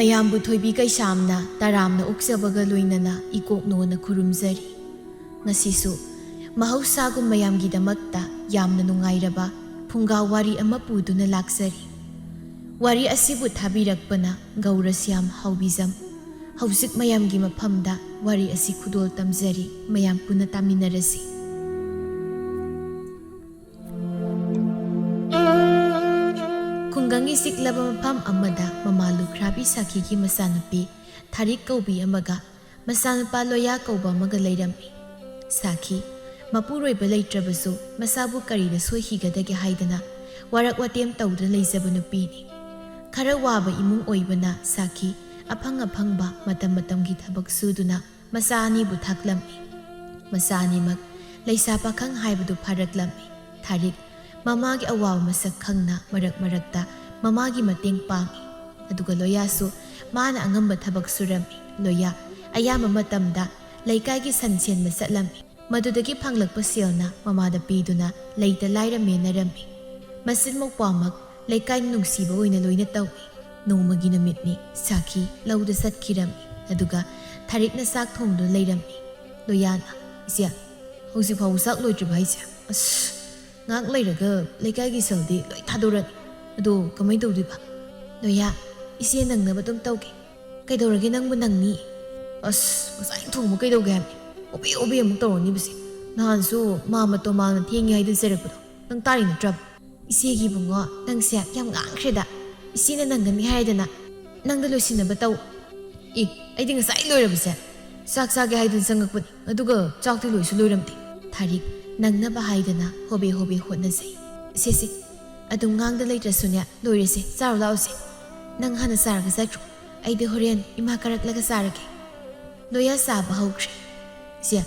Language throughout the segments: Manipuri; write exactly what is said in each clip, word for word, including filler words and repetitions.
ꯃꯌꯥꯝꯕꯨ ꯊꯣꯏꯕꯤ ꯀꯩꯁꯥꯝꯅ ꯇꯔꯥꯝꯅ ꯑꯣꯛꯆꯕꯒ ꯂꯣꯏꯅꯅ ꯏꯀꯣꯛꯅꯣꯅ ꯈꯨꯔꯨꯝꯖꯔꯤ꯫ ꯉꯁꯤꯁꯨ ꯃꯍꯧꯁꯥꯒꯨꯝ ꯃꯌꯥꯝꯒꯤꯗꯃꯛꯇ ꯌꯥꯝꯅ ꯅꯨꯡꯉꯥꯏꯔꯕ ꯐꯨꯡꯒꯥ ꯋꯥꯔꯤ ꯑꯃ ꯄꯨꯗꯨꯅ ꯂꯥꯛꯆꯔꯤ꯫ ꯋꯥꯔꯤ ꯑꯁꯤꯕꯨ ꯊꯥꯕꯤꯔꯛꯄꯅ ꯒꯧꯔꯁ꯭ꯌꯥꯝ ꯍꯥꯎꯕꯤꯖꯝ꯫ ꯍꯧꯖꯤꯛ ꯃꯌꯥꯝꯒꯤ ꯃꯐꯝꯗ ꯋꯥꯔꯤ ꯑꯁꯤ ꯈꯨꯗꯣꯜ ꯇꯝꯖꯔꯤ, ꯃꯌꯥꯝ ꯄꯨꯟꯅ ꯇꯥꯃꯤꯟꯅꯔꯁꯤ꯫ ꯈꯨꯡꯒꯪꯒꯤ ꯆꯤꯛꯂꯕ ꯃꯐꯝ ꯑꯃꯗ ꯃꯃꯥ ꯂꯨꯈ꯭ꯔꯥꯕꯤ ꯁꯥꯈꯤꯒꯤ ꯃꯆꯥꯅꯨꯄꯤ ꯊꯥꯔꯤꯛ ꯀꯧꯕꯤ ꯑꯃꯒ ꯃꯆꯥꯅꯨꯄꯥ ꯂꯣꯌꯥ ꯀꯧꯕ ꯑꯃꯒ ꯂꯩꯔꯝꯃꯤ꯫ ꯁꯥꯈꯤ ꯃꯄꯨꯔꯣꯏꯕ ꯂꯩꯇ꯭ꯔꯕꯁꯨ ꯃꯁꯥꯕꯨ ꯀꯔꯤꯗ ꯁꯣꯏꯈꯤꯒꯗꯒꯦ ꯍꯥꯏꯗꯅ ꯋꯥꯔꯛ ꯋꯥꯇꯦꯝ ꯇꯧꯗꯨꯅ ꯂꯩꯖꯕ ꯅꯨꯄꯤꯅꯤ꯫ ꯈꯔ ꯋꯥꯕ ꯏꯃꯨꯡ ꯑꯣꯏꯕꯅ ꯁꯥꯈꯤ ꯑꯐꯪ ꯑꯐꯪꯕ ꯃꯇꯝ ꯃꯇꯝꯒꯤ ꯊꯕꯛ ꯁꯨꯗꯨꯅ ꯃꯆꯥ ꯑꯅꯤꯕꯨ ꯊꯥꯛꯂꯝꯃꯤ꯫ ꯃꯆꯥ ꯑꯅꯤꯃꯛ ꯂꯩꯁꯥ ꯄꯥꯈꯪ ꯍꯥꯏꯕꯗꯨ ꯐꯥꯔꯛꯂꯝꯃꯤ꯫ ꯊꯥꯔꯤꯛ ꯃꯃꯥꯒꯤ ꯑꯋꯥꯕ ꯃꯁꯛ ꯈꯪꯅ ꯃꯔꯛ ꯃꯔꯛꯇ ꯃꯃꯥꯒꯤ ꯃꯇꯦꯡ ꯄꯥꯡꯏ꯫ ꯑꯗꯨꯒ ꯂꯣꯌꯥꯁꯨ ꯃꯥꯅ ꯑꯉꯝꯕ ꯊꯕꯛ ꯁꯨꯔꯝꯃꯤ꯫ ꯂꯣꯌꯥ ꯑꯌꯥꯝꯕ ꯃꯇꯝꯗ ꯂꯩꯀꯥꯏꯒꯤ ꯁꯟ ꯁꯦꯟꯕ ꯆꯠꯂꯝꯃꯤ꯫ ꯃꯗꯨꯗꯒꯤ ꯐꯪꯂꯛꯄ ꯁꯦꯜꯅ ꯃꯃꯥꯗ ꯄꯤꯗꯨꯅ ꯂꯩꯇ ꯂꯥꯏꯔ ꯃꯦꯟꯅꯔꯝꯃꯤ꯫ ꯃꯆꯤꯟ ꯃꯧꯄ꯭ꯋꯥꯃꯛ ꯂꯩꯀꯥꯏ ꯅꯨꯡꯁꯤꯕ ꯑꯣꯏꯅ ꯂꯣꯏꯅ ꯇꯧꯏ꯫ ꯅꯣꯡꯃꯒꯤ ꯅꯨꯃꯤꯠꯅꯤ꯫ ꯁꯥꯈꯤ ꯂꯧꯗ ꯆꯠꯈꯤꯔꯝꯃꯤ꯫ ꯑꯗꯨꯒ ꯊꯥꯔꯤꯛꯅ ꯆꯥꯛ ꯊꯣꯡꯗꯨꯅ ꯂꯩꯔꯝꯃꯤ꯫ ꯂꯣꯌꯥꯅ, "ꯏꯆꯦ, ꯍꯧꯖꯤꯛ ꯐꯥꯎꯕ ꯆꯥꯛ ꯂꯣꯏꯗ꯭ꯔꯤꯕ ꯍꯥꯏꯁꯦ? ꯑꯁ, ꯉꯥꯏꯍꯥꯛ ꯂꯩꯔꯒ ꯂꯩꯀꯥꯏꯒꯤ ꯁꯦꯜꯗꯤ ꯂꯣꯏ ꯊꯥꯗꯣꯔꯅꯤ꯫ ꯑꯗꯣ ꯀꯃꯥꯏꯅ ꯇꯧꯗꯣꯏꯕ?" ꯂꯣꯌꯥ, "ꯏꯆꯦ ꯅꯪꯅꯕ ꯑꯗꯨꯝ ꯇꯧꯒꯦ꯫ ꯀꯩꯗꯧꯔꯒꯦ ꯅꯪꯕꯨ ꯅꯪꯅꯤ?" "ꯑꯁ, ꯉꯁꯥꯏ ꯊꯣꯡꯕ ꯀꯩꯗꯧꯒꯦ ꯍꯥꯏꯕꯅꯤ? ꯍꯣꯕꯦ ꯍꯣꯕꯦ ꯑꯃꯨꯛ ꯇꯧꯔꯅꯤꯕꯁꯦ꯫ ꯅꯍꯥꯟꯁꯨ ꯃꯥ ꯃꯇꯣ ꯃꯥꯜꯅ ꯊꯦꯡꯉꯦ ꯍꯥꯏꯗꯅ ꯆꯩꯔꯛꯄꯗꯣ ꯅꯪ ꯇꯥꯔꯤ ꯅꯠꯇ꯭ꯔꯕ?" "ꯏꯆꯦꯒꯤ ꯏꯕꯨꯡꯉꯣ, ꯅꯪꯁꯦ ꯌꯥꯝ ꯉꯥꯡꯈ꯭ꯔꯦꯗ꯫ ꯏꯆꯦꯅ ꯅꯪꯒꯅꯤ ꯍꯥꯏꯗꯅ ꯅꯪꯗ ꯂꯣꯏꯁꯤꯟꯅꯕ ꯇꯧ꯫" "ꯑꯦ, ꯑꯩꯗꯤ ꯉꯁꯥꯏ ꯂꯣꯏꯔꯕꯁꯦ꯫ ꯆꯥꯛ ꯆꯥꯒꯦ ꯍꯥꯏꯗꯨꯅ ꯆꯪꯉꯛꯄꯅꯤ, ꯑꯗꯨꯒ ꯆꯥꯛꯇꯤ ꯂꯣꯏꯁꯨ ꯂꯣꯏꯔꯝꯗꯦ꯫" ꯊꯥꯔꯤꯛ ꯅꯪꯅꯕ ꯍꯥꯏꯗꯅ ꯍꯣꯕꯦ ꯍꯣꯕꯦ ꯍꯣꯠꯅꯖꯩ꯫ "ꯁꯦ ꯁꯦ, ꯑꯗꯨꯝ ꯉꯥꯡꯗ ꯂꯩꯇ꯭ꯔꯁꯨꯅꯦ, ꯂꯣꯏꯔꯁꯦ, ꯆꯥꯔꯨ ꯂꯥꯛꯑꯣꯁꯦ꯫ ꯅꯪ ꯍꯥꯟꯅ ꯆꯥꯔꯒ ꯆꯠꯈ꯭ꯔꯣ꯫ ꯑꯩꯗꯤ ꯍꯣꯔꯦꯟ ꯏꯃꯥ ꯀꯔꯛꯂꯒ ꯆꯥꯔꯒꯦ꯫" ꯂꯣꯌꯥ ꯆꯥꯕ ꯍꯧꯈ꯭ꯔꯦ꯫ "ꯏꯆꯦ,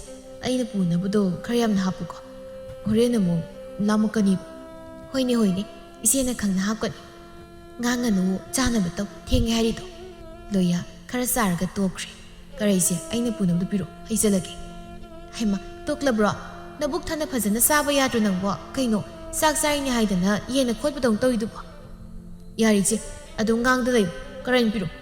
ꯑꯩꯅ ꯄꯨꯅꯕꯗꯣ ꯈꯔ ꯌꯥꯝꯅ ꯍꯥꯞꯄꯨꯀꯣ꯫ ꯍꯣꯔꯦꯟ ꯑꯃꯨꯛ ꯂꯥꯝꯃꯛꯀꯅꯤꯕ꯫" "ꯍꯣꯏꯅꯦ, ꯍꯣꯏꯅꯦ, ꯏꯆꯦꯅ ꯈꯪꯅ ꯍꯥꯞꯀꯅꯤ꯫ ꯉꯥꯡꯉꯅꯨ, ꯆꯥꯅꯕ ꯇꯧ, ꯊꯦꯡꯉꯦ ꯍꯥꯏꯔꯤꯗꯣ꯫" ꯂꯣꯌꯥ ꯈꯔ ꯆꯥꯔꯒ ꯇꯣꯛꯈ꯭ꯔꯦ꯫ "ꯀꯔꯥꯏꯁꯦ, ꯑꯩꯅ ꯄꯨꯅꯕꯗꯨ ꯄꯤꯔꯛꯑꯣ, ꯑꯩ ꯆꯠꯂꯒꯦ꯫" "ꯍꯩꯃꯥ, ꯇꯣꯛꯂꯕ꯭ꯔꯣ? ꯅꯕꯨꯛ ꯊꯟꯅ ꯐꯖꯅ ꯆꯥꯕ ꯌꯥꯗ꯭ꯔꯣ ꯅꯪꯕꯣ? ꯀꯩꯅꯣ, ꯆꯥꯛ ꯆꯥꯔꯤꯅꯦ ꯍꯥꯏꯗꯅ ꯌꯦꯟꯅ ꯈꯣꯠꯄꯗꯧꯅ ꯇꯧꯔꯤꯗꯨꯕꯣ?" "ꯌꯥꯔꯦ ꯏꯆꯦ, ꯑꯗꯨꯝ ꯉꯥꯡꯗ ꯂꯩꯌꯨ, ꯀꯔꯥꯏꯅ ꯄꯤꯔꯛꯑꯣ꯫"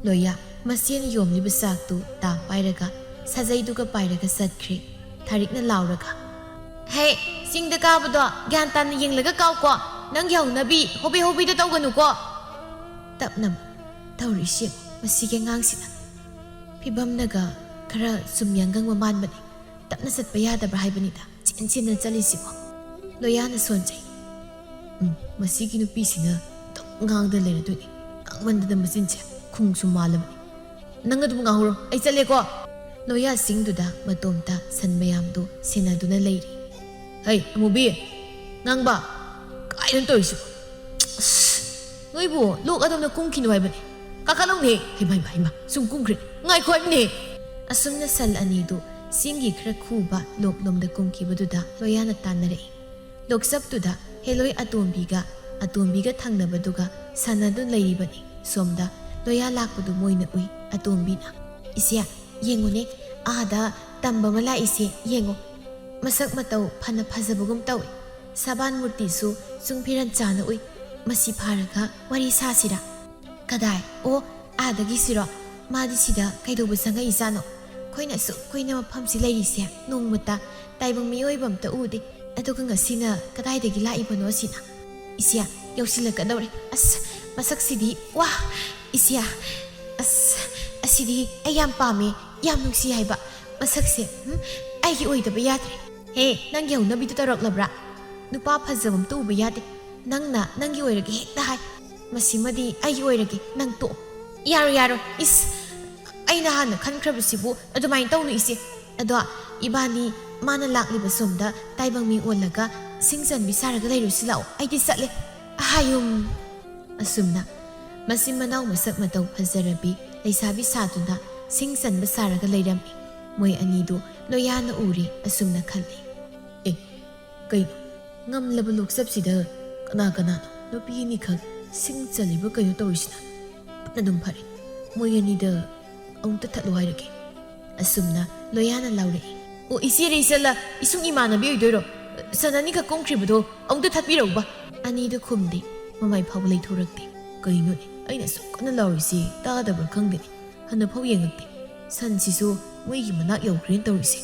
ꯂꯣꯌꯥ ꯃꯁꯦꯟ ꯌꯣꯝꯂꯤꯕ ꯆꯥꯛꯇꯨ ꯇꯥ ꯄꯥꯏꯔꯒ ꯁꯥꯖꯩꯗꯨꯒ ꯄꯥꯏꯔꯒ ꯆꯠꯈ꯭ꯔꯦ꯫ ꯊꯥꯔꯤꯛꯅ ꯂꯥꯎꯔꯒ, "ꯍꯦ, ꯆꯤꯡꯗ ꯀꯥꯕꯗꯣ ꯒ꯭ꯌꯥꯟ ꯇꯥꯅ ꯌꯦꯡꯂꯒ ꯀꯥꯎꯀꯣ꯫ ꯅꯪꯒꯤ ꯍꯧꯅꯕꯤ ꯍꯣꯕꯦ ꯍꯣꯕꯦꯗꯣ ꯇꯧꯒꯅꯨꯀꯣ꯫" ꯇꯞꯅ ꯇꯧꯔꯤꯁꯤ ꯃꯁꯤꯒꯤ ꯑꯉꯥꯡꯁꯤꯅ꯫ ꯐꯤꯕꯝꯅꯒ ꯈꯔ ꯆꯨꯝꯌꯥꯡꯒꯪꯕ ꯃꯥꯟꯕꯅꯤ꯫ ꯇꯞꯅ ꯆꯠꯄ ꯌꯥꯗꯕ꯭ꯔꯥ ꯍꯥꯏꯕꯅꯤꯗ ꯆꯦꯟ ꯆꯦꯟꯗꯅ ꯆꯠꯂꯤꯁꯤꯕꯣ꯫ ꯂꯣꯌꯥꯅ ꯁꯣꯟꯖꯩ꯫ "ꯎꯝ, ꯃꯁꯤꯒꯤ ꯅꯨꯄꯤꯁꯤꯅ ꯑꯗꯨꯝ ꯉꯥꯡꯗ ꯂꯩꯔꯗꯣꯏꯅꯤ꯫ ꯉꯥꯡꯃꯟꯗꯅ ꯃꯆꯤꯟꯁꯦ ꯈꯨꯡꯁꯨ ꯃꯥꯜꯂꯕꯅꯤ꯫ ꯅꯪ ꯑꯗꯨꯝ ꯉꯥꯡꯍꯧꯔꯣ, ꯑꯩ ꯆꯠꯂꯦꯀꯣ꯫" ꯂꯣꯌꯥ ꯆꯤꯡꯗꯨꯗ ꯃꯇꯣꯝꯇ ꯁꯟ ꯃꯌꯥꯝꯗꯨ ꯁꯦꯟꯅꯗꯨꯅ ꯂꯩꯔꯤ꯫ "ꯍꯩ, ꯑꯃꯨꯕꯤ, ꯉꯥꯡꯕ, ꯀꯥꯏꯗꯅꯣ ꯇꯧꯔꯤꯁꯤꯕꯣ? ꯑꯁ, ꯅꯣꯏꯕꯨ ꯂꯣꯛ ꯑꯗꯣꯝꯗ ꯀꯨꯝꯈꯤꯅꯨ ꯍꯥꯏꯕꯅꯦ꯫ ꯀꯥꯈꯠꯂꯧꯅꯦ꯫ ꯍꯩꯃꯥ, ꯍꯩꯃꯥ, ꯍꯩꯃꯥ, ꯁꯨꯝ ꯀꯨꯝꯈ꯭ꯔꯦ꯫ ꯉꯥꯏꯈꯣ ꯍꯥꯏꯕꯅꯦ꯫" ꯑꯁꯨꯝꯅ ꯁꯟ ꯑꯅꯤꯗꯨ ꯆꯤꯡꯒꯤ ꯈꯔ ꯈꯨꯕ ꯂꯣꯛꯂꯣꯝꯗ ꯀꯨꯝꯈꯤꯕꯗꯨꯗ ꯂꯣꯌꯥꯅ ꯇꯥꯟꯅꯔꯛꯏ꯫ ꯂꯣꯛꯆꯞꯇꯨꯗ ꯍꯦꯂꯣꯏ ꯑꯇꯣꯝꯕꯤꯒ, ꯑꯇꯣꯝꯕꯤꯒ ꯊꯪꯅꯕꯗꯨꯒ ꯁꯥꯟꯅꯗꯨꯅ ꯂꯩꯔꯤꯕꯅꯤ꯫ ꯁꯣꯝꯗ ꯂꯣꯌꯥ ꯂꯥꯛꯄꯗꯨ ꯃꯣꯏꯅ ꯎꯏ꯫ ꯑꯇꯣꯝꯕꯤꯅ, "ꯏꯆꯦ, ꯌꯦꯡꯉꯨꯅꯦ, ꯑꯥꯗ ꯇꯝꯕ ꯑꯃ ꯂꯥꯛꯏꯁꯦ ꯌꯦꯡꯉꯣ꯫ ꯃꯁꯛ ꯃꯇꯧ ꯐꯅ ꯐꯖꯕꯒꯨꯝ ꯇꯧꯏ꯫ ꯁꯕꯥꯟ ꯃꯨꯔꯇꯤꯁꯨ ꯆꯨꯡ ꯐꯤꯔꯥꯟ ꯆꯥꯅ ꯎꯏ꯫ ꯃꯁꯤ ꯐꯥꯔꯒ ꯋꯥꯔꯤ ꯁꯥꯁꯤꯔꯥ?" "ꯀꯗꯥꯏ? ꯑꯣ, ꯑꯥꯗꯒꯤꯁꯤꯔꯣ? ꯃꯥꯗꯤ ꯁꯤꯗ ꯀꯩꯗꯧꯕ ꯆꯪꯉꯛꯏꯖꯥꯠꯅꯣ? ꯑꯩꯈꯣꯏꯅ ꯑꯁꯨꯛ ꯀꯨꯏꯅ ꯃꯐꯝꯁꯤ ꯂꯩꯔꯤꯁꯦ ꯅꯣꯡꯃꯇ ꯇꯥꯏꯕꯪ ꯃꯤꯑꯣꯏꯕ ꯑꯝꯇ ꯎꯗꯦ꯫ ꯑꯗꯨꯒ ꯉꯁꯤꯅ ꯀꯗꯥꯏꯗꯒꯤ ꯂꯥꯛꯏꯕꯅꯣ ꯁꯤꯅ? ꯏꯆꯦ, ꯌꯧꯁꯤꯜꯂꯛꯀꯗꯧꯔꯦ꯫ ꯑꯁ, ꯃꯁꯛꯁꯤꯗꯤ, ꯋꯥ! ꯏꯆꯦ, ꯑꯁ, ꯑꯁꯤꯗꯤ ꯑꯩ ꯌꯥꯝ ꯄꯥꯝꯃꯦ, ꯌꯥꯝ ꯅꯨꯡꯁꯤ ꯍꯥꯏꯕ꯫ ꯃꯁꯛꯁꯦ, ꯎꯝ, ꯑꯩꯒꯤ ꯑꯣꯏꯗꯕ ꯌꯥꯗ꯭ꯔꯦ꯫ ꯍꯦ, ꯅꯪꯒꯤ ꯍꯧꯅꯕꯤꯗꯨ ꯇꯧꯔꯛꯂꯕ꯭ꯔꯥ? ꯅꯨꯄꯥ ꯐꯖꯕ ꯑꯝꯇ ꯎꯕ ꯌꯥꯗꯦ꯫ ꯅꯪꯅ ꯅꯪꯒꯤ ꯑꯣꯏꯔꯒꯦ ꯍꯦꯛꯇ ꯍꯥꯏ꯫ ꯃꯁꯤꯃꯗꯤ ꯑꯩꯒꯤ ꯑꯣꯏꯔꯒꯦ, ꯅꯪ ꯇꯣꯛꯑꯣ꯫" "ꯌꯥꯔꯣꯏ, ꯌꯥꯔꯣꯏ, ꯏꯁ, ꯑꯩꯅ ꯍꯥꯟꯅ ꯈꯟꯈ꯭ꯔꯕꯁꯤꯕꯨ ꯑꯗꯨꯃꯥꯏꯅ ꯇꯧꯅꯨ ꯏꯆꯦ꯫ ꯑꯗꯣ ꯏꯕꯥꯅꯤ ꯃꯥꯅ ꯂꯥꯛꯂꯤꯕ ꯁꯣꯝꯗ ꯇꯥꯏꯕꯪ ꯃꯤ ꯑꯣꯜꯂꯒ ꯁꯤꯡ ꯆꯟꯕꯤ ꯁꯥꯔꯒ ꯂꯩꯔꯨꯁꯤ ꯂꯥꯛꯑꯣ, ꯑꯩꯗꯤ ꯆꯠꯂꯦ꯫ ꯑꯍꯥꯌꯨꯝ!" ꯑꯁꯨꯝꯅ ꯃꯆꯤꯟ ꯃꯅꯥꯎ ꯃꯁꯛ ꯃꯇꯧ ꯐꯖꯔꯕꯤ ꯂꯩꯁꯥꯕꯤ ꯁꯥꯗꯨꯅ ꯁꯤꯡ ꯆꯟꯕ ꯁꯥꯔꯒ ꯂꯩꯔꯝꯃꯤ꯫ ꯃꯣꯏ ꯑꯅꯤꯗꯨ ꯂꯣꯌꯥꯅ ꯎꯔꯦ ꯑꯁꯨꯝꯅ ꯈꯜꯂꯤ꯫ "ꯑꯦ, ꯀꯩꯅꯣ, ꯉꯝꯂꯕ ꯂꯣꯛꯆꯞꯁꯤꯗ ꯀꯅꯥ ꯀꯅꯥꯅꯣ ꯅꯨꯄꯤ ꯑꯅꯤꯈꯛ ꯁꯤꯡ ꯆꯜꯂꯤꯕ ꯀꯩꯅꯣ ꯇꯧꯔꯤꯁꯤꯅ? ꯑꯗꯨꯝ ꯐꯔꯦ, ꯃꯣꯏ ꯑꯅꯤꯗ ꯑꯃꯨꯛꯇ ꯊꯠꯂꯨ ꯍꯥꯏꯔꯒꯦ꯫" ꯑꯁꯨꯝꯅ ꯂꯣꯌꯥꯅ ꯂꯥꯎꯔꯛꯏ꯫ "ꯑꯣ, ꯏꯆꯦ ꯔꯤꯆꯜꯂ, ꯏꯁꯨꯡ ꯏꯃꯥꯟꯅꯕꯤ ꯑꯣꯏꯗꯣꯏꯔꯣ? ꯁꯟ ꯑꯅꯤꯈꯛ ꯀꯨꯝꯈ꯭ꯔꯤꯕꯗꯣ ꯑꯃꯨꯛꯇ ꯊꯠꯄꯤꯔꯛꯎꯕ꯫" ꯑꯅꯤꯗꯨ ꯈꯨꯝꯗꯦ, ꯃꯃꯥꯏ ꯐꯥꯎꯕ ꯂꯩꯊꯣꯔꯛꯇꯦ꯫ "ꯀꯩꯅꯣꯅꯦ, ꯑꯩꯅ ꯑꯁꯨꯛ ꯀꯟꯅ ꯂꯥꯎꯔꯤꯁꯤ ꯇꯥꯗꯕ꯭ꯔꯥ ꯈꯪꯗꯦꯅꯦ꯫ ꯍꯟꯅꯐꯥꯎ ꯌꯦꯡꯉꯛꯇꯦ꯫ ꯁꯟꯁꯤꯁꯨ ꯃꯣꯏꯒꯤ ꯃꯅꯥꯛ ꯌꯧꯈ꯭ꯔꯦꯅ ꯇꯧꯔꯤꯁꯦ꯫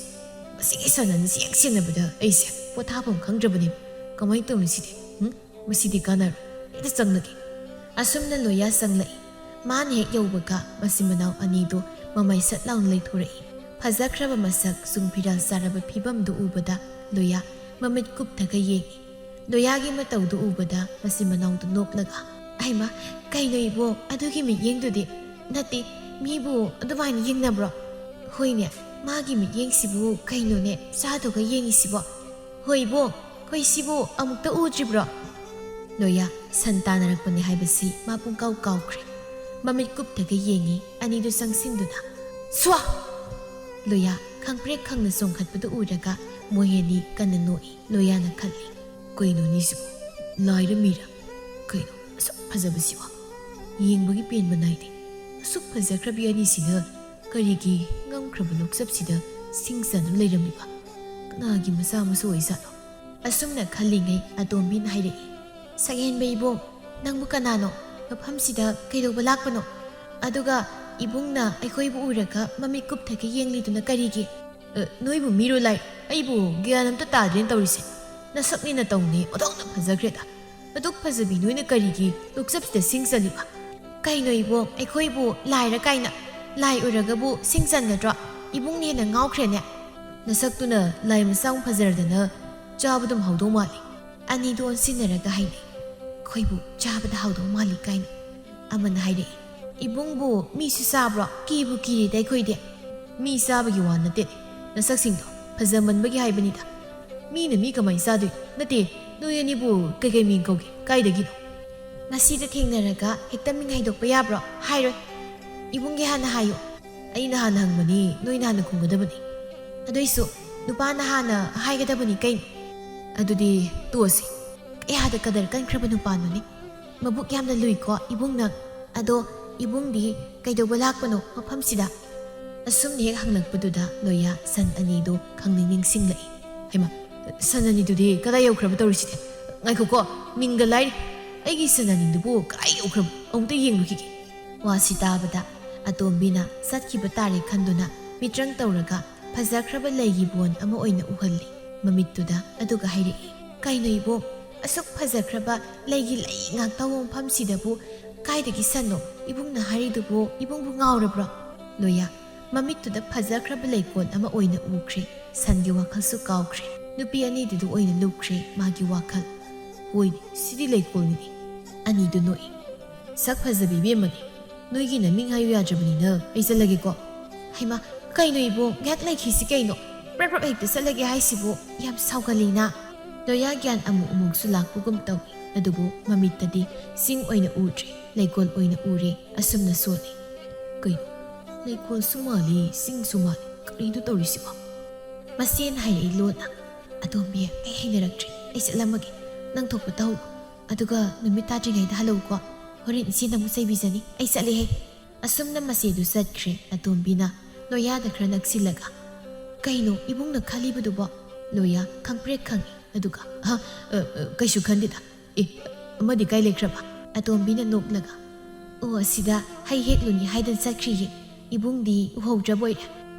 ꯃꯁꯤꯒꯤ ꯁꯟ ꯑꯅꯤꯁꯤ ꯍꯦꯛ ꯁꯦꯟꯅꯕꯗ ꯑꯩꯁꯦ ꯄꯣꯊꯥꯐꯝ ꯈꯪꯗ꯭ꯔꯕꯅꯦꯕ꯫ ꯀꯃꯥꯏꯅ ꯇꯧꯅꯤ ꯁꯤꯗꯤ? ꯎꯝ? ꯃꯁꯤꯗꯤ ꯀꯥꯟꯅꯔꯣꯏ꯫ ꯍꯦꯛꯇ ꯆꯪꯂꯒꯦ꯫ ꯑꯁꯨꯝꯅ ꯂꯣꯌꯥ ꯆꯪꯂꯛꯏ꯫ ꯃꯥꯅ ꯍꯦꯛ ꯌꯧꯕꯒ ꯃꯆꯤꯟ ꯃꯅꯥꯎ ꯑꯅꯤꯗꯨ ꯃꯃꯥꯏ ꯁꯠ ꯂꯥꯎꯅ ꯂꯩꯊꯣꯔꯛꯏ꯫ ꯐꯖꯈ꯭ꯔꯕ ꯃꯁꯛ, ꯆꯨꯡ ꯐꯤꯔꯥꯜ ꯆꯥꯔꯕ ꯐꯤꯕꯝꯗꯨ ꯎꯕꯗ ꯂꯣꯌꯥ ꯃꯃꯤꯠ ꯀꯨꯞꯊꯒ ꯌꯦꯡꯏ꯫ ꯂꯣꯌꯥꯒꯤ ꯃꯇꯧꯗꯨ ꯎꯕꯗ ꯃꯆꯤꯟ ꯃꯅꯥꯎꯗꯨ ꯅꯣꯛꯂꯒ, "ꯑꯩꯃ, ꯀꯩꯅꯣ ꯏꯕꯣ, ꯑꯗꯨꯒꯤ ꯃꯤꯠꯌꯦꯡꯗꯨꯗꯤ? ꯅꯠꯇꯦ, ꯃꯤꯕꯨ ꯑꯗꯨꯃꯥꯏꯅ ꯌꯦꯡꯅꯕ꯭ꯔꯣ? ꯍꯣꯏꯅꯦ, ꯃꯥꯒꯤ ꯃꯤꯠꯌꯦꯡꯁꯤꯕꯨ ꯀꯩꯅꯣꯅꯦ, ꯆꯥꯗꯨꯒ ꯌꯦꯡꯉꯤꯁꯤꯕꯣ? ꯍꯣꯏ ꯏꯕꯣ, ꯑꯩꯈꯣꯏ ꯁꯤꯕꯨ ꯑꯃꯨꯛꯇ ꯎꯗ꯭ꯔꯤꯕ꯭ꯔꯣ?" ꯂꯣꯌꯥ ꯁꯟ ꯇꯥꯟꯅꯔꯛꯄꯅꯤ ꯍꯥꯏꯕꯁꯤ ꯃꯥ ꯄꯨꯡꯀꯥꯎ ꯀꯥꯎꯈ꯭ꯔꯦ꯫ ꯃꯃꯤꯠ ꯀꯨꯞꯊꯒ ꯌꯦꯡꯉꯤ ꯑꯅꯤꯗꯨ ꯆꯪꯁꯤꯟꯗꯨꯅ꯫ "ꯁ꯭ꯋꯥ!" ꯂꯣꯌꯥ ꯈꯪꯄ꯭ꯔꯦꯛ ꯈꯪꯅ ꯆꯣꯡꯈꯠꯄꯗꯨ ꯎꯔꯒ ꯃꯣꯏ ꯑꯅꯤ ꯀꯟꯅ ꯅꯣꯛꯏ꯫ ꯂꯣꯌꯥꯅ ꯈꯜꯂꯤ, "ꯀꯩꯅꯣꯅꯤ ꯁꯤꯕꯨ? ꯂꯥꯏꯔ ꯃꯤꯔ? ꯀꯩꯅꯣ ꯑꯁꯨꯛ ꯐꯖꯕꯁꯤꯕꯣ? ꯌꯦꯡꯕꯒꯤ ꯄꯦꯟꯕ ꯅꯥꯏꯗꯦ꯫ ꯑꯁꯨꯛ ꯐꯖꯈ꯭ꯔꯕꯤ ꯑꯅꯤꯁꯤꯅ ꯀꯔꯤꯒꯤ ꯉꯝꯈ꯭ꯔꯕ ꯂꯣꯛꯆꯞꯁꯤꯗ ꯁꯤꯡ ꯆꯟꯗꯨꯅ ꯂꯩꯔꯝꯂꯤꯕ? ꯀꯅꯥꯒꯤ ꯃꯆꯥ ꯃꯁꯨ ꯑꯣꯏꯖꯥꯠꯅꯣ?" ꯑꯁꯨꯝꯅ ꯈꯜꯂꯤꯉꯩ ꯑꯇꯣꯝꯕꯤꯅ ꯍꯥꯏꯔꯛꯏ, "ꯁꯛꯍꯦꯟꯕ ꯏꯕꯨꯡ, ꯅꯪꯕꯨ ꯀꯅꯥꯅꯣ? ꯃꯐꯝꯁꯤꯗ ꯀꯩꯗꯧꯕ ꯂꯥꯛꯄꯅꯣ? ꯑꯗꯨꯒ ꯏꯕꯨꯡꯅ ꯑꯩꯈꯣꯏꯕꯨ ꯎꯔꯒ ꯃꯃꯤꯠ ꯀꯨꯞꯊꯒ ꯌꯦꯡꯂꯤꯗꯨꯅ ꯀꯔꯤꯒꯤ?" "ꯑ, ꯅꯣꯏꯕꯨ ꯃꯤꯔꯣ ꯂꯥꯏ? ꯑꯩꯕꯨ ꯒ꯭ꯌꯥꯟ ꯑꯝꯇ ꯇꯥꯗ꯭ꯔꯦꯅ ꯇꯧꯔꯤꯁꯦ꯫ ꯅꯁꯛꯅꯦ ꯅꯇꯧꯅꯦ ꯑꯣꯟꯊꯣꯛꯅ ꯐꯖꯈ꯭ꯔꯦꯗ꯫ ꯑꯗꯨꯛ ꯐꯖꯕꯤ ꯅꯣꯏꯅ ꯀꯔꯤꯒꯤ ꯂꯣꯛꯆꯞꯁꯤꯗ ꯁꯤꯡ ꯆꯜꯂꯤꯕ? ꯀꯩꯅꯣ ꯏꯕꯣ, ꯑꯩꯈꯣꯏꯕꯨ ꯂꯥꯏꯔ ꯀꯥꯏꯅ? ꯂꯥꯏ ꯑꯣꯏꯔꯒꯕꯨ ꯁꯤꯡ ꯆꯟꯒꯗ꯭ꯔꯣ? ꯏꯕꯨꯡꯅ ꯍꯦꯟꯅ ꯉꯥꯎꯈ꯭ꯔꯦꯅꯦ꯫ ꯅꯁꯛꯇꯨꯅ ꯂꯥꯏ ꯃꯆꯥ ꯑꯃꯨꯛ ꯐꯖꯔꯗꯅ ꯆꯥꯕꯗꯨꯝ ꯍꯥꯎꯗꯧ ꯃꯥꯜꯂꯤ꯫" ꯑꯅꯤꯗꯨ ꯑꯣꯟꯁꯤꯟꯅꯔꯒ ꯍꯥꯏꯅꯩ, "ꯑꯩꯈꯣꯏꯕꯨ ꯆꯥꯕꯗ ꯍꯥꯎꯗꯧ ꯃꯥꯜꯂꯤ" ꯀꯥꯏꯅ꯫ ꯑꯃꯅ ꯍꯥꯏꯔꯛꯏ, "ꯏꯕꯨꯡꯕꯨ ꯃꯤꯁꯨ ꯆꯥꯕ꯭ꯔꯣ? ꯀꯤꯕꯨ ꯀꯤꯔꯦꯗ ꯑꯩꯈꯣꯏꯗꯤ꯫ ꯃꯤ ꯆꯥꯕꯒꯤ ꯋꯥ ꯅꯠꯇꯦ, ꯅꯁꯛꯁꯤꯡꯗꯣ ꯐꯖꯃꯟꯕꯒꯤ ꯍꯥꯏꯕꯅꯤꯗ꯫ ꯃꯤꯅ ꯃꯤ ꯀꯃꯥꯏꯅ ꯆꯥꯗꯣꯏꯅꯣ? ꯅꯠꯇꯦ, ꯅꯣꯏ ꯑꯅꯤꯕꯨ ꯀꯩꯀꯩ ꯃꯤꯡ ꯀꯧꯒꯦ? ꯀꯥꯏꯗꯒꯤꯅꯣ?" ꯉꯁꯤꯗ ꯊꯦꯡꯅꯔꯒ ꯍꯦꯛꯇ ꯃꯤꯡ ꯍꯥꯏꯗꯣꯛꯄ ꯌꯥꯕ꯭ꯔꯣ? ꯍꯥꯏꯔꯣꯏ꯫ ꯏꯕꯨꯡꯒꯤ ꯍꯥꯟꯅ ꯍꯥꯏꯌꯨ꯫ ꯑꯩꯅ ꯍꯥꯟꯅ ꯍꯪꯕꯅꯤ, ꯅꯣꯏꯅ ꯍꯥꯟꯅ ꯈꯨꯝꯒꯗꯕꯅꯤ꯫ ꯑꯗꯨꯏꯁꯨ ꯅꯨꯄꯥꯅ ꯍꯥꯟꯅ ꯍꯥꯏꯒꯗꯕꯅꯤ ꯀꯩꯅꯣ꯫ ꯑꯗꯨꯗꯤ ꯇꯣꯛꯑꯁꯤ꯫ ꯀꯌꯥꯗ ꯀꯗꯔ ꯀꯟꯈ꯭ꯔꯕ ꯅꯨꯄꯥꯅꯣꯅꯦ꯫ ꯃꯕꯨꯛ ꯌꯥꯝꯅ ꯂꯨꯏꯀꯣ ꯏꯕꯨꯡ ꯅꯪ꯫ ꯑꯗꯣ ꯏꯕꯨꯡꯗꯤ ꯀꯩꯗꯧꯕ ꯂꯥꯛꯄꯅꯣ ꯃꯐꯝꯁꯤꯗ? ꯑꯁꯨꯝꯅ ꯍꯦꯛ ꯍꯪꯂꯛꯄꯗꯨꯗ ꯂꯣꯌꯥ ꯁꯟ ꯑꯅꯤꯗꯨ ꯈꯪꯅꯤꯡ ꯅꯤꯡꯁꯤꯡꯂꯛꯏ꯫ ꯍꯩꯃꯥ, ꯁꯟ ꯑꯅꯤꯗꯨꯗꯤ ꯀꯗꯥꯏ ꯌꯧꯈ꯭ꯔꯕ ꯇꯧꯔꯤꯁꯤꯗꯤ? ꯉꯥꯏꯈꯣꯀꯣ, ꯃꯤꯡꯒ ꯂꯥꯏꯔꯤ꯫ ꯑꯩꯒꯤ ꯁꯟ ꯑꯅꯤꯗꯨꯕꯨ ꯀꯗꯥꯏ ꯌꯧꯈ꯭ꯔꯕ? ꯑꯃꯨꯛꯇ ꯌꯦꯡꯂꯨꯈꯤꯒꯦ꯫ ꯋꯥꯁꯤ ꯇꯥꯕꯗ ꯑꯇꯣꯝꯕꯤꯅ ꯆꯠꯈꯤꯕ ꯇꯥꯔꯦ ꯈꯟꯗꯨꯅ ꯃꯤꯇ꯭ꯔꯪ ꯇꯧꯔꯒ ꯐꯖꯈ꯭ꯔꯕ ꯂꯩꯒꯤ ꯕꯣꯟ ꯑꯃ ꯑꯣꯏꯅ ꯎꯍꯜꯂꯤ ꯃꯃꯤꯠꯇꯨꯗ, ꯑꯗꯨꯒ ꯍꯥꯏꯔꯛꯏ, "ꯀꯩꯅꯣ ꯏꯕꯣꯛ, ꯑꯁꯨꯛ ꯐꯖꯈ꯭ꯔꯕ ꯂꯩꯒꯤ ꯂꯩ ꯉꯥꯛꯇꯧꯕ ꯃꯐꯝꯁꯤꯗꯕꯨ ꯀꯥꯏꯗꯒꯤ ꯁꯟꯅꯣ? ꯏꯕꯨꯡꯅ ꯍꯥꯏꯔꯤꯗꯨꯕꯨ ꯏꯕꯨꯡꯕꯨ ꯉꯥꯎꯔꯕ꯭ꯔꯣ?" ꯂꯣꯌꯥ, ꯃꯃꯤꯠꯇꯨꯗ ꯐꯖꯈ꯭ꯔꯕ ꯂꯩꯀꯣꯜ ꯑꯃ ꯑꯣꯏꯅ ꯎꯈ꯭ꯔꯦ꯫ ꯁꯟꯒꯤ ꯋꯥꯈꯜꯁꯨ ꯀꯥꯎꯈ꯭ꯔꯦ꯫ ꯅꯨꯄꯤ ꯑꯅꯤꯗꯨꯗ ꯑꯣꯏꯅ ꯂꯨꯞꯈ꯭ꯔꯦ ꯃꯥꯒꯤ ꯋꯥꯈꯜ꯫ "ꯍꯣꯏꯅꯦ, ꯁꯤꯗꯤ ꯂꯩꯀꯣꯜꯅꯤꯅꯦ꯫" ꯑꯅꯤꯗꯨ ꯅꯣꯛꯏ꯫ "ꯁꯛ ꯐꯖꯕꯤ ꯏꯕꯦꯝꯃꯅꯤ, ꯅꯣꯏꯒꯤ ꯅꯃꯤꯡ ꯍꯥꯏꯌꯨ ꯌꯥꯗ꯭ꯔꯕꯅꯤꯅ ꯑꯩ ꯆꯠꯂꯒꯦꯀꯣ꯫" "ꯍꯩꯃꯥ, ꯀꯩꯅꯣ ꯏꯕꯣ, ꯉꯥꯏꯍꯥꯛ ꯂꯩꯈꯤꯁꯤ ꯀꯩꯅꯣ? ꯄ꯭ꯔꯞ ꯄ꯭ꯔꯞ ꯍꯦꯛꯇ ꯆꯠꯂꯒꯦ ꯍꯥꯏꯁꯤꯕꯨ, ꯌꯥꯝ ꯁꯥꯎꯒꯜꯂꯤꯅ꯫" ꯂꯣꯌꯥ ꯒ꯭ꯌꯥꯟ ꯑꯃꯨꯛ ꯑꯃꯨꯛꯁꯨ ꯂꯥꯛꯄꯒꯨꯝ ꯇꯧꯏ, ꯑꯗꯨꯕꯨ ꯃꯃꯤꯠꯇꯗꯤ ꯆꯤꯡ ꯑꯣꯏꯅ ꯎꯗ꯭ꯔꯦ, ꯂꯩꯀꯣꯜ ꯑꯣꯏꯅ ꯎꯔꯦ꯫ ꯑꯁꯨꯝꯅ ꯁꯣꯜꯂꯤ꯫ "ꯀꯩꯅꯣ, ꯂꯩꯀꯣꯜꯁꯨ ꯃꯥꯜꯂꯤ, ꯆꯤꯡꯁꯨ ꯃꯥꯜꯂꯤ, ꯀꯔꯤꯅꯣ ꯇꯧꯔꯤꯁꯤꯕꯣ?" ꯃꯁꯦꯟ ꯍꯥꯏꯔꯛꯏ ꯂꯣꯟꯅ꯫ "ꯑꯇꯣꯝꯕꯤ, ꯑꯩ ꯍꯩꯅꯔꯛꯇ꯭ꯔꯦ, ꯑꯩ ꯆꯠꯂꯝꯃꯒꯦ꯫ ꯅꯪ ꯊꯣꯛꯄ ꯇꯧꯍꯧꯔꯣ, ꯑꯗꯨꯒ ꯅꯨꯃꯤꯠ ꯇꯥꯗ꯭ꯔꯤꯉꯩꯗ ꯍꯜꯂꯛꯎꯀꯣ꯫ ꯍꯣꯔꯦꯟ ꯏꯆꯦꯅ ꯑꯃꯨꯛ ꯆꯩꯕꯤꯖꯅꯤ꯫ ꯑꯩ ꯆꯠꯂꯦꯍꯦ꯫" ꯑꯁꯨꯝꯅ ꯃꯁꯦꯗꯨ ꯆꯠꯈ꯭ꯔꯦ꯫ ꯑꯇꯣꯝꯕꯤꯅ ꯂꯣꯌꯥꯗ ꯈꯔ ꯅꯛꯁꯤꯜꯂꯒ, "ꯀꯩꯅꯣ ꯏꯕꯨꯡꯅ ꯈꯜꯂꯤꯕꯗꯨꯕꯣ?" ꯂꯣꯌꯥ ꯈꯪꯄ꯭ꯔꯦꯛ ꯈꯪꯏ, ꯑꯗꯨꯒ, "ꯍ, ꯑ, ꯑ, ꯀꯩꯁꯨ ꯈꯟꯗꯦꯗ꯫ ꯑꯦ, ꯑꯃꯗꯤ ꯀꯥꯏ ꯂꯩꯈ꯭ꯔꯕ?" ꯑꯇꯣꯝꯕꯤꯅ ꯅꯣꯛꯂꯒ, "ꯑꯣ, ꯑꯁꯤꯗ ꯍꯩ ꯍꯦꯛꯂꯨꯅꯤ ꯍꯥꯏꯗꯅ ꯆꯠꯈ꯭ꯔꯤꯌꯦ꯫ ꯏꯕꯨꯡꯗꯤ ꯎꯍꯧꯗ꯭ꯔꯕꯣꯏꯔꯦ꯫"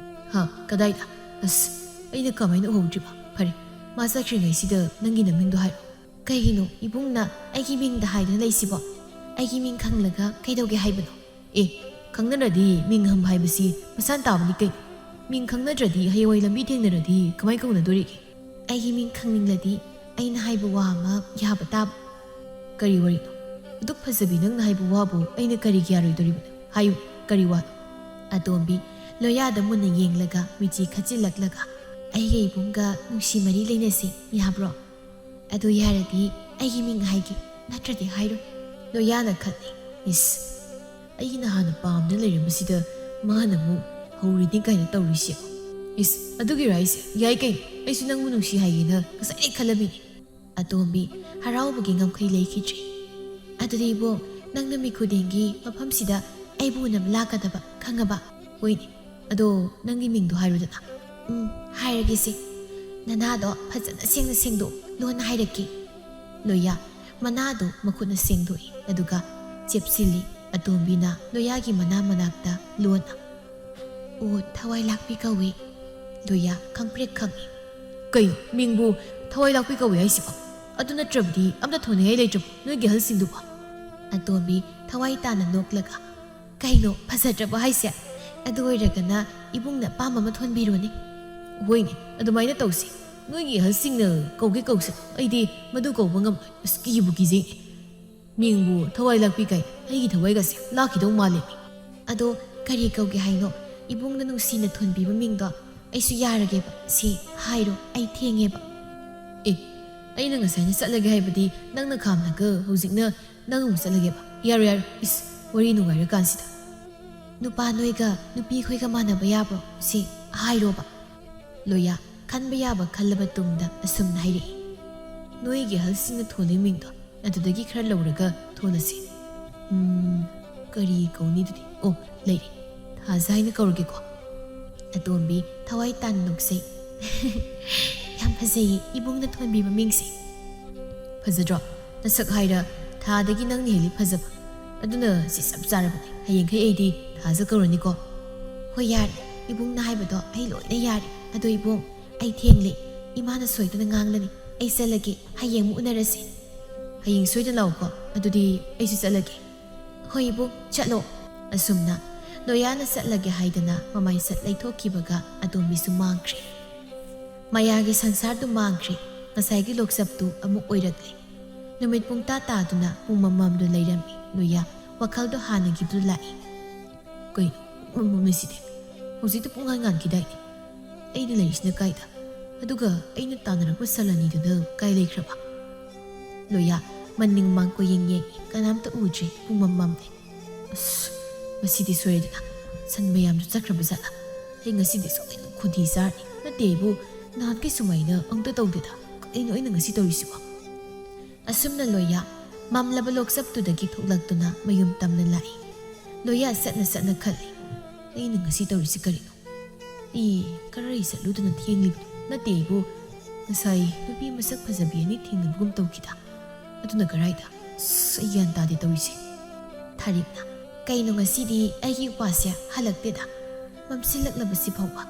"ꯍ, ꯀꯗꯥꯏꯗ? ꯑꯁ, ꯑꯩꯅ ꯀꯃꯥꯏꯅ ꯎꯍꯧꯗ꯭ꯔꯤꯕ? ꯐꯔꯦ, ꯃꯥ ꯆꯠꯈ꯭ꯔꯤꯉꯩꯁꯤꯗ ꯅꯪꯒꯤ ꯅꯃꯤꯡꯗꯣ ꯍꯥꯏꯔꯣ꯫" "ꯀꯩꯒꯤꯅꯣ ꯏꯕꯨꯡꯅ ꯑꯩꯒꯤ ꯃꯤꯡꯗ ꯍꯥꯏꯗꯨꯅ ꯂꯩꯁꯤꯕꯣ? ꯑꯩꯒꯤ ꯃꯤꯡ ꯈꯪꯂꯒ ꯀꯩꯗꯧꯒꯦ ꯍꯥꯏꯕꯅꯣ?" "ꯑꯦ, ꯈꯪꯅꯔꯗꯤ ꯃꯤꯡ ꯍꯝꯕ ꯍꯥꯏꯕꯁꯤ ꯃꯁꯥꯟ ꯇꯥꯕꯅꯤ ꯀꯩꯅꯣ꯫ ꯃꯤꯡ ꯈꯪꯅꯗ꯭ꯔꯗꯤ ꯍꯌꯦꯡꯋꯥꯏ ꯂꯝꯕꯤ ꯊꯦꯡꯅꯔꯗꯤ ꯀꯃꯥꯏ ꯀꯧꯅꯗꯣꯔꯤꯒꯦ?" "ꯑꯩꯒꯤ ꯃꯤꯡ ꯈꯪꯅꯤꯡꯂꯗꯤ ꯑꯩꯅ ꯍꯥꯏꯕ ꯋꯥ ꯑꯃ ꯌꯥꯕ ꯇꯥꯕ꯫" "ꯀꯔꯤ ꯋꯥꯔꯤꯅꯣ? ꯑꯗꯨꯛ ꯐꯖꯕꯤ ꯅꯪꯅ ꯍꯥꯏꯕ ꯋꯥꯕꯨ ꯑꯩꯅ ꯀꯔꯤꯒꯤ ꯌꯥꯔꯣꯏꯗꯣꯔꯤꯕꯅꯣ? ꯍꯥꯏꯌꯨ, ꯀꯔꯤ ꯋꯥꯅꯣ?" ꯑꯇꯣꯝꯕꯤ ꯂꯣꯌꯥꯗ ꯃꯨꯟꯅ ꯌꯦꯡꯂꯒ ꯃꯤꯠꯆꯤ ꯈꯠꯆꯤꯜꯂꯛꯂꯒ, "ꯑꯩꯒ ꯏꯕꯨꯡꯒ ꯅꯨꯡꯁꯤ ꯃꯔꯤ ꯂꯩꯅꯁꯤ, ꯌꯥꯕ꯭ꯔꯣ? ꯑꯗꯨ ꯌꯥꯔꯗꯤ ꯑꯩꯒꯤ ꯃꯤꯡ ꯍꯥꯏꯒꯦ, ꯅꯠꯇ꯭ꯔꯗꯤ ꯍꯥꯏꯔꯣꯏ꯫" ꯂꯣꯌꯥꯅ ꯈꯜꯂꯤ, "ꯏꯁ, ꯑꯩꯅ ꯍꯥꯟꯅ ꯄꯥꯝꯗꯨꯅ ꯂꯩꯔꯝꯕꯁꯤꯗ ꯃꯥꯅ ꯑꯃꯨꯛ ꯍꯧꯔꯤꯅꯦ ꯀꯥꯏꯅ ꯇꯧꯔꯤꯁꯦ꯫ ꯏꯁ, ꯑꯗꯨꯒꯤꯔ ꯍꯥꯏꯁꯦ? ꯌꯥꯏ ꯀꯩꯅꯣ, ꯑꯩꯁꯨ ꯅꯪꯕꯨ ꯅꯨꯡꯁꯤ ꯍꯥꯏꯒꯦꯅ ꯉꯁꯥꯏꯗꯩ ꯈꯜꯂꯝꯃꯤꯅꯦ꯫" ꯑꯇꯣꯝꯕꯤ ꯍꯔꯥꯎꯕꯒꯤ ꯉꯝꯈꯩ ꯂꯩꯈꯤꯗ꯭ꯔꯦ꯫ "ꯑꯗꯨꯗꯤ ꯏꯕꯣ, ꯅꯪ ꯅꯨꯃꯤꯠ ꯈꯨꯗꯤꯡꯒꯤ ꯃꯐꯝꯁꯤꯗ ꯑꯩꯕꯨ ꯎꯅꯕ ꯂꯥꯛꯀꯗꯕ, ꯈꯪꯉꯕ?" "ꯍꯣꯏꯅꯦ, ꯑꯗꯣ ꯅꯪꯒꯤ ꯃꯤꯡꯗꯣ ꯍꯥꯏꯔꯨꯗꯅ꯫" "ꯎꯝ, ꯍꯥꯏꯔꯒꯦꯁꯦ꯫ ꯅꯅꯥꯗꯣ ꯐꯖꯅ ꯁꯦꯡꯅ ꯁꯦꯡꯗꯣꯛ, ꯂꯣꯟꯅ ꯍꯥꯏꯔꯛꯀꯦ꯫" ꯂꯣꯌꯥ ꯃꯅꯥꯗꯣ ꯃꯈꯨꯠꯅ ꯁꯦꯡꯗꯣꯛꯏ, ꯑꯗꯨꯒ ꯆꯦꯞꯁꯤꯜꯂꯤ꯫ ꯑꯇꯣꯝꯕꯤꯅ ꯂꯣꯌꯥꯒꯤ ꯃꯅꯥ ꯃꯅꯥꯛꯇ ꯂꯣꯟꯅ, "ꯑꯣ, ꯊꯋꯥꯏ ꯂꯥꯛꯄꯤ ꯀꯧꯏ꯫" ꯂꯣꯌꯥ ꯈꯪꯄ꯭ꯔꯦꯛ ꯈꯪꯏ꯫ "ꯀꯩꯅꯣ, ꯃꯤꯡꯕꯨ ꯊꯋꯥꯏ ꯂꯥꯛꯄꯤ ꯀꯧꯏ ꯍꯥꯏꯁꯤꯕꯣ? ꯑꯗꯨ ꯅꯠꯇ꯭ꯔꯕꯗꯤ ꯑꯝꯇ ꯊꯣꯟꯅꯤꯡꯉꯥꯏ ꯂꯩꯇ꯭ꯔꯕꯣ ꯅꯣꯏꯒꯤ ꯑꯍꯜꯁꯤꯡꯗꯨꯕꯣ?" ꯑꯇꯣꯝꯕꯤ ꯊꯋꯥꯏ ꯇꯥꯅ ꯅꯣꯛꯂꯒ, "ꯀꯩꯅꯣ, ꯐꯖꯗ꯭ꯔꯕꯣ ꯍꯥꯏꯁꯦ? ꯑꯗꯨ ꯑꯣꯏꯔꯒꯅ ꯏꯕꯨꯡꯅ ꯑꯄꯥꯝꯕ ꯑꯃ ꯊꯣꯟꯕꯤꯔꯣꯅꯦ꯫" "ꯍꯣꯏꯅꯦ, ꯑꯗꯨꯃꯥꯏꯅ ꯇꯧꯁꯤ꯫ ꯅꯣꯏꯒꯤ ꯑꯍꯜꯁꯤꯡꯅ ꯀꯧꯒꯦ ꯀꯧꯁꯅꯨ, ꯑꯩꯗꯤ ꯃꯗꯨ ꯀꯧꯕ ꯉꯝꯂꯣꯏ꯫ ꯑꯁ, ꯀꯤꯕꯨ ꯀꯤꯖꯩꯅꯦ꯫ ꯃꯤꯡꯕꯨ ꯊꯋꯥꯏ ꯂꯥꯛꯄꯤ ꯀꯥꯏ, ꯑꯩꯒꯤ ꯊꯋꯥꯏꯒꯁꯦ ꯂꯥꯛꯈꯤꯗꯧ ꯃꯥꯜꯂꯦ꯫" "ꯑꯗꯣ ꯀꯔꯤ ꯀꯧꯒꯦ ꯍꯥꯏꯅꯣ? ꯏꯕꯨꯡꯅ ꯅꯨꯡꯁꯤꯅ ꯊꯣꯟꯕꯤꯕ ꯃꯤꯡꯗꯣ ꯑꯩꯁꯨ ꯌꯥꯔꯒꯦꯕ꯫ ꯁꯤ ꯍꯥꯏꯔꯣ, ꯑꯩ ꯊꯦꯡꯉꯦꯕ꯫" "ꯑꯦ, ꯑꯩꯅ ꯉꯁꯥꯏꯅ ꯆꯠꯂꯒꯦ ꯍꯥꯏꯕꯗꯤ ꯅꯪꯅ ꯈꯥꯝꯂꯒ ꯍꯧꯖꯤꯛꯅ ꯅꯪ ꯑꯃꯨꯛ ꯆꯠꯂꯒꯦꯕ? ꯌꯥꯔꯣꯏ, ꯌꯥꯔꯣꯏ꯫ ꯏꯁ, ꯋꯥꯔꯤ ꯅꯨꯡꯉꯥꯏꯔꯀꯥꯟꯁꯤꯗ꯫" "ꯅꯨꯄꯥ ꯅꯣꯏꯒ ꯅꯨꯄꯤ ꯈꯣꯏꯒ ꯃꯥꯟꯅꯕ ꯌꯥꯕ꯭ꯔꯣ? ꯁꯤ ꯍꯥꯏꯔꯣꯕ꯫" ꯂꯣꯌꯥ ꯈꯟꯕ ꯌꯥꯕ ꯈꯜꯂꯕ ꯇꯨꯡꯗ ꯑꯁꯨꯝꯅ ꯍꯥꯏꯔꯛꯏ, "ꯅꯣꯏꯒꯤ ꯑꯍꯜꯁꯤꯡꯅ ꯊꯣꯜꯂꯤ ꯃꯤꯡꯗꯣ ꯑꯗꯨꯗꯒꯤ ꯈꯔ ꯂꯧꯔꯒ ꯊꯣꯜꯂꯁꯤ꯫ ꯎꯝ, ꯀꯔꯤ ꯀꯧꯅꯤ ꯑꯗꯨꯗꯤ? ꯑꯣ, ꯂꯩꯔꯦ꯫ ꯊꯥꯖ ꯍꯥꯏꯅ ꯀꯧꯔꯒꯦꯀꯣ꯫" ꯑꯇꯣꯝꯕꯤ ꯊꯋꯥꯏ ꯇꯥꯅ ꯅꯣꯛꯆꯩ꯫ "ꯌꯥꯝ ꯐꯖꯩꯌꯦ, ꯏꯕꯨꯡꯅ ꯊꯣꯟꯕꯤꯕ ꯃꯤꯡꯁꯦ꯫" "ꯐꯖꯗ꯭ꯔꯣ? ꯅꯁꯛ ꯍꯥꯏꯔ ꯊꯥꯗꯒꯤ ꯅꯪꯅ ꯍꯦꯜꯂꯤ ꯐꯖꯕ꯫ ꯑꯗꯨꯅ ꯁꯤ ꯆꯞ ꯆꯥꯔꯕꯅꯤ꯫ ꯍꯌꯦꯡꯈꯩ ꯑꯩꯗꯤ ꯊꯥꯖ ꯀꯧꯔꯅꯤꯀꯣ꯫" "ꯍꯣꯏ, ꯌꯥꯔꯦ꯫ ꯏꯕꯨꯡꯅ ꯍꯥꯏꯕꯗꯣ ꯑꯩ ꯂꯣꯏꯅ ꯌꯥꯔꯦ꯫ ꯑꯗꯣ ꯏꯕꯨꯡ, ꯑꯩ ꯊꯦꯡꯂꯦ꯫ ꯏꯃꯥꯅ ꯁꯣꯏꯗꯅ ꯉꯥꯡꯂꯅꯤ꯫ ꯑꯩ ꯆꯠꯂꯒꯦ꯫ ꯍꯌꯦꯡ ꯑꯃꯨꯛ ꯎꯅꯔꯁꯦ꯫" "ꯍꯌꯦꯡ ꯁꯣꯏꯗꯅ ꯂꯥꯛꯎꯀꯣ꯫ ꯑꯗꯨꯗꯤ ꯑꯩꯁꯨ ꯆꯠꯂꯒꯦ꯫" "ꯍꯣꯏ ꯏꯕꯨꯡ, ꯆꯠꯂꯣ꯫" ꯑꯁꯨꯝꯅ ꯂꯣꯌꯥꯅ ꯆꯠꯂꯒꯦ ꯍꯥꯏꯗꯅ ꯃꯃꯥꯏ ꯁꯠ ꯂꯩꯊꯣꯛꯈꯤꯕꯒ ꯑꯇꯣꯝꯕꯤꯁꯨ ꯃꯥꯡꯈ꯭ꯔꯦ꯫ ꯃꯌꯥꯒꯤ ꯁꯪꯁꯥꯔꯗꯨ ꯃꯥꯡꯈ꯭ꯔꯦ꯫ ꯉꯁꯥꯏꯒꯤ ꯂꯣꯛꯆꯞꯇꯨ ꯑꯃꯨꯛ ꯑꯣꯏꯔꯛꯂꯦ꯫ ꯅꯨꯃꯤꯠ ꯄꯨꯡꯇꯥ ꯇꯥꯗꯨꯅ ꯄꯨꯡꯃꯝ ꯃꯝꯗꯨꯅ ꯂꯩꯔꯝꯃꯤ꯫ ꯂꯣꯌꯥ ꯋꯥꯈꯜꯗꯣ ꯍꯥꯟꯅꯒꯤꯗꯨ ꯂꯥꯛꯏ꯫ "ꯀꯩꯅꯣ, ꯄꯨꯡꯃꯝ ꯃꯝꯃꯤꯁꯤꯗꯤ? ꯍꯧꯖꯤꯛꯇ ꯄꯨꯡꯉꯥꯟ ꯉꯥꯟꯈꯤꯗꯥꯏꯅꯦ? ꯑꯩꯅ ꯂꯩꯔꯤꯁꯤꯅ ꯀꯥꯏꯗ? ꯑꯗꯨꯒ ꯑꯩꯅ ꯇꯥꯟꯅꯔꯛꯄ ꯁꯟ ꯑꯅꯤꯗꯨꯅ ꯀꯥꯏ ꯂꯩꯈ꯭ꯔꯕ?" ꯂꯣꯌꯥ ꯃꯅꯤꯡ ꯃꯃꯥꯡ ꯀꯣꯏꯌꯦꯡ ꯌꯦꯡꯉꯤ꯫ ꯀꯅꯥꯝꯇ ꯎꯗ꯭ꯔꯦ꯫ ꯄꯨꯡꯃꯝ ꯃꯝꯂꯦ꯫ "ꯑꯁ, ꯉꯁꯤꯗꯤ ꯁꯣꯏꯔꯦꯗꯅ꯫ ꯁꯟ ꯃꯌꯥꯝꯗꯨ ꯆꯠꯈ꯭ꯔꯕ ꯖꯥꯠꯂꯥ? ꯑꯩ ꯉꯁꯤꯗꯤ ꯁꯣꯏꯗꯅ ꯈꯣꯟꯊꯤ ꯆꯥꯔꯅꯤ꯫ ꯅꯠꯇꯦ ꯏꯕꯨ, ꯅꯍꯥꯟꯈꯩ ꯁꯨꯃꯥꯏꯅ ꯑꯃꯨꯛꯇ ꯇꯧꯗꯦꯗ꯫ ꯀꯩꯅꯣ ꯑꯩꯅ ꯉꯁꯤ ꯇꯧꯔꯤꯁꯤꯕꯣ?" ꯑꯁꯨꯝꯅ ꯂꯣꯌꯥ ꯃꯝꯂꯕ ꯂꯣꯛꯆꯞꯇꯨꯗꯒꯤ ꯊꯣꯛꯂꯛꯇꯨꯅ ꯃꯌꯨꯝ ꯇꯝꯅ ꯂꯥꯛꯏ꯫ ꯂꯣꯌꯥ ꯁꯠꯅ ꯁꯠꯅ ꯈꯜꯂꯤ, "ꯑꯩꯅ ꯉꯁꯤ ꯇꯧꯔꯤꯁꯤ ꯀꯔꯤꯅꯣ? ꯑꯦ, ꯀꯔꯥꯏ ꯆꯠꯂꯨꯗꯅ ꯊꯦꯡꯂꯤꯕꯅꯣ? ꯅꯠꯇꯦ ꯏꯕꯨ, ꯉꯁꯥꯏ ꯅꯨꯄꯤ ꯃꯁꯛ ꯐꯖꯕꯤ ꯑꯅꯤ ꯊꯦꯡꯅꯕꯒꯨꯝ ꯇꯧꯈꯤꯗ꯫ ꯑꯗꯨꯅ ꯀꯔꯥꯏꯗ? ꯑꯁ, ꯑꯩ ꯒ꯭ꯌꯥꯟ ꯇꯥꯗꯦ ꯇꯧꯔꯤꯁꯦ꯫" ꯊꯥꯔꯤꯛꯅ, "ꯀꯩꯅꯣ ꯉꯁꯤꯗꯤ ꯑꯩꯒꯤ ꯎꯄꯥꯁꯦ ꯍꯜꯂꯛꯇꯦꯗ? ꯃꯝꯁꯤꯜꯂꯛꯂꯕꯁꯤ ꯐꯥꯎꯕ꯫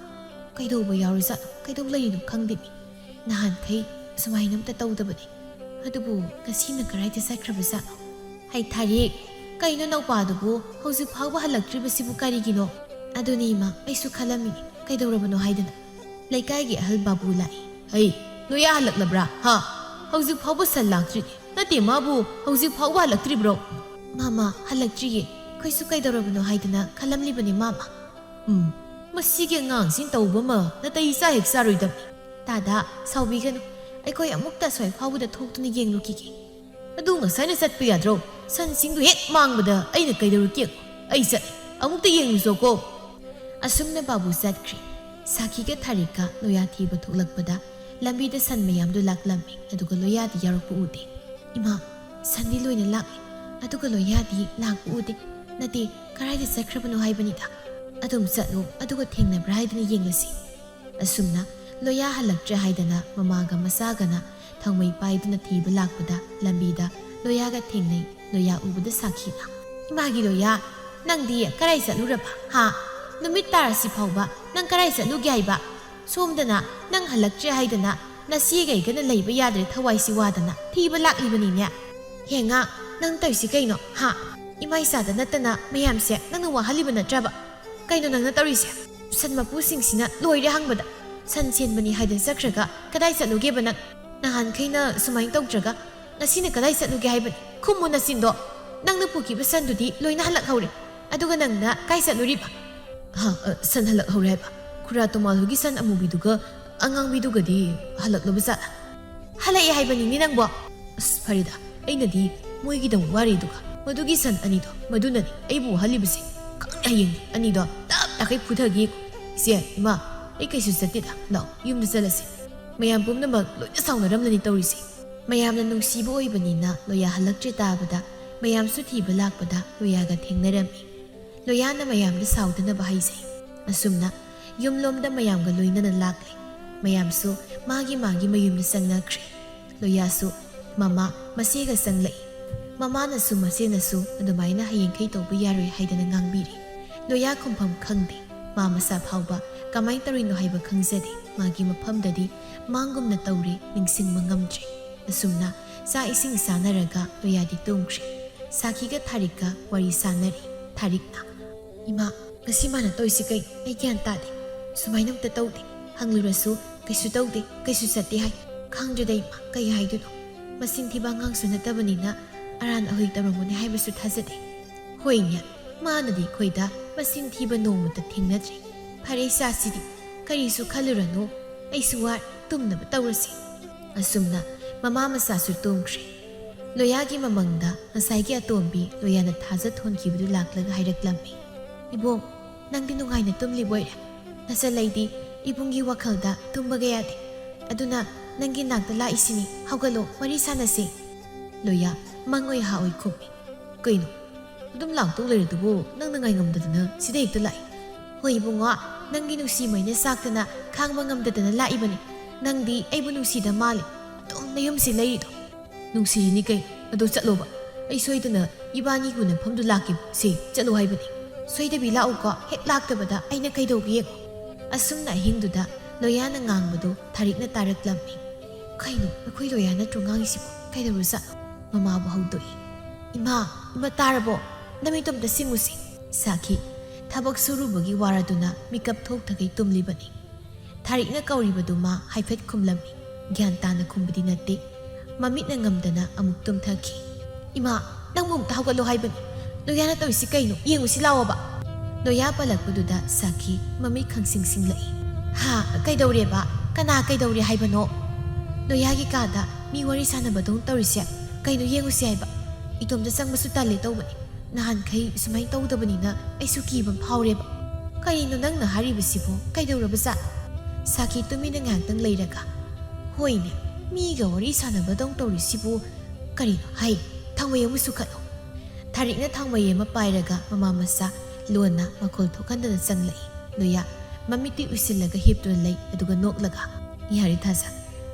ꯀꯩꯗꯧꯕ ꯌꯥꯎꯔꯖꯥꯠꯅꯣ? ꯀꯩꯗꯧ ꯂꯩꯔꯤꯅꯣ ꯈꯪꯗꯦꯅꯦ꯫ ꯅꯍꯥꯟꯈꯩ ꯁꯨꯃꯥꯏꯅ ꯑꯝꯇ ꯇꯧꯗꯕꯅꯦ꯫ ꯑꯗꯨꯕꯨ ꯉꯁꯤꯅ ꯀꯗꯥꯏꯗ ꯆꯠꯈ꯭ꯔꯕꯖꯥꯠꯅꯣ?" "ꯍꯩ ꯊꯥꯔꯤꯛ, ꯀꯩꯅꯣ ꯅꯧꯄꯥꯗꯨꯕꯨ ꯍꯧꯖꯤꯛ ꯐꯥꯎꯕ ꯍꯜꯂꯛꯇ꯭ꯔꯤꯕꯁꯤꯕꯨ ꯀꯔꯤꯒꯤꯅꯣ?" "ꯑꯗꯨꯅꯤ ꯏꯃꯥ, ꯑꯩꯁꯨ ꯈꯜꯂꯝꯃꯤꯅꯤ꯫ ꯀꯩꯗꯧꯔꯕꯅꯣ ꯍꯥꯏꯗꯅ꯫ ꯂꯩꯀꯥꯏꯒꯤ ꯑꯍꯜ ꯕꯥꯕꯨ ꯂꯥꯛꯏ꯫ "ꯍꯩ, ꯂꯣꯌꯥ ꯍꯜꯂꯛꯂꯕ꯭ꯔꯥ? ꯍꯥ? ꯍꯧꯖꯤꯛ ꯐꯥꯎꯕ ꯁꯟ ꯂꯥꯛꯇ꯭ꯔꯤꯅꯦ꯫ ꯅꯠꯇꯦ, ꯃꯥꯕꯨ ꯍꯧꯖꯤꯛ ꯐꯥꯎꯕ ꯍꯜꯂꯛꯇ꯭ꯔꯤꯕ꯭ꯔꯣ?" "ꯃꯥꯃ, ꯍꯜꯂꯛꯇ꯭ꯔꯤꯌꯦ꯫ ꯑꯩꯈꯣꯏꯁꯨ ꯀꯩꯗꯧꯔꯕꯅꯣ ꯍꯥꯏꯗꯅ ꯈꯜꯂꯝꯂꯤꯕꯅꯤ, ꯃꯥꯃ꯫" "ꯎꯝ, ꯃꯁꯤꯒꯤ ꯑꯉꯥꯡꯁꯤꯡ ꯇꯧꯕ ꯑꯃ ꯅꯥꯇꯩ ꯆꯥ ꯍꯦꯛ ꯆꯥꯔꯣꯏꯗꯕꯅꯤ꯫" "ꯇꯥꯗ, ꯁꯥꯎꯕꯤꯒꯅꯨ꯫ ꯑꯩꯈꯣꯏ ꯑꯃꯨꯛꯇ ꯑꯁ꯭ꯋꯥꯏ ꯐꯥꯎꯕꯗ ꯊꯣꯛꯇꯨꯅ ꯌꯦꯡꯂꯨꯈꯤꯒꯦ꯫" "ꯑꯗꯨ ꯉꯁꯥꯏꯅ ꯆꯠꯄ ꯌꯥꯗ꯭ꯔꯣ? ꯁꯟꯁꯤꯡꯗꯨ ꯍꯦꯛ ꯃꯥꯡꯕꯗ ꯑꯩꯅ ꯀꯩꯗꯧꯔꯨꯒꯦ? ꯑꯩ ꯆꯠꯂꯦ꯫ ꯑꯃꯨꯛꯇ ꯌꯦꯡꯂꯨꯆꯣꯀꯣ꯫" ꯑꯁꯨꯝꯅ ꯕꯥꯕꯨ ꯆꯠꯈ꯭ꯔꯦ꯫ ꯁꯥꯈꯤꯒ ꯊꯥꯔꯤꯛꯀ ꯂꯣꯌꯥ ꯊꯤꯕ ꯊꯣꯛꯂꯛꯄꯗ ꯂꯝꯕꯤꯗ ꯁꯟ ꯃꯌꯥꯝꯗꯨ ꯂꯥꯛꯂꯝꯃꯤ, ꯑꯗꯨꯒ ꯂꯣꯌꯥꯗꯤ ꯌꯥꯎꯔꯛꯄ ꯎꯗꯦ꯫ "ꯏꯃꯥ, ꯁꯟꯗꯤ ꯂꯣꯏꯅ ꯂꯥꯛꯂꯦ, ꯑꯗꯨꯒ ꯂꯣꯌꯥꯗꯤ ꯂꯥꯛꯄ ꯎꯗꯦ꯫ ꯅꯠꯇꯦ, ꯀꯗꯥꯏꯗ ꯆꯠꯈ꯭ꯔꯕꯅꯣ ꯍꯥꯏꯕꯅꯤꯗ꯫ ꯑꯗꯨꯝ ꯆꯠꯂꯨ, ꯑꯗꯨꯒ ꯊꯦꯡꯅꯕ꯭ꯔꯥ ꯍꯥꯏꯗꯅ ꯌꯦꯡꯂꯁꯤ꯫" ꯑꯁꯨꯝꯅ ꯂꯣꯌꯥ ꯍꯜꯂꯛꯇ꯭ꯔꯦ ꯍꯥꯏꯗꯅ ꯃꯃꯥꯒ ꯃꯆꯥꯒꯅ ꯊꯥꯡꯃꯩ ꯄꯥꯏꯗꯨꯅ ꯊꯤꯕ ꯂꯥꯛꯄꯗ ꯂꯝꯕꯤꯗ ꯂꯣꯌꯥꯒ ꯊꯦꯡꯅꯩ꯫ ꯂꯣꯌꯥ ꯎꯕꯗ ꯁꯥꯈꯤꯅ, "ꯏꯃꯥꯒꯤ ꯂꯣꯌꯥ, ꯅꯪꯗꯤ ꯀꯔꯥꯏ ꯆꯠꯂꯨꯔꯕ? ꯍꯥ? ꯅꯨꯃꯤꯠ ꯇꯥꯔꯁꯤ ꯐꯥꯎꯕ ꯅꯪ ꯀꯔꯥꯏ ꯆꯠꯂꯨꯒꯦ ꯍꯥꯏꯕ? ꯁꯣꯝꯗꯅ ꯅꯪ ꯍꯜꯂꯛꯇ꯭ꯔꯦ ꯍꯥꯏꯗꯅ ꯅꯆꯦꯒꯩꯒꯅ ꯂꯩꯕ ꯌꯥꯗ꯭ꯔꯦ, ꯊꯋꯥꯏꯁꯤ ꯋꯥꯗꯅ ꯊꯤꯕ ꯂꯥꯛꯂꯤꯕꯅꯤꯅꯦ꯫ ꯍꯦꯉꯥ, ꯅꯪ ꯇꯧꯔꯤꯁꯤ ꯀꯩꯅꯣ? ꯍꯥ? ꯏꯃꯥ ꯏꯆꯥꯗ ꯅꯠꯇꯅ ꯃꯌꯥꯝꯁꯦ ꯅꯪꯅ ꯋꯥꯍꯜꯂꯤꯕ ꯅꯠꯇ꯭ꯔꯕ? ꯀꯩꯅꯣ ꯅꯪꯅ ꯇꯧꯔꯤꯁꯦ? ꯁꯟ ꯃꯄꯨꯁꯤꯡꯁꯤꯅ ꯂꯣꯏꯔꯦ ꯍꯪꯕꯗ꯫ ꯁꯟ ꯁꯦꯟꯕꯅꯤ ꯍꯥꯏꯗꯅ ꯆꯠꯈ꯭ꯔꯒ ꯀꯗꯥꯏ ꯆꯠꯂꯨꯒꯦꯕ ꯅꯪ? ꯅꯍꯥꯟꯈꯩꯅ ꯁꯨꯃꯥꯏꯅ ꯇꯧꯗ꯭ꯔꯒ ꯉꯁꯤꯅ ꯀꯗꯥꯏ ꯆꯠꯂꯨꯒꯦ ꯍꯥꯏꯕꯅꯤ? ꯈꯨꯝꯃꯨ ꯅꯆꯤꯟꯗꯣ꯫ ꯅꯪꯅ ꯄꯨꯈꯤꯕ ꯁꯟꯗꯨꯗꯤ ꯂꯣꯏꯅ ꯍꯜꯂꯛꯍꯧꯔꯦ꯫ ꯑꯗꯨꯒ ꯅꯪꯅ ꯀꯥꯏ ꯆꯠꯂꯨꯔꯤꯕ?" "ꯍꯥ, ꯑ, ꯁꯟ ꯍꯜꯂꯛꯍꯧꯔꯦ ꯍꯥꯏꯕ? ꯈꯨꯔꯥ ꯇꯣꯃꯥꯜ ꯍꯣꯏꯒꯤ ꯁꯟ ꯑꯃꯨꯕꯤꯗꯨꯒ ꯑꯉꯥꯡꯕꯤꯗꯨꯒꯗꯤ ꯍꯜꯂꯛꯂꯕ ꯖꯥꯠꯂ?" "ꯍꯜꯂꯛꯑꯦ ꯍꯥꯏꯕꯅꯤꯅꯦ ꯅꯪꯕꯣ?" "ꯑꯁ, ꯐꯔꯦꯗ, ꯑꯩꯅꯗꯤ ꯃꯣꯏꯒꯤꯗꯃꯛ ꯋꯥꯔꯤꯗꯨꯒ ꯃꯗꯨꯒꯤ ꯁꯟ ꯑꯅꯤꯗꯣ, ꯃꯗꯨꯅꯅꯤ ꯑꯩꯕꯨ ꯋꯥꯍꯜꯂꯤꯕꯁꯦ꯫ ꯈꯪꯅꯤ ꯍꯌꯦꯡꯗꯤ ꯑꯅꯤꯗꯣ ꯇꯞ ꯇꯥꯈꯩ ꯐꯨꯊꯒꯦ꯫ ꯏꯆꯦ, ꯏꯃꯥ, ꯑꯩ ꯀꯩꯁꯨ ꯆꯠꯇꯦꯗ꯫ ꯂꯥꯛꯑꯣ, ꯌꯨꯝꯗ ꯆꯠꯂꯁꯤ꯫ ꯃꯌꯥꯝ ꯄꯨꯝꯅꯃꯛ ꯂꯣꯏꯅ ꯁꯥꯎꯅꯔꯝꯂꯅꯤ ꯇꯧꯔꯤꯁꯦ꯫" ꯃꯌꯥꯝꯅ ꯅꯨꯡꯁꯤꯕ ꯑꯣꯏꯕꯅꯤꯅ ꯂꯣꯌꯥ ꯍꯜꯂꯛꯇ꯭ꯔꯦ ꯇꯥꯕꯗ ꯃꯌꯥꯝꯁꯨ ꯊꯤꯕ ꯂꯥꯛꯄꯗ ꯂꯣꯌꯥꯒ ꯊꯦꯡꯅꯔꯝꯃꯤ꯫ ꯂꯣꯌꯥꯅ ꯃꯌꯥꯝꯗ ꯁꯥꯎꯗꯅꯕ ꯍꯥꯏꯖꯩ꯫ ꯑꯁꯨꯝꯅ ꯌꯨꯝꯂꯣꯝꯗ ꯃꯌꯥꯝꯒ ꯂꯣꯏꯅꯅ ꯂꯥꯛꯂꯦ꯫ ꯃꯌꯥꯝꯁꯨ ꯃꯥꯒꯤ ꯃꯥꯒꯤ ꯃꯌꯨꯝꯗ ꯆꯪꯅꯈ꯭ꯔꯦ꯫ ꯂꯣꯌꯥꯁꯨ ꯃꯃꯥ ꯃꯆꯦꯒ ꯆꯪꯂꯛꯏ꯫ ꯃꯃꯥꯅꯁꯨ ꯃꯆꯦꯅꯁꯨ ꯑꯗꯨꯃꯥꯏꯅ ꯍꯌꯦꯡꯈꯩ ꯇꯧꯕ ꯌꯥꯔꯣꯏ ꯍꯥꯏꯗꯅ ꯉꯥꯡꯕꯤꯔꯤ꯫ ꯂꯣꯌꯥ ꯈꯨꯝꯐꯝ ꯈꯪꯗꯦ꯫ ꯃꯥ ꯃꯁꯥ ꯐꯥꯎꯕ ꯀꯃꯥꯏꯅ ꯇꯧꯔꯤꯅꯣ ꯍꯥꯏꯕ ꯈꯪꯖꯗꯦ꯫ ꯃꯥꯒꯤ ꯃꯐꯝꯗꯗꯤ ꯃꯥꯡꯒꯨꯝꯅ ꯇꯧꯔꯦ, ꯅꯤꯡꯁꯤꯡꯕ ꯉꯝꯗ꯭ꯔꯦ꯫ ꯑꯁꯨꯝꯅ ꯆꯥꯛ ꯏꯁꯤꯡ ꯆꯥꯅꯔꯒ ꯂꯣꯌꯥꯗꯤ ꯇꯨꯝꯈ꯭ꯔꯦ꯫ ꯁꯥꯈꯤꯒ ꯊꯥꯔꯤꯛꯀ ꯋꯥꯔꯤ ꯁꯥꯟꯅꯔꯤ꯫ ꯊꯥꯔꯤꯛꯅ, "ꯏꯃꯥ, ꯉꯁꯤ ꯃꯥꯅ ꯇꯧꯔꯤꯁꯤ ꯀꯩꯅꯣ? ꯑꯩ ꯒ꯭ꯌꯥꯟ ꯇꯥꯗꯦ꯫ ꯁꯨꯃꯥꯏꯅ ꯑꯝꯇ ꯇꯧꯗꯦ꯫ ꯍꯪꯂꯨꯔꯁꯨ ꯀꯩꯁꯨ ꯇꯧꯗꯦ, ꯀꯩꯁꯨ ꯆꯠꯇꯦ ꯍꯥꯏ꯫ ꯈꯪꯗ꯭ꯔꯦꯗ ꯏꯃꯥ, ꯀꯩ ꯍꯥꯏꯗꯣꯏꯅꯣ? ꯃꯆꯤꯟ ꯊꯤꯕ ꯑꯉꯥꯡꯁꯨ ꯅꯠꯇꯕꯅꯤꯅ ꯑꯔꯥꯟ ꯑꯍꯣꯏ ꯇꯧꯔꯝꯒꯅꯤ ꯍꯥꯏꯕꯁꯨ ꯊꯥꯖꯗꯦ꯫ ꯍꯣꯏꯅꯦ, ꯃꯥꯅꯗꯤ ꯑꯩꯈꯣꯏꯗ ꯃꯆꯤꯟ ꯊꯤꯕ ꯅꯣꯡꯃꯇ ꯊꯦꯡꯅꯗ꯭ꯔꯤ꯫ ꯐꯔꯦ, ꯏꯆꯥꯁꯤꯗꯤ ꯀꯔꯤꯁꯨ ꯈꯜꯂꯨꯔꯅꯨ꯫ ꯑꯩꯁꯨ ꯋꯥꯔꯦ, ꯇꯨꯝꯅꯕ ꯇꯧꯔꯁꯤ꯫" ꯑꯁꯨꯝꯅ ꯃꯃꯥ ꯃꯆꯥꯁꯨ ꯇꯨꯝꯈ꯭ꯔꯦ꯫ ꯂꯣꯌꯥꯒꯤ ꯃꯃꯪꯗ ꯉꯁꯥꯏꯒꯤ ꯑꯇꯣꯝꯕꯤ ꯂꯣꯌꯥꯅ ꯊꯥꯖ ꯊꯣꯟꯈꯤꯕꯗꯨ ꯂꯥꯛꯂꯒ ꯍꯥꯏꯔꯛꯂꯝꯃꯤ, "ꯏꯕꯣꯛ, ꯅꯪꯗꯤ ꯅꯨꯡꯉꯥꯏꯅ ꯇꯨꯝꯂꯤꯕꯣꯏꯔꯦ꯫ ꯅꯆꯜ ꯑꯩꯗꯤ ꯏꯕꯨꯡꯒꯤ ꯋꯥꯈꯜꯗ ꯇꯨꯝꯕꯒ ꯌꯥꯗꯦ꯫ ꯑꯗꯨꯅ ꯅꯪꯒꯤ ꯅꯥꯛꯇ ꯂꯥꯛꯏꯁꯤꯅꯤ꯫ ꯍꯧꯒꯠꯂꯣ, ꯋꯥꯔꯤ ꯁꯥꯟꯅꯁꯤ꯫" ꯂꯣꯌꯥ ꯃꯪ ꯑꯣꯏ ꯍꯥ ꯑꯣꯏ ꯈꯨꯝꯃꯤ꯫ "ꯀꯩꯅꯣ? ꯑꯗꯨꯝ ꯂꯥꯛꯇꯧ ꯂꯩꯔꯗꯨꯕꯨ ꯅꯪꯅ ꯉꯥꯏꯉꯝꯗꯗꯅ ꯁꯤꯗ ꯍꯦꯛꯇ ꯂꯥꯛꯏ?" "ꯍꯣꯏ ꯏꯕꯨꯡꯉꯣ, ꯅꯪꯒꯤ ꯅꯨꯡꯁꯤ ꯃꯩꯅ ꯆꯥꯛꯇꯅ ꯈꯥꯡꯕ ꯉꯝꯗꯗꯅ ꯂꯥꯛꯏꯕꯅꯤ꯫ ꯅꯪꯗꯤ ꯑꯩꯕꯨ ꯅꯨꯡꯁꯤꯗ ꯃꯥꯜꯂꯦ, ꯑꯗꯨꯝ ꯅꯌꯨꯝꯁꯤ ꯂꯩꯔꯤꯗꯣ꯫" "ꯅꯨꯡꯁꯤꯔꯤꯅꯤ ꯀꯩꯅꯣ, ꯑꯗꯣ ꯆꯠꯂꯣꯕ꯫ ꯑꯩ ꯁꯣꯏꯗꯅ ꯏꯕꯥꯅꯤ ꯎꯅꯐꯝꯗꯨ ꯂꯥꯛꯀꯦꯕ꯫ ꯁꯦ, ꯆꯠꯂꯣ ꯍꯥꯏꯕꯅꯤ꯫ ꯁꯣꯏꯗꯕꯤ ꯂꯥꯛꯎꯀꯣ, ꯍꯦꯛ ꯂꯥꯛꯇꯕꯗ ꯑꯩꯅ ꯀꯩꯗꯧꯒꯦ ꯌꯦꯡꯉꯣ꯫" ꯑꯁꯨꯝꯅ ꯑꯍꯤꯡꯗꯨꯗ ꯂꯣꯌꯥꯅ ꯉꯥꯡꯕꯗꯨ ꯊꯥꯔꯤꯛꯅ ꯇꯥꯔꯛꯂꯝꯃꯤ꯫ "ꯀꯩꯅꯣ, ꯑꯩꯈꯣꯏ ꯂꯣꯌꯥ ꯅꯠꯇ꯭ꯔꯣ ꯉꯥꯡꯉꯤꯁꯤꯕꯣ? ꯀꯩꯗꯧꯔꯖꯥꯠꯅꯣ?" ꯃꯃꯥꯕꯨ ꯍꯧꯗꯣꯛꯏ꯫ "ꯏꯃꯥ, ꯏꯃꯥ, ꯇꯥꯔꯕꯣ? ꯅꯃꯤꯠꯇꯣ ꯑꯝꯇ ꯁꯤꯡꯉꯨꯁꯦ꯫" ꯁꯥꯈꯤ ꯊꯕꯛ ꯁꯨꯔꯨꯕꯒꯤ ꯋꯥꯔꯗꯨꯅ ꯃꯤꯀꯞ ꯊꯣꯛꯊꯈꯩ ꯇꯨꯝꯂꯤꯕꯅꯤ꯫ ꯊꯥꯔꯤꯛꯅ ꯀꯧꯔꯤꯕꯗꯨ ꯃꯥ ꯍꯥꯏꯐꯦꯠ ꯈꯨꯝꯂꯝꯃꯤ꯫ ꯒ꯭ꯌꯥꯟ ꯇꯥꯅ ꯈꯨꯝꯕꯗꯤ ꯅꯠꯇꯦ꯫ ꯃꯃꯤꯠꯅ ꯉꯝꯗꯅ ꯑꯃꯨꯛ ꯇꯨꯝꯊꯈꯤ꯫ "ꯏꯃꯥ, ꯅꯪꯕꯨ ꯑꯝꯇ ꯍꯧꯒꯠꯂꯣ ꯍꯥꯏꯕꯅꯤ꯫ ꯂꯣꯌꯥꯅ ꯇꯧꯔꯤꯁꯤ ꯀꯩꯅꯣ? ꯌꯦꯡꯉꯨꯁꯤ ꯂꯥꯛꯑꯣꯕ꯫" ꯂꯣꯌꯥ ꯄꯜꯂꯛꯄꯗꯨꯗ ꯁꯥꯈꯤ ꯃꯃꯤꯠ ꯈꯪꯁꯤꯡ ꯁꯤꯡꯂꯛꯏ꯫ "ꯍꯥ? ꯀꯩꯗꯧꯔꯦꯕ? ꯀꯅꯥ ꯀꯩꯗꯧꯔꯦ ꯍꯥꯏꯕꯅꯣ? ꯂꯣꯌꯥꯒꯤ ꯀꯥꯗ ꯃꯤ ꯋꯥꯔꯤ ꯁꯥꯟꯅꯕꯗꯧꯅ ꯇꯧꯔꯤꯁꯦ ꯀꯩꯅꯣ? ꯌꯦꯡꯉꯨꯁꯤ ꯍꯥꯏꯕ꯫ ꯏꯇꯣꯝꯇ ꯆꯪꯕꯁꯨ ꯇꯜꯂꯦ ꯇꯧꯕꯅꯤ꯫ ꯅꯍꯥꯟꯈꯩ ꯁꯨꯃꯥꯏꯅ ꯇꯧꯗꯕꯅꯤꯅ ꯑꯩꯁꯨ ꯀꯤꯕ ꯑꯃ ꯐꯥꯎꯔꯦꯕ꯫" "ꯀꯔꯤꯅꯣ ꯅꯪꯅ ꯍꯥꯏꯔꯤꯕꯁꯤꯕꯣ? ꯀꯩꯗꯧꯔꯕꯖꯥꯠꯅꯣ?" ꯁꯥꯈꯤ ꯇꯨꯃꯤꯟꯅ ꯉꯥꯏꯍꯥꯛꯇꯪ ꯂꯩꯔꯒ, "ꯍꯣꯏꯅꯦ, ꯃꯤꯒ ꯋꯥꯔꯤ ꯁꯥꯟꯅꯕꯗꯧ ꯇꯧꯔꯤꯁꯤꯕꯨ ꯀꯔꯤꯅꯣ? ꯍꯩ, ꯊꯥꯎꯃꯩ ꯑꯃ ꯁꯨꯈꯠꯂꯣ꯫" ꯊꯥꯔꯤꯛꯅ ꯊꯥꯎꯃꯩ ꯑꯃ ꯄꯥꯏꯔꯒ ꯃꯃꯥ ꯃꯆꯥ ꯂꯣꯟꯅ ꯃꯈꯣꯜ ꯊꯣꯛꯍꯟꯗꯅ ꯆꯪꯂꯛꯏ꯫ ꯂꯣꯌꯥ ꯃꯃꯤꯠꯇꯤ ꯎꯏꯁꯤꯜꯂꯒ ꯍꯤꯞꯇꯨꯅ ꯂꯩ, ꯑꯗꯨꯒ ꯅꯣꯛꯂꯒ, "ꯌꯥꯔꯦ ꯊꯥꯖ,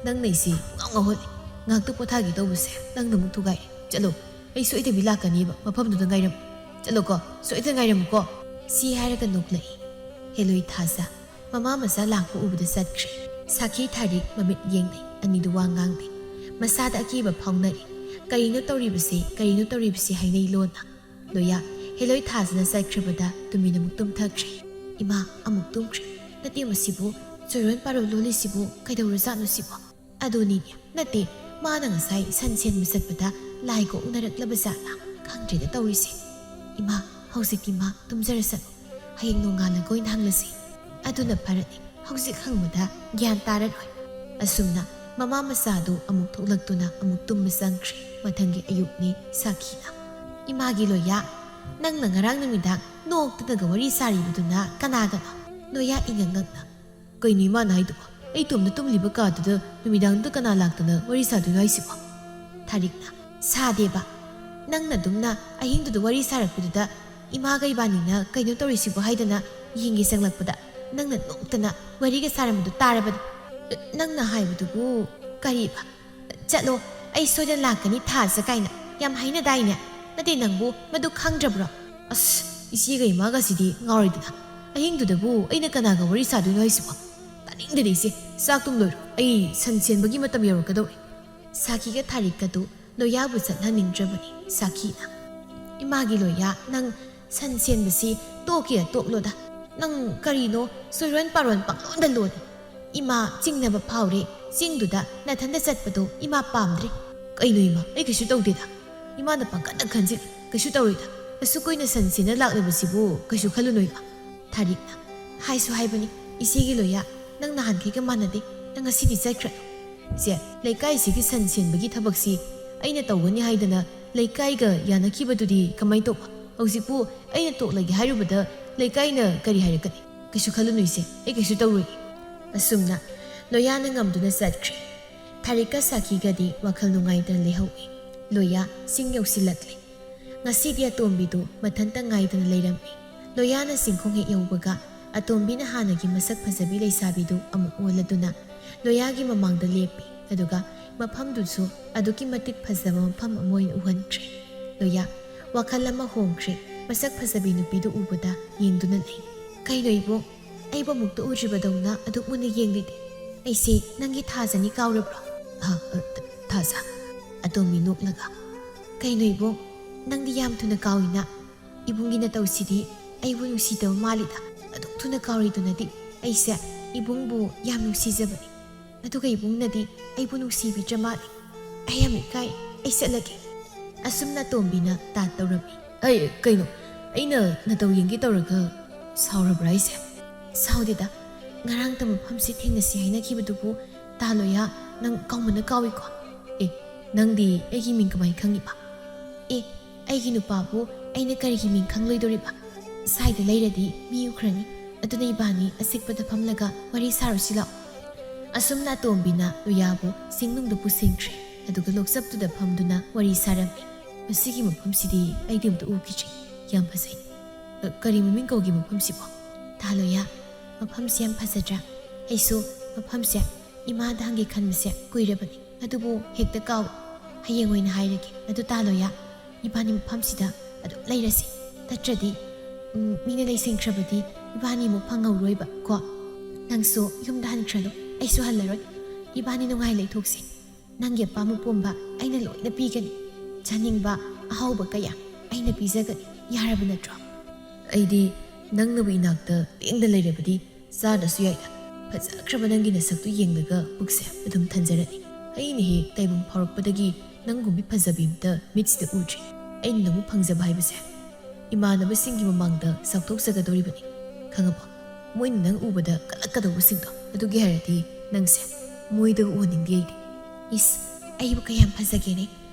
ꯅꯪꯅ ꯑꯩꯁꯤ ꯄꯨꯡꯉꯥꯎ ꯉꯥꯎꯍꯜꯂꯤ꯫ ꯉꯥꯏꯍꯥꯛꯇ ꯄꯣꯊꯥꯒꯦ ꯇꯧꯕꯁꯦ ꯅꯪꯅ ꯑꯃꯨꯛ ꯊꯨꯒꯥꯏꯔꯦ꯫ ꯆꯠꯂꯣ, ꯑꯩ ꯁꯣꯏꯗꯕꯤ ꯂꯥꯛꯀꯅꯦꯕ, ꯃꯐꯝꯗꯨꯗ ꯉꯥꯏꯔꯝꯃꯨ꯫ ꯆꯠꯂꯣꯀꯣ, ꯁꯣꯏꯗꯅ ꯉꯥꯏꯔꯝꯃꯨꯀꯣ꯫ ꯁꯤ ꯍꯥꯏꯔꯒ ꯅꯣꯛꯂꯛꯏ꯫ ꯍꯦꯂꯣꯏ ꯊꯥꯖ ꯃꯃꯥ ꯃꯆꯥ ꯂꯥꯛꯄ ꯎꯕꯗ ꯆꯠꯈ꯭ꯔꯦ꯫ ꯁꯥꯈꯤ ꯊꯥꯔꯤꯛ ꯃꯃꯤꯠ ꯌꯦꯡꯅꯩ꯫ ꯑꯅꯤꯗꯨ ꯋꯥ ꯉꯥꯡꯗꯦ꯫ ꯃꯁꯥꯗ ꯑꯀꯤꯕ ꯐꯥꯎꯅꯔꯤ꯫ ꯀꯔꯤꯅꯣ ꯇꯧꯔꯤꯕꯁꯦ, ꯀꯔꯤꯅꯣ ꯇꯧꯔꯤꯕꯁꯦ ꯍꯥꯏꯅꯩ ꯂꯣꯟꯅ꯫ ꯂꯣꯌꯥ ꯍꯦꯂꯣꯏ ꯊꯥꯖꯅ ꯆꯠꯈ꯭ꯔꯕꯗ ꯇꯨꯃꯤꯟ ꯑꯃꯨꯛ ꯇꯨꯝꯊꯈ꯭ꯔꯦ꯫ ꯏꯃꯥ ꯑꯃꯨꯛ ꯇꯨꯝꯈ꯭ꯔꯦ꯫ ꯅꯠꯇꯦ, ꯃꯁꯤꯕꯨ ꯆꯣꯏꯔꯣꯟ ꯄꯥꯔꯣꯟ ꯂꯣꯜꯂꯤꯁꯤꯕꯨ ꯀꯩꯗꯧꯔꯖꯥꯠꯅꯣ ꯁꯤꯕꯨ? ꯑꯗꯨꯅꯤꯅꯦ, ꯅꯠꯇꯦ, ꯃꯥꯅ ꯉꯁꯥꯏ ꯁꯟ ꯁꯦꯟꯕ ꯆꯠꯄꯗ ꯂꯥꯏꯒ ꯎꯅꯔꯛꯂꯕ ꯖꯥꯠꯂꯥ? ꯈꯪꯗ꯭ꯔꯦꯗ ꯇꯧꯔꯤꯁꯦ꯫ ꯏꯃꯥ, ꯍꯧꯖꯤꯛꯇꯤ ꯃꯥ ꯇꯨꯝꯖꯔꯁꯅꯨ꯫ ꯍꯌꯦꯡ ꯅꯣꯡꯉꯥꯜꯂꯒ ꯑꯣꯏꯅ ꯍꯪꯂꯁꯤ꯫ ꯑꯗꯨꯅ ꯐꯔꯅꯤ꯫ ꯍꯧꯖꯤꯛ ꯍꯪꯕꯗ ꯒ꯭ꯌꯥꯟ ꯇꯥꯔꯔꯣꯏ꯫ ꯑꯁꯨꯝꯅ ꯃꯃꯥ ꯃꯆꯥꯗꯨ ꯑꯃꯨꯛ ꯊꯣꯛꯂꯛꯇꯨꯅ ꯑꯃꯨꯛ ꯇꯨꯝꯕ ꯆꯪꯈ꯭ꯔꯦ꯫ ꯃꯊꯪꯒꯤ ꯑꯌꯨꯛꯅꯤ ꯁꯥꯈꯤꯅ꯫ "ꯏꯃꯥꯒꯤ ꯂꯣꯌꯥ, ꯅꯪꯅ ꯉꯔꯥꯡ ꯅꯨꯃꯤꯗꯥꯡ ꯅꯣꯛꯇꯅꯒ ꯋꯥꯔꯤ ꯁꯥꯔꯤꯕꯗꯨꯅ ꯀꯅꯥꯒꯅꯣ?" ꯂꯣꯌꯥ ꯏꯉꯛ ꯉꯛꯅ, "ꯀꯩꯅꯣ ꯏꯃꯥꯅ ꯍꯥꯏꯗꯨꯕꯣ? ꯑꯩ ꯏꯇꯣꯝꯗ ꯇꯨꯝꯂꯤꯕ ꯀꯥꯗꯨꯗ ꯅꯨꯃꯤꯗꯥꯡꯗ ꯀꯅꯥ ꯂꯥꯛꯇꯅ ꯋꯥꯔꯤ ꯁꯥꯗꯣꯏꯅꯣ ꯍꯥꯏꯁꯤꯕꯣ?" ꯊꯥꯔꯤꯛꯅ, "ꯁꯥꯗꯦꯕ꯫ ꯅꯪꯅ ꯑꯗꯨꯝꯅ ꯑꯍꯤꯡꯗꯨꯗ ꯋꯥꯔꯤ ꯁꯥꯔꯛꯄꯗꯨꯗ ꯏꯃꯥꯒ ꯏꯕꯥꯅꯤꯅ ꯀꯩꯅꯣ ꯇꯧꯔꯤꯁꯤꯕꯣ ꯍꯥꯏꯗꯅ ꯌꯦꯡꯒꯦ ꯆꯪꯂꯛꯄꯗ ꯅꯪꯅ ꯅꯣꯛꯇꯅ ꯋꯥꯔꯤꯒ ꯁꯥꯔꯝꯕꯗꯨ ꯇꯥꯔꯕꯅꯤ꯫ ꯅꯪꯅ ꯍꯥꯏꯕꯗꯨꯕꯨ ꯀꯔꯤꯕ? ꯆꯠꯂꯣ, ꯑꯩ ꯁꯣꯏꯗꯅ ꯂꯥꯛꯀꯅꯤ ꯊꯥꯖ ꯀꯥꯏꯅ ꯌꯥꯝ ꯍꯥꯏꯅꯗꯥꯏꯅꯦ? ꯅꯠꯇꯦ, ꯅꯪꯕꯨ ꯃꯗꯨ ꯈꯪꯗ꯭ꯔꯕ꯭ꯔꯣ?" ꯑꯁ, ꯏꯆꯦꯒ ꯏꯃꯥꯒꯁꯤꯗꯤ ꯉꯥꯎꯔꯦꯗꯅ꯫ ꯑꯍꯤꯡꯗꯨꯗꯕꯨ ꯑꯩꯅ ꯀꯅꯥꯒ ꯋꯥꯔꯤ ꯁꯥꯗꯣꯏꯅꯣ ꯍꯥꯏꯁꯤꯕꯣ? ꯇꯥꯅꯤꯡꯗꯦꯗ ꯏꯆꯦ, ꯆꯥꯛ ꯇꯨꯝ ꯂꯣꯏꯔꯣ, ꯑꯩ ꯁꯟ ꯁꯦꯟꯕꯒꯤ ꯃꯇꯝ ꯌꯧꯔꯛꯀꯗꯧꯔꯦ꯫ ꯁꯥꯈꯤꯒ ꯊꯥꯔꯤꯛꯀꯗꯨ ꯂꯣꯌꯥꯕꯨ ꯆꯠꯍꯟꯅꯤꯡꯗ꯭ꯔꯕꯅꯤ ꯁꯥꯈꯤꯅ꯫ "ꯏꯃꯥꯒꯤ ꯂꯣꯌꯥ, ꯅꯪ ꯁꯟ ꯁꯦꯟꯕꯁꯤ ꯇꯣꯛꯀꯦ ꯇꯣꯛꯂꯣꯗ꯫ ꯅꯪ ꯀꯔꯤꯅꯣ ꯆꯣꯏꯔꯣꯟ ꯄꯥꯔꯣꯟ ꯄꯪꯂꯣꯟꯗ ꯂꯣꯜꯂꯤ꯫ ꯏꯃꯥ ꯆꯤꯡꯅꯕ ꯐꯥꯎꯔꯦ, ꯆꯤꯡꯗꯨꯗ ꯅꯊꯟꯗ ꯆꯠꯄꯗꯣ ꯏꯃꯥ ꯄꯥꯝꯗ꯭ꯔꯦ꯫" "ꯀꯩꯅꯣ ꯏꯃꯥ, ꯑꯩ ꯀꯩꯁꯨ ꯇꯧꯗꯦꯗ꯫ ꯏꯃꯥꯅ ꯄꯪꯀꯟꯗ ꯈꯟꯖꯤꯜꯂꯤ, ꯀꯩꯁꯨ ꯇꯧꯔꯣꯏꯗ꯫ ꯑꯁꯨꯛ ꯀꯨꯏꯅ ꯁꯟ ꯁꯦꯟꯅ ꯂꯥꯛꯂꯤꯕꯁꯤꯕꯨ ꯀꯩꯁꯨ ꯈꯜꯂꯨꯅꯨ ꯏꯃꯥ꯫" ꯊꯥꯔꯤꯛꯅ, "ꯍꯥꯏꯁꯨ ꯍꯥꯏꯕꯅꯤ, ꯏꯆꯦꯒꯤ ꯂꯣꯌꯥ, ꯅꯪ ꯅꯍꯥꯟꯈꯩꯒ ꯃꯥꯟꯅꯗꯦ, ꯅꯪ ꯉꯁꯤꯗꯤ ꯆꯠꯈ꯭ꯔꯅꯨ꯫ ꯁꯦ, ꯂꯩꯀꯥꯏꯁꯤꯒꯤ ꯁꯟ ꯁꯦꯟꯕꯒꯤ ꯊꯕꯛꯁꯤ ꯑꯩꯅ ꯇꯧꯒꯅꯤ ꯍꯥꯏꯗꯅ ꯂꯩꯀꯥꯏꯒ ꯌꯥꯅꯈꯤꯕꯗꯨꯗꯤ ꯀꯃꯥꯏ ꯇꯧꯕ? ꯍꯧꯖꯤꯛꯄꯨ ꯑꯩꯅ ꯇꯣꯛꯂꯒꯦ ꯍꯥꯏꯔꯨꯕꯗ ꯂꯩꯀꯥꯏꯅ ꯀꯔꯤ ꯍꯥꯏꯔꯛꯀꯅꯤ? ꯀꯩꯁꯨ ꯈꯜꯂꯨꯅꯨ ꯏꯆꯦ, ꯑꯩ ꯀꯩꯁꯨ ꯇꯧꯔꯣꯏ꯫" ꯑꯁꯨꯝꯅ ꯂꯣꯌꯥꯅ ꯉꯝꯗꯨꯅ ꯆꯠꯈ꯭ꯔꯦ꯫ ꯊꯥꯔꯤꯛꯀ ꯁꯥꯈꯤꯒꯗꯤ ꯋꯥꯈꯜ ꯅꯨꯡꯉꯥꯏꯇꯅ ꯂꯩꯍꯧꯏ꯫ ꯂꯣꯌꯥ ꯆꯤꯡ ꯌꯧꯁꯤꯜꯂꯛꯂꯦ꯫ ꯉꯁꯤꯗꯤ ꯑꯇꯣꯝꯕꯤꯗꯨ ꯃꯊꯟꯇ ꯉꯥꯏꯗꯅ ꯂꯩꯔꯝꯃꯤ꯫ ꯂꯣꯌꯥꯅ ꯆꯤꯡꯈꯣꯡ ꯍꯦꯛ ꯌꯧꯕꯒ ꯑꯇꯣꯝꯕꯤꯅ ꯍꯥꯟꯅꯒꯤ ꯃꯁꯛ ꯐꯖꯕꯤ ꯂꯩꯁꯥꯕꯤꯗꯨ ꯑꯃꯨꯛ ꯑꯣꯜꯂꯗꯨꯅ ꯂꯣꯌꯥꯒꯤ ꯃꯃꯥꯡꯗ ꯂꯦꯞꯄꯤ꯫ ꯑꯗꯨꯒ ꯃꯐꯝꯗꯨꯁꯨ ꯑꯗꯨꯛꯀꯤ ꯃꯇꯤꯛ ꯐꯖꯕ ꯃꯐꯝ ꯑꯃ ꯑꯣꯏꯅ ꯎꯍꯟꯈ꯭ꯔꯦ꯫ ꯂꯣꯌꯥ, ꯋꯥꯈꯜ ꯑꯃ ꯍꯣꯡꯈ꯭ꯔꯦ꯫ ꯃꯁꯛ ꯐꯖꯕꯤ ꯅꯨꯄꯤꯗꯨ ꯎꯕꯗ ꯌꯦꯡꯗꯨꯅ ꯂꯩ꯫ "ꯀꯩꯅꯣ ꯏꯕꯨꯡ, ꯑꯩꯕꯨ ꯑꯃꯨꯛꯇ ꯎꯗ꯭ꯔꯤꯕꯗꯧꯅ ꯑꯗꯨꯛ ꯃꯨꯟꯅ ꯌꯦꯡꯂꯤꯗꯤ? ꯑꯩꯁꯦ ꯅꯪꯒꯤ ꯊꯥꯖꯅꯤ ꯀꯥꯎꯔꯕ꯭ꯔꯣ?" "ꯍ, ꯑ, ꯊ-, ꯊꯥꯖ?" ꯑꯇꯣꯝꯕꯤ ꯅꯣꯛꯂꯒ, "ꯀꯩꯅꯣ ꯏꯕꯨꯡ, ꯅꯪꯗꯤ ꯌꯥꯝ ꯊꯨꯅ ꯀꯥꯎꯏꯅ꯫ ꯏꯕꯨꯡꯒꯤ ꯅꯇꯧꯁꯤꯗꯤ ꯑꯩꯕꯨ ꯅꯨꯡꯁꯤꯗꯕ ꯃꯥꯜꯂꯤꯗ꯫ ꯑꯗꯨꯛ ꯊꯨꯅ ꯀꯥꯎꯔꯤꯗꯨꯅꯗꯤ꯫ ꯑꯩꯁꯦ ꯏꯕꯨꯡꯕꯨ ꯌꯥꯝ ꯅꯨꯡꯁꯤꯖꯕꯅꯤ꯫ ꯑꯗꯨꯒ ꯏꯕꯨꯡꯅꯗꯤ ꯑꯩꯕꯨ ꯅꯨꯡꯁꯤꯕꯤꯗ꯭ꯔ ꯃꯥꯜꯂꯦ꯫ ꯑꯩ ꯌꯥꯝ ꯏꯀꯥꯏ, ꯑꯩ ꯆꯠꯂꯒꯦ꯫" ꯑꯁꯨꯝꯅ ꯇꯣꯝꯕꯤꯅ ꯇꯥꯠ ꯇꯧꯔꯝꯃꯤ꯫ "ꯑꯩ, ꯀꯩꯅꯣ, ꯑꯩꯅ ꯅꯇꯧ ꯌꯦꯡꯒꯦ ꯇꯧꯔꯒ ꯁꯥꯎꯔꯕ꯭ꯔꯥ ꯑꯩꯁꯦ?" "ꯁꯥꯎꯗꯦꯗ, ꯉꯔꯥꯡꯇ ꯃꯐꯝꯁꯤ ꯊꯦꯡꯅꯁꯤ ꯍꯥꯏꯅꯈꯤꯕꯗꯨꯕꯨ ꯇꯥ ꯂꯣꯌꯥ, ꯅꯪ ꯀꯥꯎꯃꯟꯅ ꯀꯥꯎꯏꯀꯣ?" "ꯑꯦ, ꯅꯪꯗꯤ ꯑꯩꯒꯤ ꯃꯤꯡ ꯀꯃꯥꯏ ꯈꯪꯉꯤꯕ?" "ꯑꯦ, ꯑꯩꯒꯤ ꯅꯨꯄꯥꯕꯨ ꯑꯩꯅ ꯀꯔꯤꯒꯤ ꯃꯤꯡ ꯈꯪꯂꯣꯏꯗꯧꯔꯤꯕ? ꯁ꯭ꯋꯥꯏꯗ ꯂꯩꯔꯗꯤ ꯃꯤ ꯎꯈ꯭ꯔꯅꯤ꯫ ꯑꯗꯨꯅ ꯏꯕꯥꯅꯤ ꯑꯆꯤꯛꯄꯗ ꯐꯝꯂꯒ ꯋꯥꯔꯤ ꯁꯥꯔꯨꯁꯤ ꯂꯥꯛꯑꯣ꯫" ꯑꯁꯨꯝꯅ ꯇꯣꯝꯕꯤꯅ ꯂꯣꯌꯥꯕꯨ ꯆꯤꯡꯅꯨꯡꯗ ꯄꯨꯁꯤꯟꯈ꯭ꯔꯦ꯫ ꯑꯗꯨꯒ ꯂꯣꯛꯆꯞꯇꯨꯗ ꯐꯝꯗꯨꯅ ꯋꯥꯔꯤ ꯁꯥꯔꯝꯃꯤ꯫ "ꯃꯁꯤꯒꯤ ꯃꯐꯝꯁꯤꯗꯤ ꯑꯩꯗꯤ ꯑꯝꯇ ꯎꯈꯤꯗ꯭ꯔꯤ꯫ ꯌꯥꯝ ꯐꯖꯩ꯫ ꯑ, ꯀꯔꯤ ꯃꯃꯤꯡ ꯀꯧꯒꯦ ꯃꯐꯝꯁꯤꯕꯣ?" "ꯇꯥ ꯂꯣꯌꯥ, ꯃꯐꯝꯁꯤ ꯌꯥꯝ ꯐꯖꯗ꯭ꯔꯥ? ꯑꯩꯁꯨ ꯃꯐꯝꯁꯦ ꯏꯃꯥꯗ ꯍꯪꯒꯦ ꯈꯟꯕꯁꯦ ꯀꯨꯏꯔꯕꯅꯤ꯫ ꯑꯗꯨꯕꯨ ꯍꯦꯛꯇ ꯀꯥꯎ꯫ ꯍꯌꯦꯡ ꯑꯣꯏꯅ ꯍꯥꯏꯔꯒꯦ꯫ ꯑꯗꯨ ꯇꯥ ꯂꯣꯌꯥ, ꯏꯕꯥꯅꯤ ꯃꯐꯝꯁꯤꯗ ꯑꯗꯨꯝ ꯂꯩꯔꯁꯤ꯫ ꯅꯠꯇ꯭ꯔꯗꯤ, ꯎꯝ, ꯃꯤꯅ ꯂꯩꯁꯤꯟꯈ꯭ꯔꯕꯗꯤ ꯏꯕꯥꯅꯤ ꯑꯃꯨꯛ ꯐꯪꯍꯧꯔꯣꯏꯕ ꯀꯣ꯫ ꯅꯪꯁꯨ ꯌꯨꯝꯗ ꯍꯟꯈ꯭ꯔꯅꯨ, ꯑꯩꯁꯨ ꯍꯜꯂꯔꯣꯏ꯫ ꯏꯕꯥꯅꯤ ꯅꯨꯡꯉꯥꯏ ꯂꯩꯊꯣꯛꯁꯤ꯫ ꯅꯪꯒꯤ ꯑꯄꯥꯝꯕ ꯄꯨꯝꯕ ꯑꯩꯅ ꯂꯣꯏꯅ ꯄꯤꯒꯅꯤ꯫ ꯆꯥꯅꯤꯡꯕ ꯑꯍꯥꯎꯕ ꯀꯌꯥ ꯑꯩꯅ ꯄꯤꯖꯒꯅꯤ꯫ ꯌꯥꯔꯕ ꯅꯠꯇ꯭ꯔꯣ?" "ꯑꯩꯗꯤ ꯅꯪꯅꯕꯨ ꯏꯅꯥꯛꯇ ꯂꯦꯡꯗ ꯂꯩꯔꯕꯗꯤ ꯆꯥꯗ꯭ꯔꯁꯨ ꯌꯥꯏꯗ꯫ ꯐꯖꯈ꯭ꯔꯕ ꯅꯪꯒꯤ ꯅꯁꯛꯇꯨ ꯌꯦꯡꯂꯒ ꯄꯨꯛꯁꯦ ꯑꯗꯨꯝ ꯊꯟꯖꯔꯅꯤ꯫ ꯑꯩꯅ ꯍꯦꯛ ꯇꯥꯏꯕꯪ ꯐꯥꯎꯔꯛꯄꯗꯒꯤ ꯅꯪꯒꯨꯝꯕꯤ ꯐꯖꯕꯤ ꯑꯝꯇ ꯃꯤꯠꯁꯤꯗ ꯎꯗ꯭ꯔꯤ꯫ ꯑꯩꯅ ꯅꯪꯕꯨ ꯐꯪꯖꯕ ꯍꯥꯏꯕꯁꯦ ꯏꯃꯥꯟꯅꯕꯁꯤꯡꯒꯤ ꯃꯃꯥꯡꯗ ꯆꯥꯎꯊꯣꯛꯆꯒꯗꯧꯔꯤꯕꯅꯤ꯫ ꯈꯪꯉꯕꯣ? ꯃꯣꯏꯅ ꯅꯪ ꯎꯕꯗ ꯀꯜꯂꯛꯀꯗꯧꯕꯁꯤꯡꯗꯣ, ꯑꯗꯨꯒꯤ ꯍꯥꯏꯔꯗꯤ ꯅꯪꯁꯦ ꯃꯣꯏꯗꯒ ꯎꯍꯟꯅꯤꯡꯗꯦ ꯑꯩꯗꯤ꯫" "ꯏꯁ, ꯑꯩꯕꯨ ꯀꯌꯥꯝ ꯐꯖꯒꯦꯅꯦ?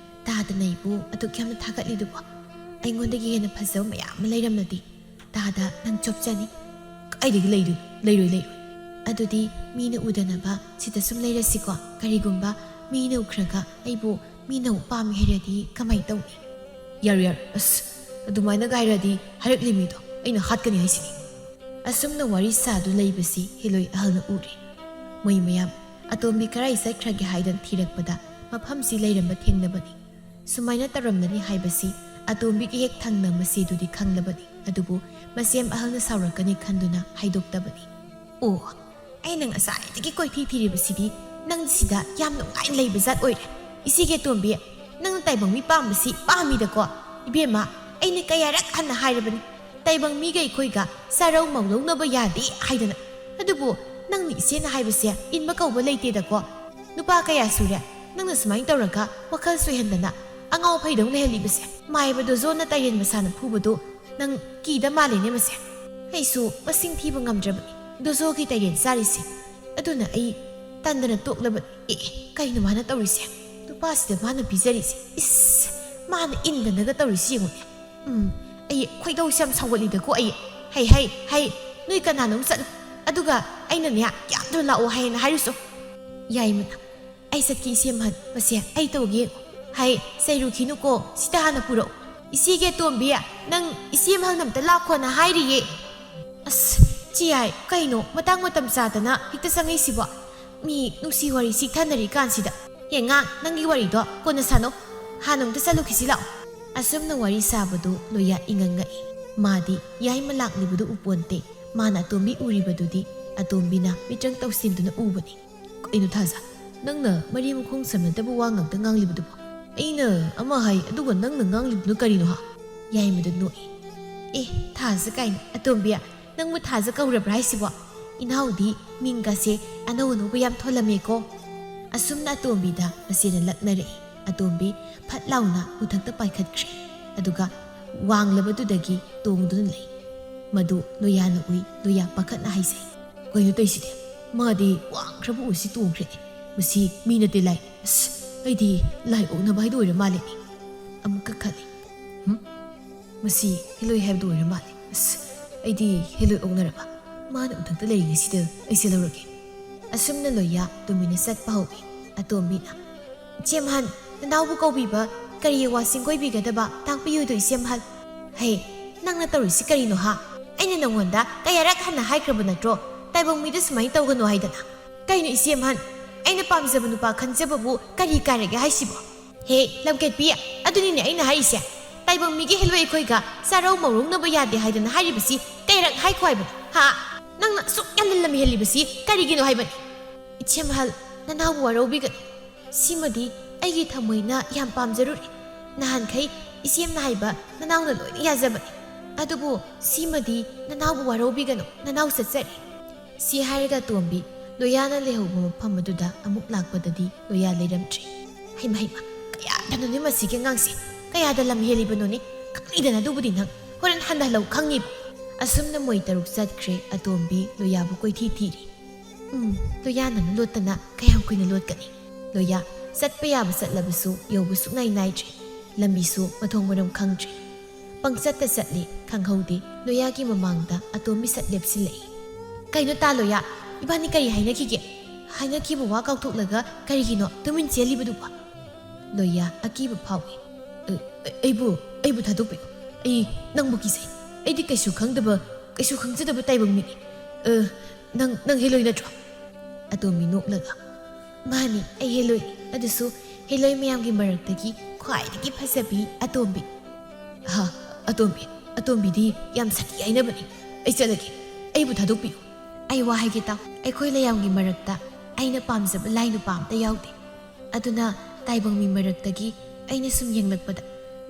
ꯇꯥꯗꯅ ꯑꯩꯕꯨ ꯑꯗꯨꯛ ꯌꯥꯝꯅ ꯊꯥꯒꯠꯂꯤꯗꯨꯕꯣ? ꯑꯩꯉꯣꯟꯗꯒꯤ ꯍꯦꯟꯅ ꯐꯖꯕ ꯃꯌꯥꯝ ꯑꯃ ꯂꯩꯔꯝꯂꯗꯤ ꯇꯥꯗ ꯅꯪ ꯆꯣꯞꯆꯅꯤ꯫" "ꯀꯥꯏꯗꯒꯤ ꯂꯩꯗꯣꯏꯅꯣ? ꯂꯩꯔꯣꯏ, ꯂꯩꯔꯣꯏ꯫" "ꯑꯗꯨꯗꯤ ꯃꯤꯅ ꯎꯗꯅꯕ ꯁꯤꯗ ꯁꯨꯝ ꯂꯩꯔꯁꯤꯀꯣ꯫ ꯀꯔꯤꯒꯨꯝꯕ ꯃꯤꯅ ꯎꯈ꯭ꯔꯒ ꯑꯩꯕꯨ ꯃꯤꯅ ꯑꯃꯨꯛ ꯄꯥꯝꯃꯤ ꯍꯥꯏꯔꯗꯤ ꯀꯃꯥꯏ ꯇꯧꯅꯤ?" "ꯌꯥꯔꯣꯏ, ꯌꯥꯔꯣꯏ꯫ ꯑꯁ, ꯑꯗꯨꯃꯥꯏꯅꯒ ꯍꯥꯏꯔꯗꯤ ꯍꯥꯏꯔꯛꯂꯤ ꯃꯤꯗꯣ ꯑꯩꯅ ꯍꯥꯠꯀꯅꯤ ꯍꯥꯏꯁꯤꯅꯤ꯫" ꯑꯁꯨꯝꯅ ꯋꯥꯔꯤ ꯁꯥꯗꯨ ꯂꯩꯕꯁꯤ ꯍꯤꯂꯣꯏ ꯑꯍꯜꯅ ꯎꯔꯦ꯫ ꯃꯣꯏ ꯃꯌꯥꯝ ꯑꯇꯣꯝꯕꯤ ꯀꯔꯥꯏ ꯆꯠꯈ꯭ꯔꯒꯦ ꯍꯥꯏꯗꯅ ꯊꯤꯔꯛꯄꯗ ꯃꯐꯝꯁꯤ ꯂꯩꯔꯝꯕ ꯊꯦꯡꯅꯕꯅꯤ꯫ ꯁꯨꯃꯥꯏꯅ ꯇꯧꯔꯝꯂꯅꯤ ꯍꯥꯏꯕꯁꯤ ꯑꯇꯣꯝꯕꯤꯒꯤ ꯍꯦꯛ ꯊꯪꯅ ꯃꯆꯦꯗꯨꯗꯤ ꯈꯪꯂꯕꯅꯤ꯫ ꯑꯗꯨꯕꯨ ꯃꯆꯦꯝ ꯑꯍꯜꯅ ꯁꯥꯎꯔꯛꯀꯅꯤ ꯈꯟꯗꯨꯅ ꯍꯥꯏꯗꯣꯛꯇꯕꯅꯤ꯫ "ꯑꯣ, ꯑꯩꯅ ꯉꯁꯥꯏꯗꯒꯤ ꯀꯣꯏꯊꯤ ꯊꯤꯔꯤꯕꯁꯤꯗꯤ ꯅꯪ ꯁꯤꯗ ꯌꯥꯝ ꯅꯨꯡꯉꯥꯏꯅ ꯂꯩꯕ ꯖꯥꯠ ꯑꯣꯏꯔꯦ꯫ ꯏꯆꯦꯒꯤ ꯑꯇꯣꯝꯕꯤ, ꯅꯪꯅ ꯇꯥꯏꯕꯪ ꯃꯤ ꯄꯥꯝꯕꯁꯤ ꯄꯥꯝꯃꯤꯗꯀꯣ? ꯏꯕꯦꯝꯃ, ꯑꯩꯅ ꯀꯌꯥꯔꯛ ꯍꯟꯅ ꯍꯥꯏꯔꯕꯅꯤ, ꯇꯥꯏꯕꯪ ꯃꯤꯒ ꯑꯩꯈꯣꯏꯒ ꯆꯥꯔꯧ ꯃꯧꯂꯧꯅꯕ ꯌꯥꯗꯦ ꯍꯥꯏꯗꯅ꯫ ꯑꯗꯨꯕꯨ ꯅꯪꯅ ꯏꯆꯦꯅ ꯍꯥꯏꯕꯁꯦ ꯏꯟꯕ ꯀꯧꯕ ꯂꯩꯇꯦꯗꯀꯣ꯫ ꯅꯨꯄꯥ ꯀꯌꯥ ꯁꯨꯔꯦ ꯅꯪꯅ ꯁꯨꯃꯥꯏꯅ ꯇꯧꯔꯒ ꯋꯥꯈꯜ ꯁꯣꯏꯍꯟꯗꯅ ꯑꯉꯥꯎ ꯑꯐꯩꯗꯧ ꯂꯩꯍꯜꯂꯤꯕꯁꯦ? ꯃꯥꯏꯕ ꯗꯣꯖꯣꯅ ꯇꯥꯏꯔꯦꯟ ꯃꯁꯥꯅ ꯐꯨꯕꯗꯨ ꯅꯪ ꯀꯤꯗ ꯃꯥꯜꯂꯦꯅꯦ ꯃꯁꯦ꯫ ꯑꯩꯁꯨ ꯃꯁꯤꯡ ꯊꯤꯕ ꯉꯝꯗ꯭ꯔꯕꯅꯤ ꯗꯣꯖꯣꯒꯤ ꯇꯥꯏꯔꯦꯟ ꯆꯥꯔꯤꯁꯦ꯫ ꯑꯗꯨꯅ ꯑꯩ ꯇꯟꯗꯅ ꯇꯣꯛꯂꯕꯅꯤ꯫ ꯑꯦ, ꯀꯩꯅꯣ ꯃꯥꯅ ꯇꯧꯔꯤꯁꯦ? ꯅꯨꯄꯥꯁꯤꯗ ꯃꯥꯅ ꯄꯤꯖꯔꯤꯁꯦ꯫ ꯏꯁ, ꯃꯥꯅ ꯏꯟꯗꯅꯒ ꯇꯧꯔꯤꯁꯤ ꯌꯦꯡꯉꯨꯅꯦ꯫ ꯎꯝ, ꯑꯩ ꯈꯣꯏꯗꯧꯁꯦ ꯌꯥꯝ ꯁꯥꯎꯒꯠꯂꯤꯗꯀꯣ ꯑꯩ꯫ "ꯍꯩ, ꯍꯩ, ꯍꯩ, ꯅꯣꯏ ꯀꯅꯥꯅꯣꯝ ꯆꯠꯂꯨ꯫ ꯑꯗꯨꯒ ꯑꯩꯅꯅꯦ, ꯌꯥꯝꯗꯨꯅ ꯂꯥꯛꯑꯣ ꯍꯥꯏꯌꯦꯅ ꯍꯥꯏꯔꯨꯁꯣ꯫" ꯌꯥꯏꯃꯅ, "ꯑꯩ ꯆꯠꯀꯦ ꯏꯆꯦ ꯑꯍꯟ, ꯃꯁꯦ ꯑꯩ ꯇꯧꯒꯦ꯫ ꯍꯩ, ꯆꯩꯔꯨꯈꯤꯅꯨꯀꯣ, ꯁꯤꯗ ꯍꯥꯟꯅ ꯄꯨꯔꯛꯎ꯫ ꯏꯆꯦꯒꯤ ꯑꯇꯣꯝꯕꯤ, ꯅꯪ ꯏꯆꯦ ꯑꯍꯟ ꯑꯝꯇ ꯂꯥꯛꯈꯣꯅ ꯍꯥꯏꯔꯤꯌꯦ꯫" "ꯑꯁ, ꯆꯦ ꯌꯥꯏ, ꯀꯩꯅꯣ ꯃꯇꯥꯡ ꯃꯇꯝ ꯆꯥꯗꯅ ꯍꯦꯛꯇ ꯆꯪꯉꯛꯏꯁꯤꯕꯣ? ꯃꯤ ꯅꯨꯡꯁꯤ ꯋꯥꯔꯤ ꯁꯤꯛꯊꯅꯔꯤ ꯀꯥꯟꯁꯤꯗ꯫ ꯍꯦ ꯉꯥꯡ, ꯅꯪꯒꯤ ꯋꯥꯔꯤꯗꯣ ꯀꯣꯟꯅ ꯁꯥꯟꯅꯧ꯫ ꯍꯥꯟꯅ ꯑꯝꯇ ꯆꯠꯂꯨꯈꯤꯁꯤ ꯂꯥꯛꯑꯣ꯫" ꯑꯁꯨꯝꯅ ꯋꯥꯔꯤ ꯁꯥꯕꯗꯨ ꯂꯣꯌꯥ ꯏꯉꯛ ꯉꯛꯏ꯫ ꯃꯥꯗꯤ ꯌꯥꯏꯃ ꯂꯥꯛꯂꯤꯕꯗꯨ ꯎꯄꯣꯟꯇꯦ꯫ ꯃꯥꯅ ꯑꯇꯣꯝꯕꯤ ꯎꯔꯤꯕꯗꯨꯗꯤ ꯑꯇꯣꯝꯕꯤꯅ ꯃꯤꯇ꯭ꯔꯪ ꯇꯧꯁꯤꯟꯗꯨꯅ ꯎꯕꯅꯤ꯫ "ꯀꯩꯅꯣ ꯊꯥꯖ, ꯅꯪꯅ ꯃꯔꯤ ꯃꯈꯣꯡ ꯁꯝꯅꯗꯕ ꯋꯥ ꯉꯥꯛꯇ ꯉꯥꯡꯂꯤꯕꯗꯨꯕꯣ? ꯑꯩꯅ ꯑꯃ ꯍꯥꯏ, ꯑꯗꯨꯒ ꯅꯪꯅ ꯉꯥꯡꯂꯤꯕꯗꯨꯅ ꯀꯔꯤꯅꯣ ꯍꯥ?" ꯌꯥꯏꯃꯗ ꯅꯣꯛꯏ꯫ "ꯑꯦ, ꯊꯥꯖ ꯀꯥꯏꯅ, ꯑꯇꯣꯝꯕꯤ, ꯅꯪꯕꯨ ꯊꯥꯖ ꯀꯧꯔꯕ꯭ꯔꯥ ꯍꯥꯏꯁꯤꯕꯣ? ꯏꯅꯥꯎꯗꯤ ꯃꯤꯡꯒꯁꯦ ꯑꯅꯧ ꯑꯅꯧꯕ ꯌꯥꯝ ꯊꯣꯜꯂꯝꯃꯦꯀꯣ꯫" ꯑꯁꯨꯝꯅ ꯑꯇꯣꯝꯕꯤꯗ ꯃꯆꯦꯅ ꯂꯛꯅꯔꯛꯏ꯫ ꯑꯇꯣꯝꯕꯤ ꯐꯠ ꯂꯥꯎꯅ ꯎꯊꯛꯇ ꯄꯥꯏꯈꯠꯈ꯭ꯔꯦ꯫ ꯑꯗꯨꯒ ꯋꯥꯡꯂꯕꯗꯨꯗꯒꯤ ꯇꯣꯡꯗꯨꯅ ꯂꯩ꯫ ꯃꯗꯨ ꯂꯣꯌꯥꯅ ꯎꯏ꯫ ꯂꯣꯌꯥ ꯄꯥꯈꯠꯅ ꯍꯥꯏꯖꯩ꯫ "ꯀꯩꯅꯣ ꯇꯧꯏꯁꯤꯗꯤ? ꯃꯥꯗꯤ ꯋꯥꯡꯈ꯭ꯔꯕ ꯎꯁꯤ ꯇꯣꯡꯈ꯭ꯔꯦꯅꯦ꯫ ꯃꯁꯤ ꯃꯤ ꯅꯠꯇꯦ ꯂꯥꯏ꯫ ꯑꯁ, ꯑꯩꯗꯤ ꯂꯥꯏ ꯑꯣꯛꯅꯕ ꯍꯥꯏꯗꯣ ꯑꯣꯏꯔ ꯃꯥꯜꯂꯦꯅꯦ꯫" ꯑꯃꯨꯛ ꯀꯛꯈꯠꯂꯤ꯫ "ꯍꯨꯝ? ꯃꯁꯤ ꯍꯦꯂꯣꯏ ꯍꯥꯏꯕꯗꯣ ꯑꯣꯏꯔ ꯃꯥꯜꯂꯦ꯫ ꯑꯁ, ꯑꯩꯗꯤ ꯍꯦꯂꯣꯏ ꯑꯣꯛꯅꯔꯕ꯫ ꯃꯥꯅ ꯎꯊꯛꯇ ꯂꯩꯔꯤꯉꯩꯁꯤꯗ ꯑꯩꯁꯦ ꯂꯧꯔꯒꯦ꯫" ꯑꯁꯨꯝꯅ ꯂꯣꯌꯥ ꯇꯨꯃꯤꯟꯅ ꯆꯠꯄ ꯍꯧꯏ꯫ ꯑꯇꯣꯝꯕꯤꯅ, "ꯏꯆꯦꯝꯍꯟ, ꯅꯅꯥꯎꯕꯨ ꯀꯧꯕꯤꯕ ꯀꯔꯤ ꯋꯥ ꯆꯤꯡꯒꯣꯏꯕꯤꯒꯗꯕ? ꯇꯥꯛꯄꯤꯌꯨꯗꯣ ꯏꯆꯦꯝꯍꯟ꯫" "ꯍꯦ, ꯅꯪꯅ ꯇꯧꯔꯤꯁꯤ ꯀꯔꯤꯅꯣ ꯍꯥ? ꯑꯩꯅ ꯅꯪꯉꯣꯟꯗ ꯀꯌꯥꯔꯛ ꯍꯟꯅ ꯍꯥꯏꯈ꯭ꯔꯕ ꯅꯠꯇ꯭ꯔꯣ, ꯇꯥꯏꯕꯪ ꯃꯤꯗ ꯁꯨꯃꯥꯏꯅ ꯇꯧꯒꯅꯨ ꯍꯥꯏꯗꯅ? ꯀꯩꯅꯣ ꯏꯆꯦꯝꯍꯟ, ꯑꯩꯅ ꯄꯥꯝꯖꯕ ꯅꯨꯄꯥ ꯈꯟꯖꯕꯕꯨ ꯀꯔꯤ ꯀꯥꯏꯔꯒꯦ ꯍꯥꯏꯁꯤꯕꯣ?" ꯍꯦ, ꯂꯝꯀꯦꯠꯄꯤ, ꯑꯗꯨꯅꯤꯅꯦ ꯑꯩꯅ ꯍꯥꯏꯔꯤꯁꯦ꯫ ꯇꯥꯏꯕꯪ ꯃꯤꯒꯤ ꯍꯦꯂꯣꯏ ꯑꯩꯈꯣꯏꯒ ꯆꯥꯔꯧ ꯃꯧꯔꯧꯅꯕ ꯌꯥꯗꯦ ꯍꯥꯏꯗꯅ ꯍꯥꯏꯔꯤꯕꯁꯤ ꯀꯩꯔꯛ ꯍꯥꯏꯈꯣ ꯍꯥꯏꯕꯅꯣ? ꯍꯥ? ꯅꯪꯅ ꯑꯁꯨꯛ ꯌꯥꯝꯅ ꯂꯝ ꯍꯦꯜꯂꯤꯕꯁꯤ ꯀꯔꯤꯒꯤꯅꯣ ꯍꯥꯏꯕꯅꯤ? ꯏꯆꯦ ꯃꯍꯜ, ꯅꯅꯥꯎꯕꯨ ꯋꯥꯔꯧꯕꯤꯒꯅꯨ꯫ ꯁꯤꯃꯗꯤ ꯑꯩꯒꯤ ꯊꯃꯣꯏꯅ ꯌꯥꯝ ꯄꯥꯝꯖꯔꯨꯔꯦ꯫ ꯅꯍꯥꯟꯈꯩ ꯏꯆꯦꯝꯅ ꯍꯥꯏꯕ ꯅꯅꯥꯎꯅ ꯂꯣꯏꯅ ꯌꯥꯖꯕꯅꯤ꯫ ꯑꯗꯨꯕꯨ ꯁꯤꯃꯗꯤ ꯅꯅꯥꯎꯕꯨ ꯋꯥꯔꯧꯕꯤꯒꯅꯨ, ꯅꯅꯥꯎ ꯆꯠꯆꯔꯦ꯫ ꯁꯤ ꯍꯥꯏꯔꯒ ꯇꯣꯝꯕꯤ ꯂꯣꯌꯥꯅ ꯂꯩꯍꯧꯕ ꯃꯐꯝ ꯑꯗꯨꯗ ꯑꯃꯨꯛ ꯂꯥꯛꯄꯗꯗꯤ ꯂꯣꯌꯥ ꯂꯩꯔꯝꯗ꯭ꯔꯦ꯫ ꯍꯩꯃ ꯍꯩꯃ, ꯀꯌꯥꯗꯅꯣꯅꯦ ꯃꯁꯤꯒꯤ ꯑꯉꯥꯡꯁꯦ? ꯀꯌꯥꯗ ꯂꯝ ꯍꯦꯜꯂꯤꯕꯅꯣꯅꯦ? ꯈꯪꯅꯤꯗꯅ ꯑꯗꯨꯕꯨꯗꯤ ꯅꯪ꯫ ꯍꯣꯔꯦꯟ ꯍꯟꯊꯍꯜꯂꯧ ꯈꯪꯅꯤꯕ꯫ ꯑꯁꯨꯝꯅ ꯃꯣꯏ ꯇꯔꯨꯛ ꯆꯠꯈ꯭ꯔꯦ꯫ ꯑꯇꯣꯝꯕꯤ ꯂꯣꯌꯥꯕꯨ ꯀꯣꯏꯊꯤ ꯊꯤꯔꯤ꯫ ꯎꯝ, ꯂꯣꯌꯥ ꯅꯪ ꯂꯣꯠꯇꯅ ꯀꯌꯥꯝ ꯀꯨꯏꯅ ꯂꯣꯠꯀꯅꯤ? ꯂꯣꯌꯥ ꯆꯠꯄ ꯌꯥꯕ ꯆꯠꯂꯕꯁꯨ ꯌꯧꯕ ꯁꯨꯛꯅꯥꯏ ꯅꯥꯏꯗ꯭ꯔꯦ꯫ ꯂꯝꯕꯤꯁꯨ ꯃꯊꯣꯡ ꯃꯔꯝ ꯈꯪꯗ꯭ꯔꯦ꯫ ꯄꯪꯆꯠꯇ ꯆꯠꯂꯤ, ꯈꯪꯍꯧꯗꯦ꯫ ꯂꯣꯌꯥꯒꯤ ꯃꯃꯥꯡꯗ ꯑꯇꯣꯝꯕꯤ ꯁꯠ ꯂꯦꯞꯁꯤꯜꯂꯛꯏ꯫ ꯀꯩꯅꯣ ꯇꯥ ꯂꯣꯌꯥ? ꯏꯕꯥꯅꯤ ꯀꯔꯤ ꯍꯥꯏꯅꯈꯤꯒꯦ? ꯍꯥꯏꯅꯈꯤꯕ ꯋꯥ ꯀꯥꯎꯊꯣꯛꯂꯒ ꯀꯔꯤꯒꯤꯅꯣ ꯇꯨꯃꯤꯟ ꯆꯦꯜꯂꯤꯕꯗꯨꯕꯣ? ꯂꯣꯌꯥ ꯑꯀꯤꯕ ꯐꯥꯎꯏ꯫ "ꯑ, ꯑ, ꯑꯩꯕꯨ, ꯑꯩꯕꯨ ꯊꯥꯗꯣꯛꯄꯤꯌꯨ꯫ ꯑꯩ ꯅꯪꯕꯨ ꯀꯤꯖꯩ꯫ ꯑꯩꯗꯤ ꯀꯩꯁꯨ ꯈꯪꯗꯕ, ꯀꯩꯁꯨ ꯈꯪꯖꯗꯕ ꯇꯥꯏꯕꯪ ꯃꯤꯅꯤ꯫ ꯑ, ꯅꯪ, ꯅꯪ ꯍꯦꯂꯣꯏ ꯅꯠꯇ꯭ꯔꯣ?" ꯑꯇꯣꯝꯕꯤ ꯅꯣꯛꯂꯒ, "ꯃꯥꯅꯤ, ꯑꯩ ꯍꯦꯂꯣꯏꯅꯤ꯫ ꯑꯗꯨꯁꯨ ꯍꯦꯂꯣꯏ ꯃꯌꯥꯝꯒꯤ ꯃꯔꯛꯇꯒꯤ ꯈ꯭ꯋꯥꯏꯗꯒꯤ ꯐꯖꯕꯤ ꯑꯇꯣꯝꯕꯤ꯫" "ꯍꯥ, ꯑꯇꯣꯝꯕꯤ, ꯑꯇꯣꯝꯕꯤꯗꯤ ꯌꯥꯝ ꯁꯥꯊꯤ ꯍꯥꯏꯅꯕꯅꯤ꯫ ꯑꯩ ꯆꯠꯂꯒꯦ꯫ ꯑꯩꯕꯨ ꯊꯥꯗꯣꯛꯄꯤꯌꯨ꯫" "ꯑꯩ ꯋꯥ ꯍꯥꯏꯒꯦ ꯇꯥꯎ꯫ ꯑꯩꯈꯣꯏ ꯂꯩꯌꯥꯝꯒꯤ ꯃꯔꯛꯇ ꯑꯩꯅ ꯄꯥꯝꯖꯕ ꯂꯥꯏ ꯅꯨꯄꯥ ꯑꯝꯇ ꯌꯥꯎꯗꯦ꯫ ꯑꯗꯨꯅ ꯇꯥꯏꯕꯪ ꯃꯤ ꯃꯔꯛꯇꯒꯤ ꯑꯩꯅ ꯁꯨꯝ ꯌꯦꯡꯂꯛꯄꯗ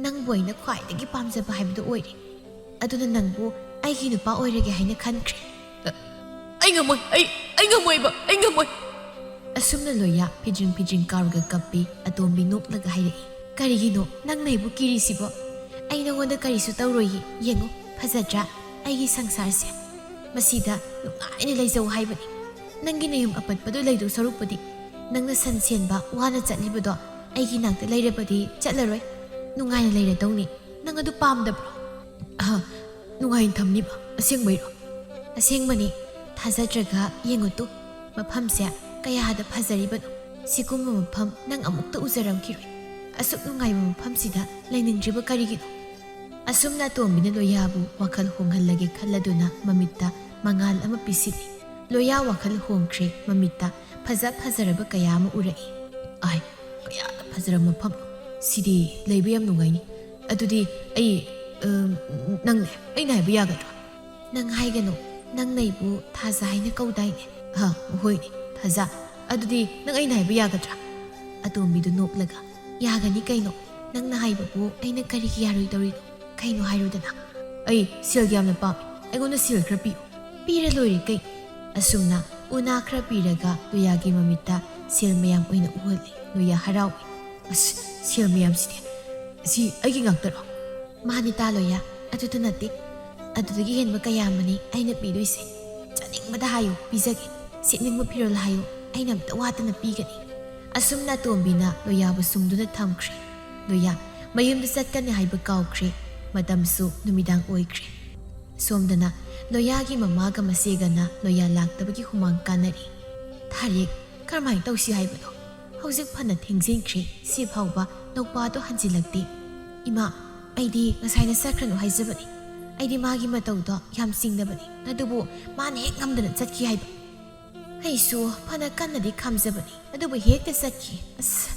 ꯅꯪꯕꯨ ꯑꯩꯅ ꯈ꯭ꯋꯥꯏꯗꯒꯤ ꯄꯥꯝꯖꯕ ꯍꯥꯏꯕꯗꯨ ꯑꯣꯏꯔꯦ꯫ ꯑꯗꯨꯅ ꯅꯪꯕꯨ ꯑꯩꯒꯤ ꯅꯨꯄꯥ ꯑꯣꯏꯔꯒꯦ ꯍꯥꯏꯅ ꯈꯟꯈ꯭ꯔꯦ꯫" "ꯑ, ꯑꯩ ꯉꯝꯃꯣꯏ, ꯑꯩ, ꯑꯩ ꯉꯝꯃꯣꯏꯕ, ꯑꯩ ꯉꯝꯃꯣꯏ꯫" ꯑꯁꯨꯝꯅ ꯂꯣꯌꯥ ꯐꯤꯗ꯭ꯔꯤꯡ ꯐꯤꯗ꯭ꯔꯤꯡ ꯀꯥꯎꯔꯒ ꯀꯞꯄꯤ꯫ ꯑꯇꯣꯝꯕꯤ ꯅꯣꯛꯂꯒ ꯍꯥꯏꯔꯛꯏ, "ꯀꯔꯤꯒꯤꯅꯣ ꯅꯪꯅ ꯑꯩꯕꯨ ꯀꯤꯔꯤꯁꯤꯕꯣ? ꯑꯩ ꯅꯉꯣꯟꯗ ꯀꯔꯤꯁꯨ ꯇꯧꯔꯣꯏꯌꯦ꯫ ꯌꯦꯡꯉꯨ, ꯐꯖꯗ꯭ꯔꯥ ꯑꯩꯒꯤ ꯁꯪꯁꯥꯔꯁꯦ? ꯃꯁꯤꯗ ꯅꯨꯡꯉꯥꯏꯅ ꯂꯩꯖꯧ ꯍꯥꯏꯕꯅꯤ꯫ ꯅꯪꯒꯤ ꯅꯌꯨꯝ ꯑꯄꯠꯄꯗꯨ ꯂꯩꯗꯧ ꯁꯔꯨꯛꯄꯨꯗꯤ ꯅꯪꯅ ꯁꯟ ꯁꯦꯟꯕ ꯋꯥꯅ ꯆꯠꯂꯤꯕꯗꯣ ꯑꯩꯒꯤ ꯅꯥꯛꯇ ꯂꯩꯔꯕꯗꯤ ꯆꯠꯂꯔꯣꯏ꯫ ꯅꯨꯡꯉꯥꯏꯅ ꯂꯩꯔꯗꯧꯅꯤ꯫ ꯅꯪ ꯑꯗꯨ ꯄꯥꯝꯗꯕ꯭ꯔꯣ?" "ꯑꯍ, ꯅꯨꯡꯉꯥꯏꯅ ꯊꯝꯅꯤꯕ? ꯑꯁꯦꯡꯕꯩꯔꯣ?" "ꯑꯁꯦꯡꯕꯅꯤ꯫ ꯊꯥꯖꯗ꯭ꯔꯒ ꯌꯦꯡꯉꯨ ꯇꯨ, ꯃꯐꯝꯁꯦ ꯀꯌꯥꯗ ꯐꯖꯔꯤꯕꯅꯣ꯫ ꯁꯤꯒꯨꯝꯕ ꯃꯐꯝ ꯅꯪ ꯑꯃꯨꯛꯇ ꯎꯖꯔꯝꯈꯤꯔꯣꯏ꯫ ꯑꯁꯨꯛ ꯅꯨꯡꯉꯥꯏꯕ ꯃꯐꯝꯁꯤꯗ ꯂꯩꯅꯤꯡꯗ꯭ꯔꯤꯕ ꯀꯔꯤꯒꯤꯅꯣ?" ꯑꯁꯨꯝꯅ ꯑꯇꯣꯝꯕꯤꯅ ꯂꯣꯌꯥꯕꯨ ꯋꯥꯈꯜ ꯍꯣꯡꯍꯜꯂꯒꯦ ꯈꯜꯂꯗꯨꯅ ꯃꯃꯤꯠꯇ ꯃꯉꯥꯜ ꯑꯃ ꯄꯤꯁꯤꯜꯂꯤ꯫ ꯂꯣꯌꯥ ꯋꯥꯈꯜ ꯍꯣꯡꯈ꯭ꯔꯦ, ꯃꯃꯤꯠꯇ ꯐꯖ ꯐꯖꯔꯕ ꯀꯌꯥ ꯑꯃ ꯎꯔꯛꯏ꯫ "ꯑꯥꯏ, ꯀꯌꯥꯗ ꯐꯖꯔꯕ ꯃꯐꯝꯅꯣ꯫ ꯁꯤꯗꯤ ꯂꯩꯕ ꯌꯥꯝ ꯅꯨꯡꯉꯥꯏꯅꯤ꯫ ꯑꯗꯨꯗꯤ ꯑꯩ, ꯑ, ꯅꯪ, ꯑꯩꯅ ꯍꯥꯏꯕ ꯌꯥꯒꯗ꯭ꯔꯣ? ꯅꯪ ꯍꯥꯏꯒꯅꯨ꯫ ꯅꯪ ꯅꯩꯕꯨ ꯊꯥꯖ ꯍꯥꯏꯅ ꯀꯧꯗꯥꯏꯅꯦ? ꯑ, ꯍꯣꯏꯅꯦ, ꯊꯥꯖ꯫ ꯑꯗꯨꯗꯤ ꯅꯪ ꯑꯩꯅ ꯍꯥꯏꯕ ꯌꯥꯒꯗ꯭ꯔꯥ? ꯑꯇꯣꯝꯕꯤꯗꯨ ꯅꯣꯛꯂꯒ, "ꯌꯥꯒꯅꯤ ꯀꯩꯅꯣ꯫ ꯅꯪꯅ ꯍꯥꯏꯕꯕꯨ ꯑꯩꯅ ꯀꯔꯤꯒꯤ ꯌꯥꯔꯣꯏꯗꯧꯔꯤꯅꯣ? ꯀꯩꯅꯣ ꯍꯥꯏꯔꯨꯗꯅ꯫ ꯑꯩ ꯁꯦꯜ ꯌꯥꯝꯅ ꯄꯥꯝꯃꯤ꯫ ꯑꯩꯉꯣꯟꯗ ꯁꯦꯜ ꯈꯔ ꯄꯤꯌꯨ꯫" "ꯄꯤꯔ ꯂꯣꯏꯔꯦ ꯀꯩꯅꯣ꯫" ꯑꯁꯨꯝꯅ ꯎꯅꯥ ꯈꯔ ꯄꯤꯔꯒ ꯂꯣꯌꯥꯒꯤ ꯃꯃꯤꯠꯇ ꯁꯦꯜ ꯃꯌꯥꯝ ꯑꯣꯏꯅ ꯎꯍꯜꯂꯤ꯫ ꯂꯣꯌꯥ ꯍꯔꯥꯎꯏ꯫ "ꯑꯁ, ꯁꯦꯜ ꯃꯌꯥꯝꯁꯤꯗꯤ꯫ ꯁꯤ ꯑꯩꯒꯤ ꯉꯥꯛꯇꯔꯣ?" "ꯃꯥꯅꯤ ꯇꯥ ꯂꯣꯌꯥ, ꯑꯗꯨꯇ ꯅꯠꯇꯦ꯫ ꯑꯗꯨꯗꯒꯤ ꯍꯦꯟꯕ ꯀꯌꯥ ꯑꯃꯅꯤ ꯑꯩꯅ ꯄꯤꯗꯣꯏꯁꯦ꯫ ꯆꯥꯅꯤꯡꯕꯗ ꯍꯥꯏꯌꯨ, ꯄꯤꯖꯒꯦ꯫ ꯁꯦꯠꯅꯤꯡꯕ ꯐꯤꯔꯣꯜ ꯍꯥꯏꯌꯨ, ꯑꯩꯅ ꯑꯝꯇ ꯋꯥꯠꯇꯅ ꯄꯤꯒꯅꯤ꯫" ꯑꯁꯨꯝꯅ ꯑꯇꯣꯝꯕꯤꯅ ꯂꯣꯌꯥꯕꯨ ꯁꯨꯝꯗꯨꯅ ꯊꯝꯈ꯭ꯔꯦ꯫ ꯂꯣꯌꯥ ꯃꯌꯨꯝꯗ ꯆꯠꯀꯅꯤ ꯍꯥꯏꯕ ꯀꯥꯎꯈ꯭ꯔꯦ꯫ ꯃꯇꯝꯁꯨ ꯅꯨꯃꯤꯗꯥꯡ ꯑꯣꯏꯈ꯭ꯔꯦ꯫ ꯁꯣꯝꯗꯅ ꯂꯣꯌꯥꯒꯤ ꯃꯃꯥꯒ ꯃꯆꯦꯒꯅ ꯂꯣꯌꯥ ꯂꯥꯛꯇꯕꯒꯤ ꯍꯨꯃꯥꯡ ꯀꯥꯟꯅꯔꯤ꯫ "ꯊꯥꯔꯤꯛ, ꯀꯔꯝꯍꯥꯏꯅ ꯇꯧꯁꯤ ꯍꯥꯏꯕꯅꯣ? ꯍꯧꯖꯤꯛ ꯐꯅ ꯊꯦꯡꯖꯤꯟꯈ꯭ꯔꯦ, ꯁꯤ ꯐꯥꯎꯕ ꯅꯧꯄꯥꯗꯣ ꯍꯟꯖꯤꯜꯂꯛꯇꯦ꯫ ꯏꯃꯥ, ꯑꯩꯗꯤ ꯉꯁꯥꯏꯅ ꯆꯠꯈ꯭ꯔꯅꯨ ꯍꯥꯏꯖꯕꯅꯤ꯫ ꯑꯩꯗꯤ ꯃꯥꯒꯤ ꯃꯇꯧꯗꯣ ꯌꯥꯝ ꯆꯤꯡꯅꯕꯅꯤ, ꯑꯗꯨꯕꯨ ꯃꯥꯅ ꯍꯦꯛ ꯉꯝꯗꯅ ꯆꯠꯈꯤ ꯍꯥꯏꯕ꯫ ꯑꯩꯁꯨ ꯐꯅ ꯀꯟꯅꯗꯤ ꯈꯥꯝꯖꯕꯅꯤ, ꯑꯗꯨꯕꯨ ꯍꯦꯛꯇ ꯆꯠꯈꯤ꯫ ꯑꯁ,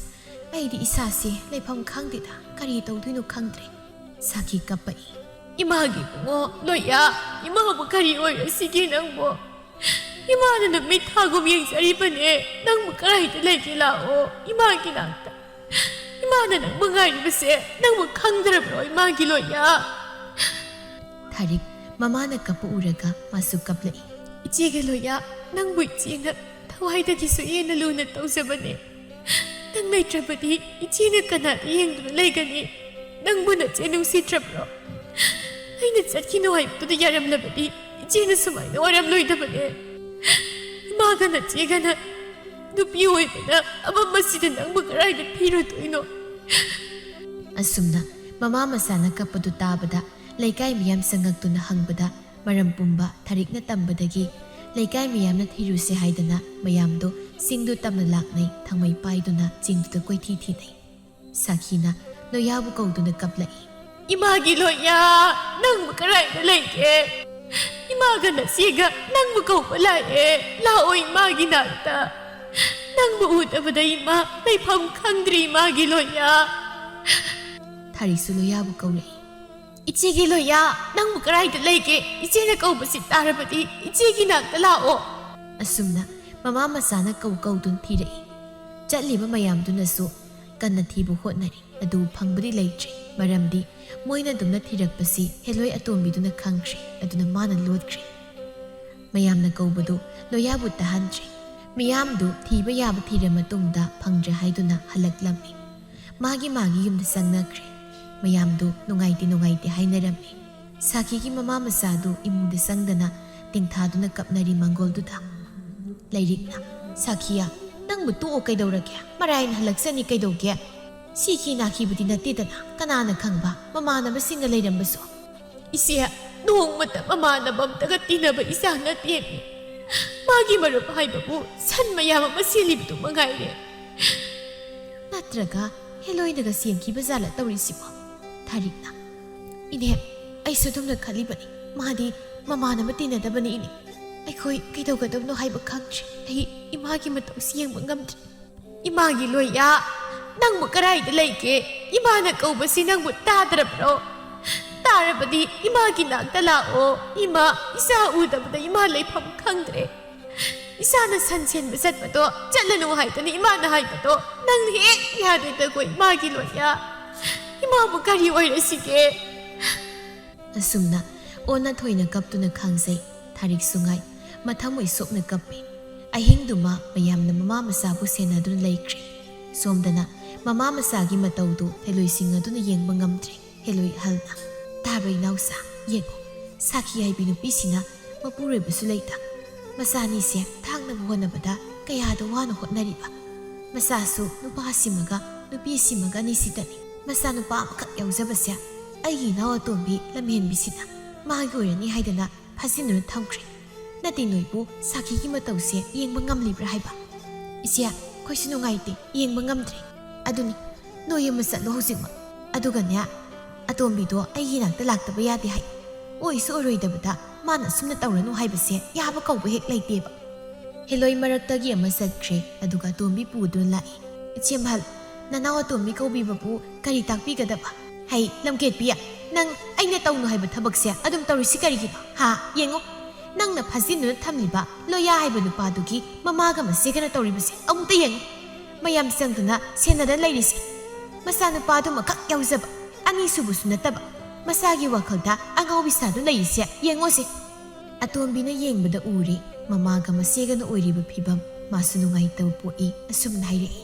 ꯑꯩꯗꯤ ꯏꯁꯥꯁꯦ ꯂꯩꯐꯝ ꯈꯪꯗꯦꯗ, ꯀꯔꯤ ꯇꯧꯗꯣꯏꯅꯣ ꯈꯪꯗ꯭ꯔꯦ꯫" ꯁꯥꯈꯤ ꯀꯞꯄꯛꯏ꯫ "ꯏꯃꯥꯒꯤ ꯏꯕꯨꯡꯉꯣ, ꯂꯣꯌꯥ, ꯏꯃꯥꯕꯨ ꯀꯔꯤ ꯑꯣꯏꯔꯁꯤꯒꯦ ꯅꯪꯕꯨ? ꯏꯃꯥꯅ ꯅꯨꯃꯤꯠ ꯊꯥꯒꯨꯝ ꯌꯦꯡꯖꯔꯤꯕꯅꯦ꯫ ꯅꯪꯕꯨ ꯀꯗꯥꯏꯗ ꯂꯩꯒꯦ? ꯂꯥꯛꯑꯣ ꯏꯃꯥꯒꯤ ꯅꯥꯛꯇ꯫ ꯏꯃꯥꯅ ꯅꯪꯕꯨ ꯉꯥꯏꯔꯤꯕꯁꯦ ꯅꯪꯕꯨ ꯈꯪꯗ꯭ꯔꯕ꯭ꯔꯣ, ꯏꯃꯥꯒꯤ ꯂꯣꯌꯥ?" ꯊꯥꯔꯤꯛ ꯃꯃꯥꯅ ꯀꯞꯄ ꯎꯔꯒ ꯃꯥꯁꯨ ꯀꯞꯂꯛꯏ꯫ "ꯏꯆꯦꯒ ꯂꯣꯌꯥ, ꯅꯪꯕꯨ ꯏꯆꯦꯅ ꯊꯋꯥꯏꯗꯒꯤꯁꯨ ꯍꯦꯟꯅ ꯂꯨꯅ ꯇꯧꯖꯕꯅꯦ꯫ ꯅꯪ ꯂꯩꯇ꯭ꯔꯕꯗꯤ ꯏꯆꯦꯅ ꯀꯅꯥꯗ ꯌꯦꯡꯗꯨꯅ ꯂꯩꯒꯅꯤ? ꯅꯪꯕꯨ ꯅꯆꯦ ꯅꯨꯡꯁꯤꯗ꯭ꯔꯕ꯭ꯔꯣ? ꯑꯩꯅ ꯆꯠꯈꯤꯅꯨ ꯍꯥꯏꯕꯗꯨꯗ ꯌꯥꯔꯝꯂꯕꯗꯤ ꯏꯆꯦꯅ ꯁꯨꯃꯥꯏꯅ ꯑꯣꯏꯔꯝꯂꯣꯏꯗꯕꯅꯦ꯫ ꯏꯃꯥꯒ ꯅꯆꯦꯒꯅ ꯅꯨꯄꯤ ꯑꯣꯏꯕꯅ ꯑꯃꯝꯕꯁꯤꯗ ꯅꯪꯕꯨ ꯀꯗꯥꯏꯗ ꯊꯤꯔꯨꯗꯣꯏꯅꯣ?" ꯑꯁꯨꯝꯅ ꯃꯃꯥ ꯃꯆꯥꯅ ꯀꯞꯄꯗꯨ ꯇꯥꯕꯗ ꯂꯩꯀꯥꯏ ꯃꯤꯌꯥꯝ ꯆꯪꯉꯛꯇꯨꯅ ꯍꯪꯕꯗ ꯃꯔꯝ ꯄꯨꯝꯕ ꯊꯥꯔꯤꯛꯅ ꯇꯝꯕꯗꯒꯤ ꯂꯩꯀꯥꯏ ꯃꯤꯌꯥꯝꯅ ꯊꯤꯔꯨꯁꯦ ꯍꯥꯏꯗꯅ ꯃꯌꯥꯝꯗꯨ ꯆꯤꯡꯗꯨ ꯇꯝꯅ ꯂꯥꯛꯅꯩ, ꯊꯥꯡꯃꯩ ꯄꯥꯏꯗꯨꯅ ꯆꯤꯡꯗꯨꯗ ꯀꯣꯏꯊꯤ ꯊꯤꯅꯩ꯫ ꯁꯥꯈꯤꯅ ꯂꯣꯌꯥꯕꯨ ꯀꯧꯗꯨꯅ ꯀꯞꯂꯛꯏ꯫ "ꯏꯃꯥꯒꯤ ꯂꯣꯌꯥ, ꯅꯪꯕꯨ ꯀꯗꯥꯏꯗ ꯂꯩꯒꯦ? ꯏꯃꯥꯒ ꯅꯆꯦꯒ ꯅꯪꯕꯨ ꯀꯧꯕ ꯂꯥꯛꯑꯦ꯫ ꯂꯥꯛꯑꯣ ꯏꯃꯥꯒꯤ ꯅꯥꯛꯇ꯫ ꯅꯪꯕꯨ ꯎꯗꯕꯗ ꯏꯃꯥ ꯂꯩꯐꯝ ꯈꯪꯗ꯭ꯔꯤ, ꯏꯃꯥꯒꯤ ꯂꯣꯌꯥ꯫" ꯊꯥꯔꯤꯛꯁꯨ ꯂꯣꯌꯥꯕꯨ ꯀꯧꯔꯛꯏ꯫ "ꯏꯆꯦꯒꯤ ꯂꯣꯌꯥ, ꯅꯪꯕꯨ ꯀꯗꯥꯏꯗ ꯂꯩꯒꯦ? ꯏꯆꯦꯅ ꯀꯧꯕꯁꯤ ꯇꯥꯔꯕꯗꯤ ꯏꯆꯦꯒꯤ ꯅꯥꯛꯇ ꯂꯥꯛꯑꯣ!" ꯑꯁꯨꯝꯅ ꯃꯃꯥ ꯃꯆꯥꯅ ꯀꯧ ꯀꯧꯗꯨꯅ ꯊꯤꯔꯛꯏ꯫ ꯆꯠꯂꯤꯕ ꯃꯌꯥꯝꯗꯨꯅꯁꯨ ꯀꯟꯅ ꯊꯤꯕ ꯍꯣꯠꯅꯔꯤ, ꯑꯗꯨꯕꯨ ꯐꯪꯕꯗꯤ ꯂꯩꯇ꯭ꯔꯤ꯫ ꯃꯔꯝꯗꯤ ꯃꯣꯏꯅ ꯑꯗꯨꯝꯅ ꯊꯤꯔꯛꯄꯁꯤ ꯍꯦꯂꯣꯏ ꯑꯇꯣꯝꯕꯤꯗꯨꯅ ꯈꯪꯈ꯭ꯔꯦ, ꯑꯗꯨꯅ ꯃꯥꯅ ꯂꯣꯠꯈ꯭ꯔꯦ꯫ ꯃꯌꯥꯝꯅ ꯀꯧꯕꯗꯨ ꯂꯣꯌꯥꯕꯨ ꯇꯥꯍꯟꯗ꯭ꯔꯦ꯫ ꯃꯤꯌꯥꯝꯗꯨ ꯊꯤꯕ ꯌꯥꯕ ꯊꯤꯔ ꯃꯇꯨꯡꯗ ꯐꯪꯗ꯭ꯔꯦ ꯍꯥꯏꯗꯨꯅ ꯍꯜꯂꯛꯂꯝꯃꯤ꯫ ꯃꯥꯒꯤ ꯃꯥꯒꯤ ꯌꯨꯝꯗ ꯆꯪꯅꯈ꯭ꯔꯦ꯫ ꯃꯌꯥꯝꯗꯨ ꯅꯨꯡꯉꯥꯏꯇꯦ ꯅꯨꯡꯉꯥꯏꯇꯦ ꯍꯥꯏꯅꯔꯝꯃꯤ꯫ ꯁꯥꯈꯤꯒꯤ ꯃꯃꯥ ꯃꯆꯥꯗꯨ ꯏꯃꯨꯡꯗ ꯆꯪꯗꯅ ꯇꯦꯡꯊꯥꯗꯨꯅ ꯀꯞꯅꯔꯤ ꯃꯪꯒꯣꯜꯗꯨꯗ꯫ ꯂꯩꯔꯤꯛꯅ ꯁꯥꯈꯤꯌꯥ, "ꯅꯪꯕꯨ ꯇꯣꯛꯑꯣ ꯀꯩꯗꯧꯔꯒꯦ? ꯃꯔꯥꯏꯅ ꯍꯜꯂꯛꯆꯅꯤ ꯀꯩꯗꯧꯒꯦ? ꯁꯤꯈꯤ ꯅꯥꯈꯤꯕꯗꯤ ꯅꯠꯇꯦꯗꯅ, ꯀꯅꯥꯅ ꯈꯪꯕ ꯃꯃꯥꯟꯅꯕꯁꯤꯡꯒ ꯂꯩꯔꯝꯕꯁꯨ?" "ꯏꯆꯦ, ꯅꯣꯡꯃꯇ ꯃꯃꯥꯟꯅꯕ ꯑꯝꯇꯒ ꯇꯤꯟꯅꯕ ꯏꯆꯥ ꯅꯠꯇꯦꯃꯤ꯫ ꯃꯥꯒꯤ ꯃꯔꯨꯞ ꯍꯥꯏꯕꯕꯨ ꯁꯟ ꯃꯌꯥꯝ ꯑꯃ ꯁꯤꯜꯂꯤꯕꯗꯨ ꯃꯉꯥꯏꯔꯦ꯫ ꯅꯠꯇ꯭ꯔꯒ ꯍꯦꯂꯣꯏꯅꯒ ꯁꯦꯝꯈꯤꯕ ꯖꯥꯠꯂ ꯇꯧꯔꯤꯁꯤꯕꯣ?" ꯊꯥꯔꯤꯛꯅ, "ꯏꯅꯦ, ꯑꯩꯁꯨ ꯑꯗꯨꯝꯅ ꯈꯜꯂꯤꯕꯅꯤ꯫ ꯃꯥꯗꯤ ꯃꯃꯥꯟꯅꯕ ꯇꯤꯟꯅꯗꯕꯅꯤ ꯏꯅꯦ꯫ ꯑꯩꯈꯣꯏ ꯀꯩꯗꯧꯒꯗꯕꯅꯣ ꯍꯥꯏꯕ ꯈꯪꯗ꯭ꯔꯦ꯫ ꯑꯩ ꯏꯃꯥꯒꯤ ꯃꯇꯧꯁꯤ ꯌꯦꯡꯕ ꯉꯝꯗ꯭ꯔꯦ꯫ ꯏꯃꯥꯒꯤ ꯂꯣꯌꯥ, ꯅꯪꯕꯨ ꯀꯗꯥꯏꯗ ꯂꯩꯒꯦ? ꯏꯃꯥꯅ ꯀꯧꯕꯁꯤ ꯅꯪꯕꯨ ꯇꯥꯗ꯭ꯔꯕ꯭ꯔꯣ? ꯇꯥꯔꯕꯗꯤ ꯏꯃꯥꯒꯤ ꯅꯥꯛꯇ ꯂꯥꯛꯑꯣ꯫ ꯏꯃꯥ, ꯏꯆꯥ ꯎꯗꯕꯗ ꯏꯃꯥ ꯂꯩꯐꯝ ꯈꯪꯗ꯭ꯔꯦ꯫ ꯏꯆꯥꯅ ꯁꯟ ꯁꯦꯟꯕ ꯆꯠꯄꯗꯣ ꯆꯠꯂꯅꯨ ꯍꯥꯏꯗꯅ ꯏꯃꯥꯅ ꯍꯥꯏꯕꯗꯣ ꯅꯪ ꯍꯦꯛ ꯌꯥꯗꯦꯗꯀꯣ ꯏꯃꯥꯒꯤ ꯂꯣꯌꯥ꯫ ꯏꯃꯥꯕꯨ ꯀꯔꯤ ꯑꯣꯏꯔꯁꯤꯒꯦ?" ꯑꯁꯨꯝꯅ ꯑꯣꯟꯅ ꯊꯣꯏꯅ ꯀꯞꯇꯨꯅ ꯈꯥꯡꯖꯩ꯫ ꯊꯥꯔꯤꯛꯁꯨ ꯉꯥꯏ, ꯃꯊꯃꯣꯏ ꯁꯣꯛꯅ ꯀꯞꯄꯤ꯫ ꯑꯍꯤꯡꯗꯨꯃ ꯃꯌꯥꯝꯅ ꯃꯃꯥ ꯃꯆꯥꯕꯨ ꯁꯦꯟꯅꯗꯨꯅ ꯂꯩꯈ꯭ꯔꯦ꯫ ꯁꯣꯝꯗꯅ ꯃꯃꯥ ꯃꯆꯥꯒꯤ ꯃꯇꯧꯗꯨ ꯍꯦꯂꯣꯏꯁꯤꯡ ꯑꯗꯨꯅ ꯌꯦꯡꯕ ꯉꯝꯗ꯭ꯔꯦ꯫ ꯍꯦꯂꯣꯏ ꯑꯍꯜꯅ, "ꯇꯥꯕ꯭ꯔꯥ ꯏꯅꯥꯎꯆꯥ? ꯌꯦꯡꯉꯨ, ꯁꯥꯈꯤ ꯍꯥꯏꯕꯤ ꯅꯨꯄꯤꯁꯤꯅ ꯃꯄꯨꯔꯣꯏꯕꯁꯨ ꯂꯩꯇ ꯃꯆꯥꯅꯤꯁꯦ ꯊꯥꯛꯅꯕ ꯍꯣꯠꯅꯕꯗ ꯀꯌꯥꯗ ꯋꯥꯅ ꯍꯣꯠꯅꯔꯤꯕ꯫ ꯃꯆꯥꯁꯨ ꯅꯨꯄꯥ ꯁꯤꯃꯒ ꯅꯨꯄꯤ ꯁꯤꯃꯒ ꯑꯅꯤꯁꯤꯗꯅꯤ꯫ ꯃꯆꯥꯅꯨꯄꯥ ꯑꯃꯈꯛ ꯌꯥꯎꯖꯕꯁꯦ ꯑꯩꯒꯤ ꯏꯅꯥꯎ ꯑꯇꯣꯝꯕꯤ ꯂꯝꯍꯦꯟꯕꯤꯁꯤꯅ ꯃꯥꯒꯤ ꯑꯣꯏꯔꯅꯤ ꯍꯥꯏꯗꯅ ꯐꯥꯖꯤꯟꯗꯨꯅ ꯊꯝꯈ꯭ꯔꯦ꯫ ꯅꯠꯇꯦ ꯅꯣꯏꯕꯨ ꯁꯥꯈꯤꯒꯤ ꯃꯇꯧꯁꯦ ꯌꯦꯡꯕ ꯉꯝꯂꯤꯕ꯭ꯔꯥ ꯍꯥꯏꯕ? ꯏꯆꯦ, ꯑꯩꯈꯣꯏꯁꯨ ꯅꯨꯡꯉꯥꯏꯇꯦ, ꯌꯦꯡꯕ ꯉꯝꯗ꯭ꯔꯦ꯫ ꯑꯗꯨꯅꯤ, ꯅꯣꯏ ꯑꯃ ꯆꯠꯂꯣ ꯍꯧꯖꯤꯛꯃꯛ꯫ ꯑꯗꯨꯒꯅꯦ, ꯑꯇꯣꯝꯕꯤꯗꯣ ꯑꯩꯒꯤ ꯏꯅꯥꯛꯇ ꯂꯥꯛꯇꯕ ꯌꯥꯗꯦ ꯍꯥꯏ꯫ ꯑꯣꯏꯁꯨ ꯑꯣꯏꯔꯣꯏꯗꯕꯗ ꯃꯥꯅ ꯑꯁꯨꯝꯅ ꯇꯧꯔꯅꯨ ꯍꯥꯏꯕꯁꯦ ꯌꯥꯕ ꯀꯧꯕ ꯍꯦꯛ ꯂꯩꯇꯦꯕ꯫" ꯍꯦꯂꯣꯏ ꯃꯔꯛꯇꯒꯤ ꯑꯃ ꯆꯠꯈ꯭ꯔꯦ, ꯑꯗꯨꯒ ꯑꯇꯣꯝꯕꯤ ꯄꯨꯗꯨꯅ ꯂꯥꯛꯏ꯫ "ꯏꯆꯦ ꯃꯍꯜ, ꯅꯅꯥꯎ ꯑꯇꯣꯝꯕꯤ ꯀꯧꯕꯤꯕꯕꯨ ꯀꯔꯤ ꯇꯥꯛꯄꯤꯒꯗꯕ? ꯍꯩ, ꯂꯝꯀꯦꯠꯄꯤ, ꯅꯪ ꯑꯩꯅ ꯇꯧꯅꯨ ꯍꯥꯏꯕ ꯊꯕꯛꯁꯦ ꯑꯗꯨꯝ ꯇꯧꯔꯤꯁꯤ ꯀꯔꯤꯒꯤꯅꯣ? ꯍꯥ? ꯌꯦꯡꯉꯨ, ꯅꯪꯅ ꯐꯥꯖꯤꯟꯗꯨꯅ ꯊꯝꯂꯤꯕ ꯂꯣꯌꯥ ꯍꯥꯏꯕ ꯅꯨꯄꯥꯗꯨꯒꯤ ꯃꯃꯥꯒ ꯃꯆꯦꯒꯅ ꯇꯧꯔꯤꯕꯁꯦ ꯑꯃꯨꯛꯇ ꯌꯦꯡꯉꯨ꯫ ꯃꯌꯥꯝ ꯆꯪꯗꯨꯅ ꯁꯦꯟꯅꯗ ꯂꯩꯔꯤꯁꯦ꯫ ꯃꯆꯥꯅꯨꯄꯥꯗꯨꯃꯈꯛ ꯌꯥꯎꯖꯕ, ꯑꯅꯤꯁꯨꯕꯁꯨ ꯅꯠꯇꯕ, ꯃꯆꯥꯒꯤ ꯋꯥꯈꯜꯗ ꯑꯉꯥꯎꯕꯤ ꯁꯥꯗꯨꯅ ꯂꯩꯔꯤꯁꯦ ꯌꯦꯡꯉꯣꯁꯦ꯫ ꯑꯇꯣꯝꯕꯤꯅ ꯌꯦꯡꯕꯗ ꯎꯔꯦ, ꯃꯃꯥꯒ ꯃꯆꯦꯒꯅ ꯑꯣꯏꯔꯤꯕ ꯐꯤꯕꯝ꯫ ꯃꯥꯁꯨ ꯅꯨꯡꯉꯥꯏꯇꯕ ꯄꯣꯛꯏ꯫ ꯑꯁꯨꯝꯅ ꯍꯥꯏꯔꯛꯏ,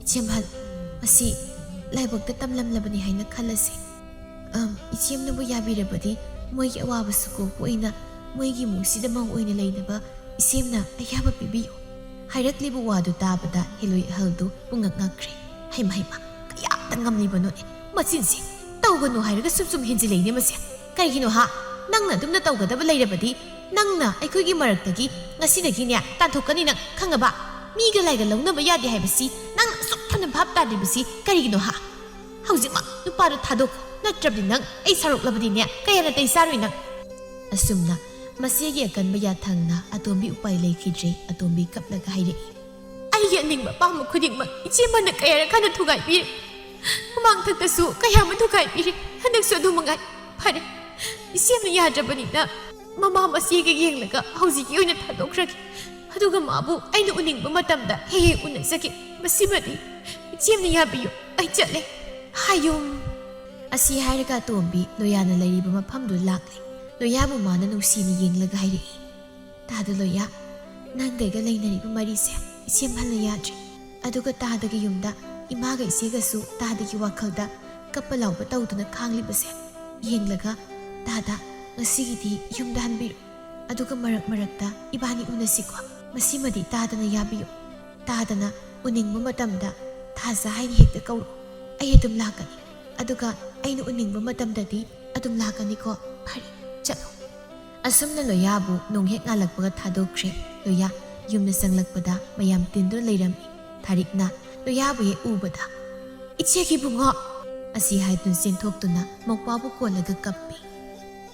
"ꯏꯆꯦꯝꯍꯜ, ꯃꯁꯤ ꯂꯥꯏꯕꯛꯇ ꯇꯝꯂꯝꯂꯕꯅꯤ ꯍꯥꯏꯅ ꯈꯜꯂꯁꯤ꯫ ꯑꯝ, ꯏꯆꯦꯝꯅꯕꯨ ꯌꯥꯕꯤꯔꯕꯗꯤ ꯃꯣꯏꯒꯤ ꯑꯋꯥꯕꯁꯨ ꯀꯣꯛꯄ ꯑꯣꯏꯅ ꯃꯣꯏꯒꯤ ꯏꯃꯨꯡꯁꯤꯗ ꯃꯧ ꯑꯣꯏꯅ ꯂꯩꯅꯕ ꯏꯆꯦꯝꯅ ꯑꯌꯥꯕ ꯄꯤꯕꯤꯌꯨ"꯫ ꯍꯥꯏꯔꯛꯂꯤꯕ ꯋꯥꯗꯨ ꯇꯥꯕꯗ ꯍꯦꯂꯣꯏ ꯑꯍꯜꯗꯨ ꯄꯨꯡꯉꯛ ꯉꯛꯈ꯭ꯔꯦ꯫ ꯍꯩꯃ, ꯍꯩꯃ, ꯀꯌꯥꯝꯇ ꯉꯝꯂꯤꯕꯅꯣꯅꯦ ꯃꯆꯤꯟꯁꯦ! ꯇꯧꯒꯅꯨ ꯍꯥꯏꯔꯒ ꯁꯨꯝ ꯁꯨꯝ ꯍꯦꯟꯖꯤꯜꯂꯛꯏꯅꯦ ꯃꯁꯦ꯫ ꯀꯩꯒꯤꯅꯣ ꯍꯥ? ꯅꯪꯅ ꯑꯗꯨꯝꯅ ꯇꯧꯒꯗꯕ ꯂꯩꯔꯕꯗꯤ ꯅꯪꯅ ꯑꯩꯈꯣꯏꯒꯤ ꯃꯔꯛꯇꯒꯤ ꯉꯁꯤꯗꯒꯤꯅꯦ ꯇꯥꯟꯊꯣꯛꯀꯅꯤ ꯅꯪ, ꯈꯪꯉꯕ? ꯃꯤꯒ ꯂꯥꯏꯒ ꯂꯧꯅꯕ ꯌꯥꯗꯦ ꯍꯥꯏꯕꯁꯤ ꯅꯪꯅ ꯑꯁꯨꯛ ꯊꯨꯅ ꯚꯥꯞ ꯇꯥꯗ꯭ꯔꯤꯕꯁꯤ ꯀꯔꯤꯒꯤꯅꯣ ꯍꯥ? ꯍꯧꯖꯤꯛꯃꯛ ꯅꯨꯄꯥꯗꯣ ꯊꯥꯗꯣꯛꯈꯣ, ꯅꯠꯇ꯭ꯔꯕꯗꯤ ꯅꯪ ꯑꯩ ꯁꯥꯎꯔꯛꯂꯕꯗꯤꯅꯦ ꯀꯌꯥ ꯅꯥꯇꯩ ꯆꯥꯔꯣꯏ ꯅꯪ꯫ ꯑꯁꯨꯝꯅ ꯃꯆꯦꯒꯤ ꯑꯀꯟꯕ ꯌꯥꯊꯪꯅ ꯑꯇꯣꯝꯕꯤ ꯎꯄꯥꯏ ꯂꯩꯈꯤꯗ꯭ꯔꯦ꯫ ꯑꯇꯣꯝꯕꯤ ꯀꯞꯂꯒ ꯍꯥꯏꯔꯛꯏ, "ꯑꯩꯒꯤ ꯑꯅꯤꯡꯕ ꯑꯄꯥꯝꯕ ꯈꯨꯗꯤꯡꯃꯛ ꯏꯆꯦꯃꯅ ꯀꯌꯥꯔꯛ ꯍꯥꯟꯅ ꯊꯨꯒꯥꯏꯕꯤꯔꯦ꯫ ꯃꯃꯥꯡꯊꯛꯇꯁꯨ ꯀꯌꯥ ꯑꯃ ꯊꯨꯒꯥꯏꯕꯤꯔꯦ, ꯍꯟꯗꯛꯁꯨ ꯑꯗꯨ ꯃꯉꯥꯏ꯫ ꯐꯔꯦ, ꯏꯆꯦꯝꯅ ꯌꯥꯗ꯭ꯔꯕꯅꯤꯅ ꯃꯃꯥ ꯃꯆꯦꯒ ꯌꯦꯡꯂꯒ ꯍꯧꯖꯤꯛꯀꯤ ꯑꯣꯏꯅ ꯊꯥꯗꯣꯛꯈ꯭ꯔꯒꯦ꯫ ꯑꯗꯨꯒ ꯃꯥꯕꯨ ꯑꯩꯅ ꯎꯅꯤꯡꯕ ꯃꯇꯝꯗ ꯍꯦꯛ ꯍꯦꯛ ꯎꯅꯖꯒꯦ꯫ ꯃꯁꯤꯃꯗꯤ ꯏꯆꯦꯝꯅ ꯌꯥꯕꯤꯌꯨ꯫ ꯑꯩ ꯆꯠꯂꯦ꯫ ꯍꯥꯌꯨꯝ!" ꯑꯁꯤ ꯍꯥꯏꯔꯒ ꯑꯇꯣꯝꯕꯤ ꯂꯣꯌꯥꯅ ꯂꯩꯔꯤꯕ ꯃꯐꯝꯗꯨ ꯂꯥꯛꯂꯦ꯫ ꯂꯣꯌꯥꯕꯨ ꯃꯥꯅ ꯅꯨꯡꯁꯤꯅ ꯌꯦꯡꯂꯒ ꯍꯥꯏꯔꯛꯏ, "ꯇꯥꯗ ꯂꯣꯌꯥ, ꯅꯪꯒ ꯑꯩꯒ ꯂꯩꯅꯔꯤꯕ ꯃꯔꯤꯁꯦ ꯏꯆꯦꯝꯍꯜꯅ ꯌꯥꯗ꯭ꯔꯤ꯫ ꯑꯗꯨꯒ ꯇꯥꯗꯒꯤ ꯌꯨꯝꯗ ꯏꯃꯥꯒ ꯏꯆꯦꯒꯁꯨ ꯇꯥꯗꯒꯤ ꯋꯥꯈꯜꯗ ꯀꯞꯄ ꯂꯥꯎꯕ ꯇꯧꯗꯨꯅ ꯈꯥꯡꯂꯤꯕꯁꯦ ꯌꯦꯡꯂꯒ ꯇꯥꯗ ꯉꯁꯤꯒꯤꯗꯤ ꯌꯨꯝꯗ ꯍꯟꯕꯤꯔꯣ꯫ ꯑꯗꯨꯒ ꯃꯔꯛ ꯃꯔꯛꯇ ꯏꯕꯥꯅꯤ ꯎꯅꯁꯤꯀꯣ꯫ ꯃꯁꯤꯃꯗꯤ ꯇꯥꯗꯅ ꯌꯥꯕꯤꯌꯨ꯫ ꯇꯥꯗꯅ ꯎꯅꯤꯡꯕ ꯃꯇꯝꯗ ꯊꯥꯖ ꯍꯥꯏꯅ ꯍꯦꯛꯇ ꯀꯧꯔꯛꯎ꯫ ꯑꯩ ꯑꯗꯨꯝ ꯂꯥꯛꯀꯅꯤ꯫ ꯑꯗꯨꯒ ꯑꯩꯅ ꯎꯅꯤꯡꯕ ꯃꯇꯝꯗꯗꯤ ꯑꯗꯨꯝ ꯂꯥꯛꯀꯅꯤꯀꯣ꯫ ꯐꯔꯦ, ꯆꯠꯂꯣ"꯫ ꯑꯁꯨꯝꯅ ꯂꯣꯌꯥꯕꯨ ꯅꯣꯡ ꯍꯦꯛ ꯉꯥꯜꯂꯛꯄꯒ ꯊꯥꯗꯣꯛꯈ꯭ꯔꯦ꯫ ꯂꯣꯌꯥ ꯌꯨꯝꯗ ꯆꯪꯂꯛꯄꯗ ꯃꯌꯥꯝ ꯇꯤꯟꯗꯨꯅ ꯂꯩꯔꯝꯃꯤ꯫ ꯊꯥꯔꯤꯛꯅ ꯂꯣꯌꯥꯕꯨ ꯍꯦꯛ ꯎꯕꯗ, "ꯏꯆꯦꯒꯤ ꯏꯕꯨꯡꯉꯣ!" ꯑꯁꯤ ꯍꯥꯏꯗꯨꯅ ꯆꯦꯟꯊꯣꯛꯇꯨꯅ ꯃꯧꯄ꯭ꯋꯥꯕꯨ ꯀꯣꯜꯂꯒ ꯀꯞꯄꯤ꯫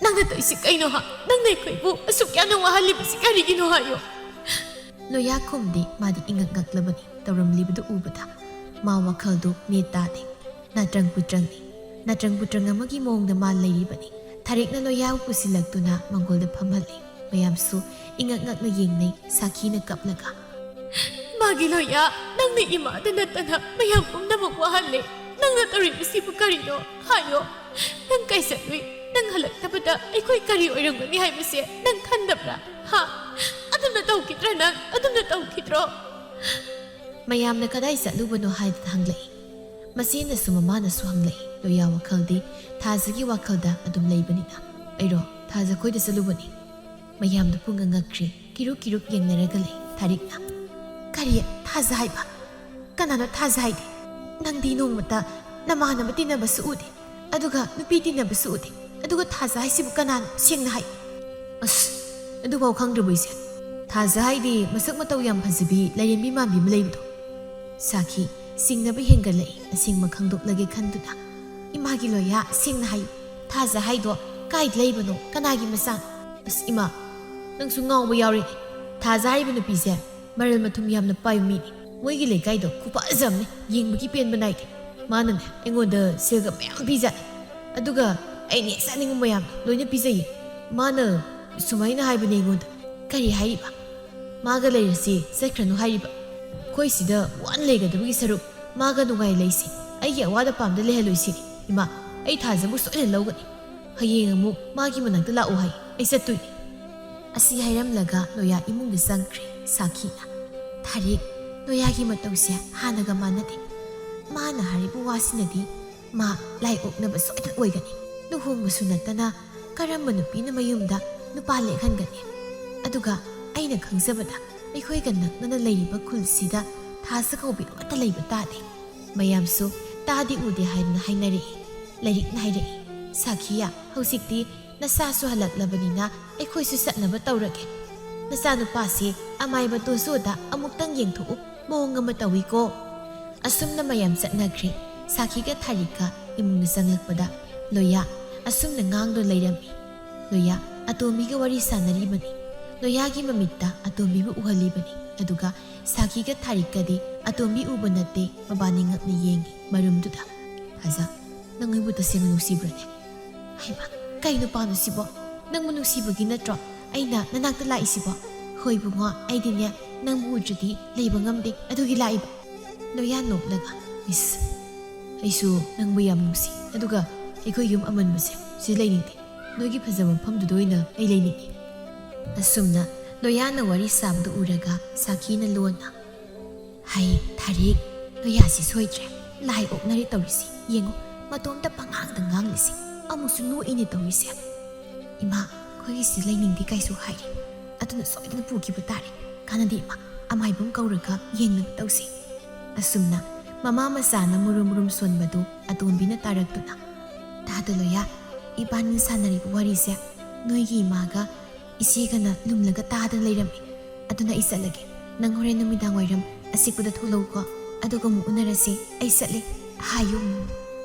"ꯅꯪꯅ ꯇꯧꯔꯤꯁꯤ ꯀꯩꯅꯣ ꯍꯥ? ꯅꯪꯅ ꯑꯩꯈꯣꯏꯕꯨ ꯑꯁꯨꯛ ꯌꯥꯝꯅ ꯋꯥꯍꯜꯂꯤꯕꯁꯤ ꯀꯔꯤꯒꯤꯅꯣ ꯍꯥꯏꯌꯣ?" ꯂꯣꯌꯥ ꯈꯨꯝꯗꯦ꯫ ꯃꯥꯗꯤ ꯏꯉꯛ ꯉꯛꯂꯕꯅꯤ ꯇꯧꯔꯝꯂꯤꯕꯗꯨ ꯎꯕꯗ꯫ ꯃꯥ ꯋꯥꯈꯜꯗꯨ ꯃꯦꯠ ꯇꯥꯗꯦ꯫ ꯅꯥꯇ꯭ꯔꯪ ꯄꯨꯇ꯭ꯔꯪꯅꯤ꯫ ꯅꯥꯇ꯭ꯔꯪ ꯄꯨꯇ꯭ꯔꯪ ꯑꯃꯒꯤ ꯃꯑꯣꯡꯗ ꯃꯥ ꯂꯩꯔꯤꯕꯅꯤ꯫ ꯊꯥꯔꯤꯛꯅ ꯂꯣꯌꯥꯕꯨ ꯄꯨꯁꯤꯜꯂꯛꯇꯨꯅ ꯃꯪꯒꯣꯜꯗ ꯐꯝꯍꯜꯂꯤ꯫ ꯃꯌꯥꯝꯁꯨ ꯏꯉꯛ ꯉꯛꯅ ꯌꯦꯡꯅꯩ, ꯁꯥꯈꯤꯅ ꯀꯞꯂꯒ꯫ "ꯃꯥꯒꯤ ꯂꯣꯌꯥ, ꯅꯪꯅ ꯏꯃꯥꯗ ꯅꯠꯇꯅ ꯃꯌꯥꯝ ꯄꯨꯝꯅꯃꯛ ꯋꯥꯍꯜꯂꯦ꯫ ꯅꯪꯅ ꯇꯧꯔꯤꯕꯁꯤꯕꯨ ꯀꯔꯤꯅꯣ? ꯍꯥꯏꯌꯣ꯫ ꯅꯪ ꯀꯥꯏ ꯆꯠꯂꯨꯏ? ꯅꯪ ꯍꯜꯂꯛꯇꯕꯗ ꯑꯩꯈꯣꯏ ꯀꯔꯤ ꯑꯣꯏꯔꯝꯒꯅꯤ ꯍꯥꯏꯕꯁꯦ ꯅꯪ ꯈꯟꯗꯕ꯭ꯔꯥ? ꯍꯥ? ꯑꯗꯨꯝꯅ ꯇꯧꯈꯤꯗ꯭ꯔꯥ ꯅꯪ? ꯑꯗꯨꯝꯅ ꯇꯧꯈꯤꯗ꯭ꯔꯣ?" ꯃꯌꯥꯝꯅ ꯀꯗꯥꯏ ꯆꯠꯂꯨꯕꯅꯣ ꯍꯥꯏꯗꯅ ꯍꯪꯂꯛꯏ꯫ ꯃꯆꯦꯅꯁꯨ ꯃꯃꯥꯅꯁꯨ ꯍꯪꯂꯛꯏ꯫ ꯂꯣꯌꯥ ꯋꯥꯈꯜꯗꯤ ꯊꯥꯖꯒꯤ ꯋꯥꯈꯜꯗ ꯑꯗꯨꯝ ꯂꯩꯕꯅꯤꯅ꯫ "ꯑꯩꯔꯣ? ꯊꯥꯖ ꯈꯣꯏꯗ ꯆꯠꯂꯨꯕꯅꯤ꯫" ꯃꯌꯥꯝꯗꯨ ꯄꯨꯡꯉꯛ ꯉꯛꯈ꯭ꯔꯦ꯫ ꯀꯤꯔꯨꯛ ꯀꯤꯔꯨꯛ ꯌꯦꯡꯅꯔꯒ ꯂꯩ꯫ ꯊꯥꯔꯤꯛꯅ, "ꯀꯔꯤ? ꯊꯥꯖ ꯍꯥꯏꯕ? ꯀꯅꯥꯅꯣ ꯊꯥꯖ ꯍꯥꯏꯗꯤ? ꯅꯪꯗꯤ ꯅꯣꯡꯃꯇ ꯅꯃꯥꯟꯅꯕ ꯇꯤꯟꯅꯕꯁꯨ ꯎꯗꯦ, ꯑꯗꯨꯒ ꯅꯨꯄꯤ ꯇꯤꯟꯅꯕꯁꯨ ꯎꯗꯦ, ꯑꯗꯨꯒ ꯊꯥꯖ ꯍꯥꯏꯁꯤꯕꯨ ꯀꯅꯥꯅꯣ? ꯁꯦꯡꯅ ꯍꯥꯏ꯫" "ꯑꯁ, ꯑꯗꯨꯐꯥꯎ ꯈꯪꯗ꯭ꯔꯕꯣ ꯏꯆꯦ? ꯊꯥꯖ ꯍꯥꯏꯗꯤ ꯃꯁꯛ ꯃꯇꯧ ꯌꯥꯝ ꯐꯖꯕꯤ ꯂꯥꯏꯔꯦꯝꯕꯤ ꯃꯥꯟꯕꯤ ꯑꯃ ꯂꯩꯕꯗꯣ꯫" ꯁꯥꯈꯤ ꯆꯤꯡꯅꯕ ꯍꯦꯟꯒꯠꯂꯛꯏ꯫ ꯑꯁꯦꯡꯕ ꯈꯪꯗꯣꯛꯂꯒꯦ ꯈꯟꯗꯨꯅ, "ꯏꯃꯥꯒꯤ ꯂꯣꯌꯥ, ꯁꯦꯡꯅ ꯍꯥꯏꯌꯨ, ꯊꯥꯖ ꯍꯥꯏꯗꯣ ꯀꯥꯏꯗ ꯂꯩꯕꯅꯣ? ꯀꯅꯥꯒꯤ ꯃꯆꯥꯅꯣ?" "ꯑꯁ ꯏꯃꯥ, ꯅꯪꯁꯨ ꯉꯥꯎꯕ ꯌꯥꯎꯔꯦꯅꯦ꯫ ꯊꯥꯖ ꯍꯥꯏꯔꯤꯕ ꯅꯨꯄꯤꯁꯦ ꯃꯔꯜ ꯃꯊꯨꯝ ꯌꯥꯝꯅ ꯄꯥꯏꯕ ꯃꯤꯅꯤ꯫ ꯃꯣꯏꯒꯤ ꯂꯩꯀꯥꯏꯗꯣ ꯈꯨꯐꯖ ꯑꯃꯅꯤ, ꯌꯦꯡꯕꯒꯤ ꯄꯦꯟꯕ ꯅꯥꯏꯗꯦ꯫ ꯃꯥꯅꯅꯦ ꯑꯩꯉꯣꯟꯗ ꯁꯦꯜꯒ ꯃꯌꯥꯝ ꯄꯤꯖꯥꯠꯅꯤ꯫ ꯑꯗꯨꯒ ꯑꯩꯅ ꯍꯦꯛ ꯆꯥꯅꯤꯡꯕ ꯃꯌꯥꯝꯗꯣ ꯂꯣꯏꯅ ꯄꯤꯖꯩꯌꯦ꯫ ꯃꯥꯅ ꯁꯨꯃꯥꯏꯅ ꯍꯥꯏꯕꯅꯦ ꯑꯩꯉꯣꯟꯗ꯫" "ꯀꯔꯤ ꯍꯥꯏꯔꯤꯕ? ꯃꯥꯒ ꯂꯩꯔꯁꯤ ꯆꯠꯈ꯭ꯔꯅꯨ ꯍꯥꯏꯔꯤꯕ? ꯑꯩꯈꯣꯏ ꯁꯤꯗ ꯋꯥꯅ ꯂꯩꯒꯗꯕꯒꯤ ꯁꯔꯨꯛ ꯃꯥꯒ ꯅꯨꯡꯉꯥꯏ ꯂꯩꯁꯤ, ꯑꯩꯒꯤ ꯑꯋꯥꯠ ꯑꯄꯥꯝꯗ ꯂꯩꯍꯜꯂꯣꯏꯁꯤꯅꯤ꯫ ꯏꯃꯥ, ꯑꯩ ꯊꯥꯖꯕꯨ ꯁꯣꯏꯗꯅ ꯂꯧꯒꯅꯤ꯫ ꯍꯌꯦꯡ ꯑꯃꯨꯛ ꯃꯥꯒꯤ ꯃꯅꯥꯛꯇ ꯂꯥꯛꯑꯣ ꯍꯥꯏ, ꯑꯩ ꯆꯠꯇꯣꯏꯅꯤ꯫" ꯑꯁꯤ ꯍꯥꯏꯔꯝꯂꯒ ꯂꯣꯌꯥ ꯏꯃꯨꯡꯗ ꯆꯪꯈ꯭ꯔꯦ꯫ ꯁꯥꯈꯤꯅ, "ꯊꯥꯔꯤꯛ, ꯂꯣꯌꯥꯒꯤ ꯃꯇꯧꯁꯦ ꯍꯥꯟꯅꯒ ꯃꯥꯟꯅꯗꯦ꯫ ꯃꯥꯅ ꯍꯥꯏꯔꯤꯕ ꯋꯥꯁꯤꯅꯗꯤ ꯃꯥ ꯂꯥꯏ ꯑꯣꯛꯅꯕ ꯁꯣꯏꯗꯅ ꯑꯣꯏꯒꯅꯤ꯫ ꯂꯨꯍꯣꯡꯕꯁꯨ ꯅꯠꯇꯅ ꯀꯔꯝꯕ ꯅꯨꯄꯤꯅ ꯃꯌꯨꯝꯗ ꯅꯨꯄꯥ ꯂꯦꯛꯍꯟꯒꯅꯤ? ꯑꯗꯨꯒ ꯑꯩꯅ ꯈꯪꯖꯕꯗ ꯑꯩꯈꯣꯏꯒ ꯅꯛꯅꯅ ꯂꯩꯔꯤꯕ ꯈꯨꯜꯁꯤꯗ ꯊꯥꯖ ꯀꯧꯕꯤ ꯑꯃꯠꯇ ꯂꯩꯕ ꯇꯥꯗꯦ꯫" ꯃꯌꯥꯝꯁꯨ ꯇꯥꯗꯤ ꯎꯗꯦ ꯍꯥꯏꯗꯅ ꯍꯥꯏꯅꯔꯛꯏ꯫ ꯂꯥꯏꯔꯤꯛꯅ ꯍꯥꯏꯔꯛꯏ, "ꯁꯥꯈꯤꯌꯥ, ꯍꯧꯖꯤꯛꯇꯤ ꯅꯆꯥꯁꯨ ꯍꯜꯂꯛꯂꯕꯅꯤꯅ ꯑꯩꯈꯣꯏꯁꯨ ꯆꯠꯅꯕ ꯇꯧꯔꯒꯦ꯫ ꯅꯆꯥꯅꯨꯄꯥꯁꯤ ꯑꯃꯥꯏꯕ ꯇꯣꯖꯣꯗ ꯑꯃꯨꯛꯇꯪ ꯌꯦꯡꯊꯣꯛꯎ, ꯃꯑꯣꯡ ꯑꯃ ꯇꯧꯏꯀꯣ꯫" ꯑꯁꯨꯝꯅ ꯃꯌꯥꯝ ꯆꯠꯅꯈ꯭ꯔꯦ꯫ ꯁꯥꯈꯤꯒ ꯊꯥꯔꯤꯛꯀ ꯏꯃꯨꯡꯗ ꯆꯪꯂꯛꯄꯗ ꯂꯣꯌꯥ ꯑꯁꯨꯝꯅ ꯉꯥꯡꯗꯨꯅ ꯂꯩꯔꯝꯃꯤ꯫ ꯂꯣꯌꯥ ꯑꯇꯣꯝꯕꯤꯒ ꯋꯥꯔꯤ ꯁꯥꯟꯅꯔꯤꯕꯅꯤ꯫ ꯂꯣꯌꯥꯒꯤ ꯃꯃꯤꯠꯇ ꯑꯇꯣꯝꯕꯤꯕꯨ ꯎꯍꯜꯂꯤꯕꯅꯤ꯫ ꯑꯗꯨꯒ ꯁꯥꯈꯤꯒ ꯊꯥꯔꯤꯛꯀꯗꯤ ꯑꯇꯣꯝꯕꯤ ꯎꯕ ꯅꯠꯇꯦ, ꯃꯕꯥꯅꯤ ꯉꯛꯅ ꯌꯦꯡꯉꯤ ꯃꯔꯨꯝꯗꯨꯗ꯫ "ꯍꯖꯥ, ꯅꯪ ꯑꯩꯕꯨ ꯇꯁꯦꯡꯅ ꯅꯨꯡꯁꯤꯕ꯭ꯔꯅꯦ?" "ꯍꯩꯃꯥ, ꯀꯩ ꯅꯨꯄꯥꯅꯣ ꯁꯤꯕꯣ? ꯅꯪꯕꯨ ꯅꯨꯡꯁꯤꯕꯒꯤ ꯅꯠꯇ꯭ꯔꯣ ꯑꯩꯅ ꯅꯅꯥꯛꯇ ꯂꯥꯛꯏꯁꯤꯕꯣ?" "ꯍꯣꯏ ꯏꯕꯨꯡꯉꯣ, ꯑꯩꯗꯤꯅꯦ ꯅꯪꯕꯨ ꯎꯗ꯭ꯔꯗꯤ ꯂꯩꯕ ꯉꯝꯗꯦ, ꯑꯗꯨꯒꯤ ꯂꯥꯛꯏꯕ꯫" ꯂꯣꯌꯥ ꯅꯣꯛꯂꯒ, "ꯏꯁ, ꯑꯩꯁꯨ ꯅꯪꯕꯨ ꯌꯥꯝ ꯅꯨꯡꯁꯤ, ꯑꯗꯨꯒ ꯑꯩꯈꯣꯏ ꯌꯨꯝ ꯑꯃꯟꯕꯁꯦ ꯁꯤ ꯂꯩꯅꯤꯡꯗꯦ꯫ ꯅꯣꯏꯒꯤ ꯐꯖꯕ ꯃꯐꯝꯗꯨꯗ ꯑꯣꯏꯅ ꯑꯩ ꯂꯩꯅꯤꯡꯉꯤ꯫" ꯑꯁꯨꯝꯅ ꯂꯣꯌꯥꯅ ꯋꯥꯔꯤ ꯁꯥꯕꯗꯨ ꯎꯔꯒ ꯁꯥꯈꯤꯅ ꯂꯣꯟꯅ, "ꯍꯩ, ꯊꯥꯔꯤꯛ, ꯂꯣꯌꯥꯁꯤ ꯁꯣꯏꯗ꯭ꯔꯦ꯫ ꯂꯥꯏ ꯑꯣꯛꯅꯔꯦ ꯇꯧꯔꯤꯁꯤ꯫ ꯌꯦꯡꯉꯨ, ꯃꯇꯣꯝꯇ ꯄꯉꯥꯡꯗ ꯉꯥꯡꯂꯤꯁꯤ꯫ ꯑꯃꯨꯛꯁꯨ ꯅꯣꯛꯏꯅꯦ ꯇꯧꯔꯤꯁꯦ꯫ ꯏꯃꯥ, ꯑꯩꯈꯣꯏꯒꯤꯁꯤ ꯂꯩꯅꯤꯡꯗꯦ ꯀꯥꯏꯁꯨ ꯍꯥꯏꯔꯤ꯫ ꯑꯗꯨꯅ ꯁꯣꯏꯗꯅ ꯄꯨꯈꯤꯕ ꯇꯥꯔꯦ꯫ ꯀꯥꯟꯅꯗꯦ ꯏꯃꯥ, ꯑꯃꯥꯏꯕꯝ ꯀꯧꯔꯒ ꯌꯦꯡꯅꯕ ꯇꯧꯁꯤ꯫" ꯑꯁꯨꯝꯅ ꯃꯃꯥ ꯃꯆꯥꯅ ꯃꯨꯔꯨꯝ ꯃꯨꯔꯨꯝ ꯁꯣꯟꯕꯗꯨ ꯑꯇꯣꯝꯕꯤꯅ ꯇꯥꯔꯛꯇꯨꯅ, "ꯇꯥꯗ ꯂꯣꯌꯥ, ꯏꯕꯥꯅꯤ ꯁꯥꯟꯅꯔꯤꯕ ꯋꯥꯔꯤꯁꯦ ꯅꯣꯏꯒꯤ ꯏꯃꯥꯒ ꯏꯆꯦꯒꯅ ꯂꯨꯝꯂꯒ ꯇꯥꯗꯅ ꯂꯩꯔꯝꯃꯤ꯫ ꯑꯗꯨꯅ ꯑꯩ ꯆꯠꯂꯒꯦ꯫ ꯅꯪ ꯍꯣꯔꯦꯟ ꯅꯨꯃꯤꯗꯥꯡ ꯋꯥꯏꯔꯝ ꯑꯆꯤꯛꯄꯗ ꯊꯣꯛꯂꯛꯎꯀꯣ꯫ ꯑꯗꯨꯒ ꯑꯃꯨꯛ ꯎꯅꯔꯁꯦ꯫ ꯑꯩ ꯆꯠꯂꯦ꯫ ꯍꯥꯏꯌꯨ꯫"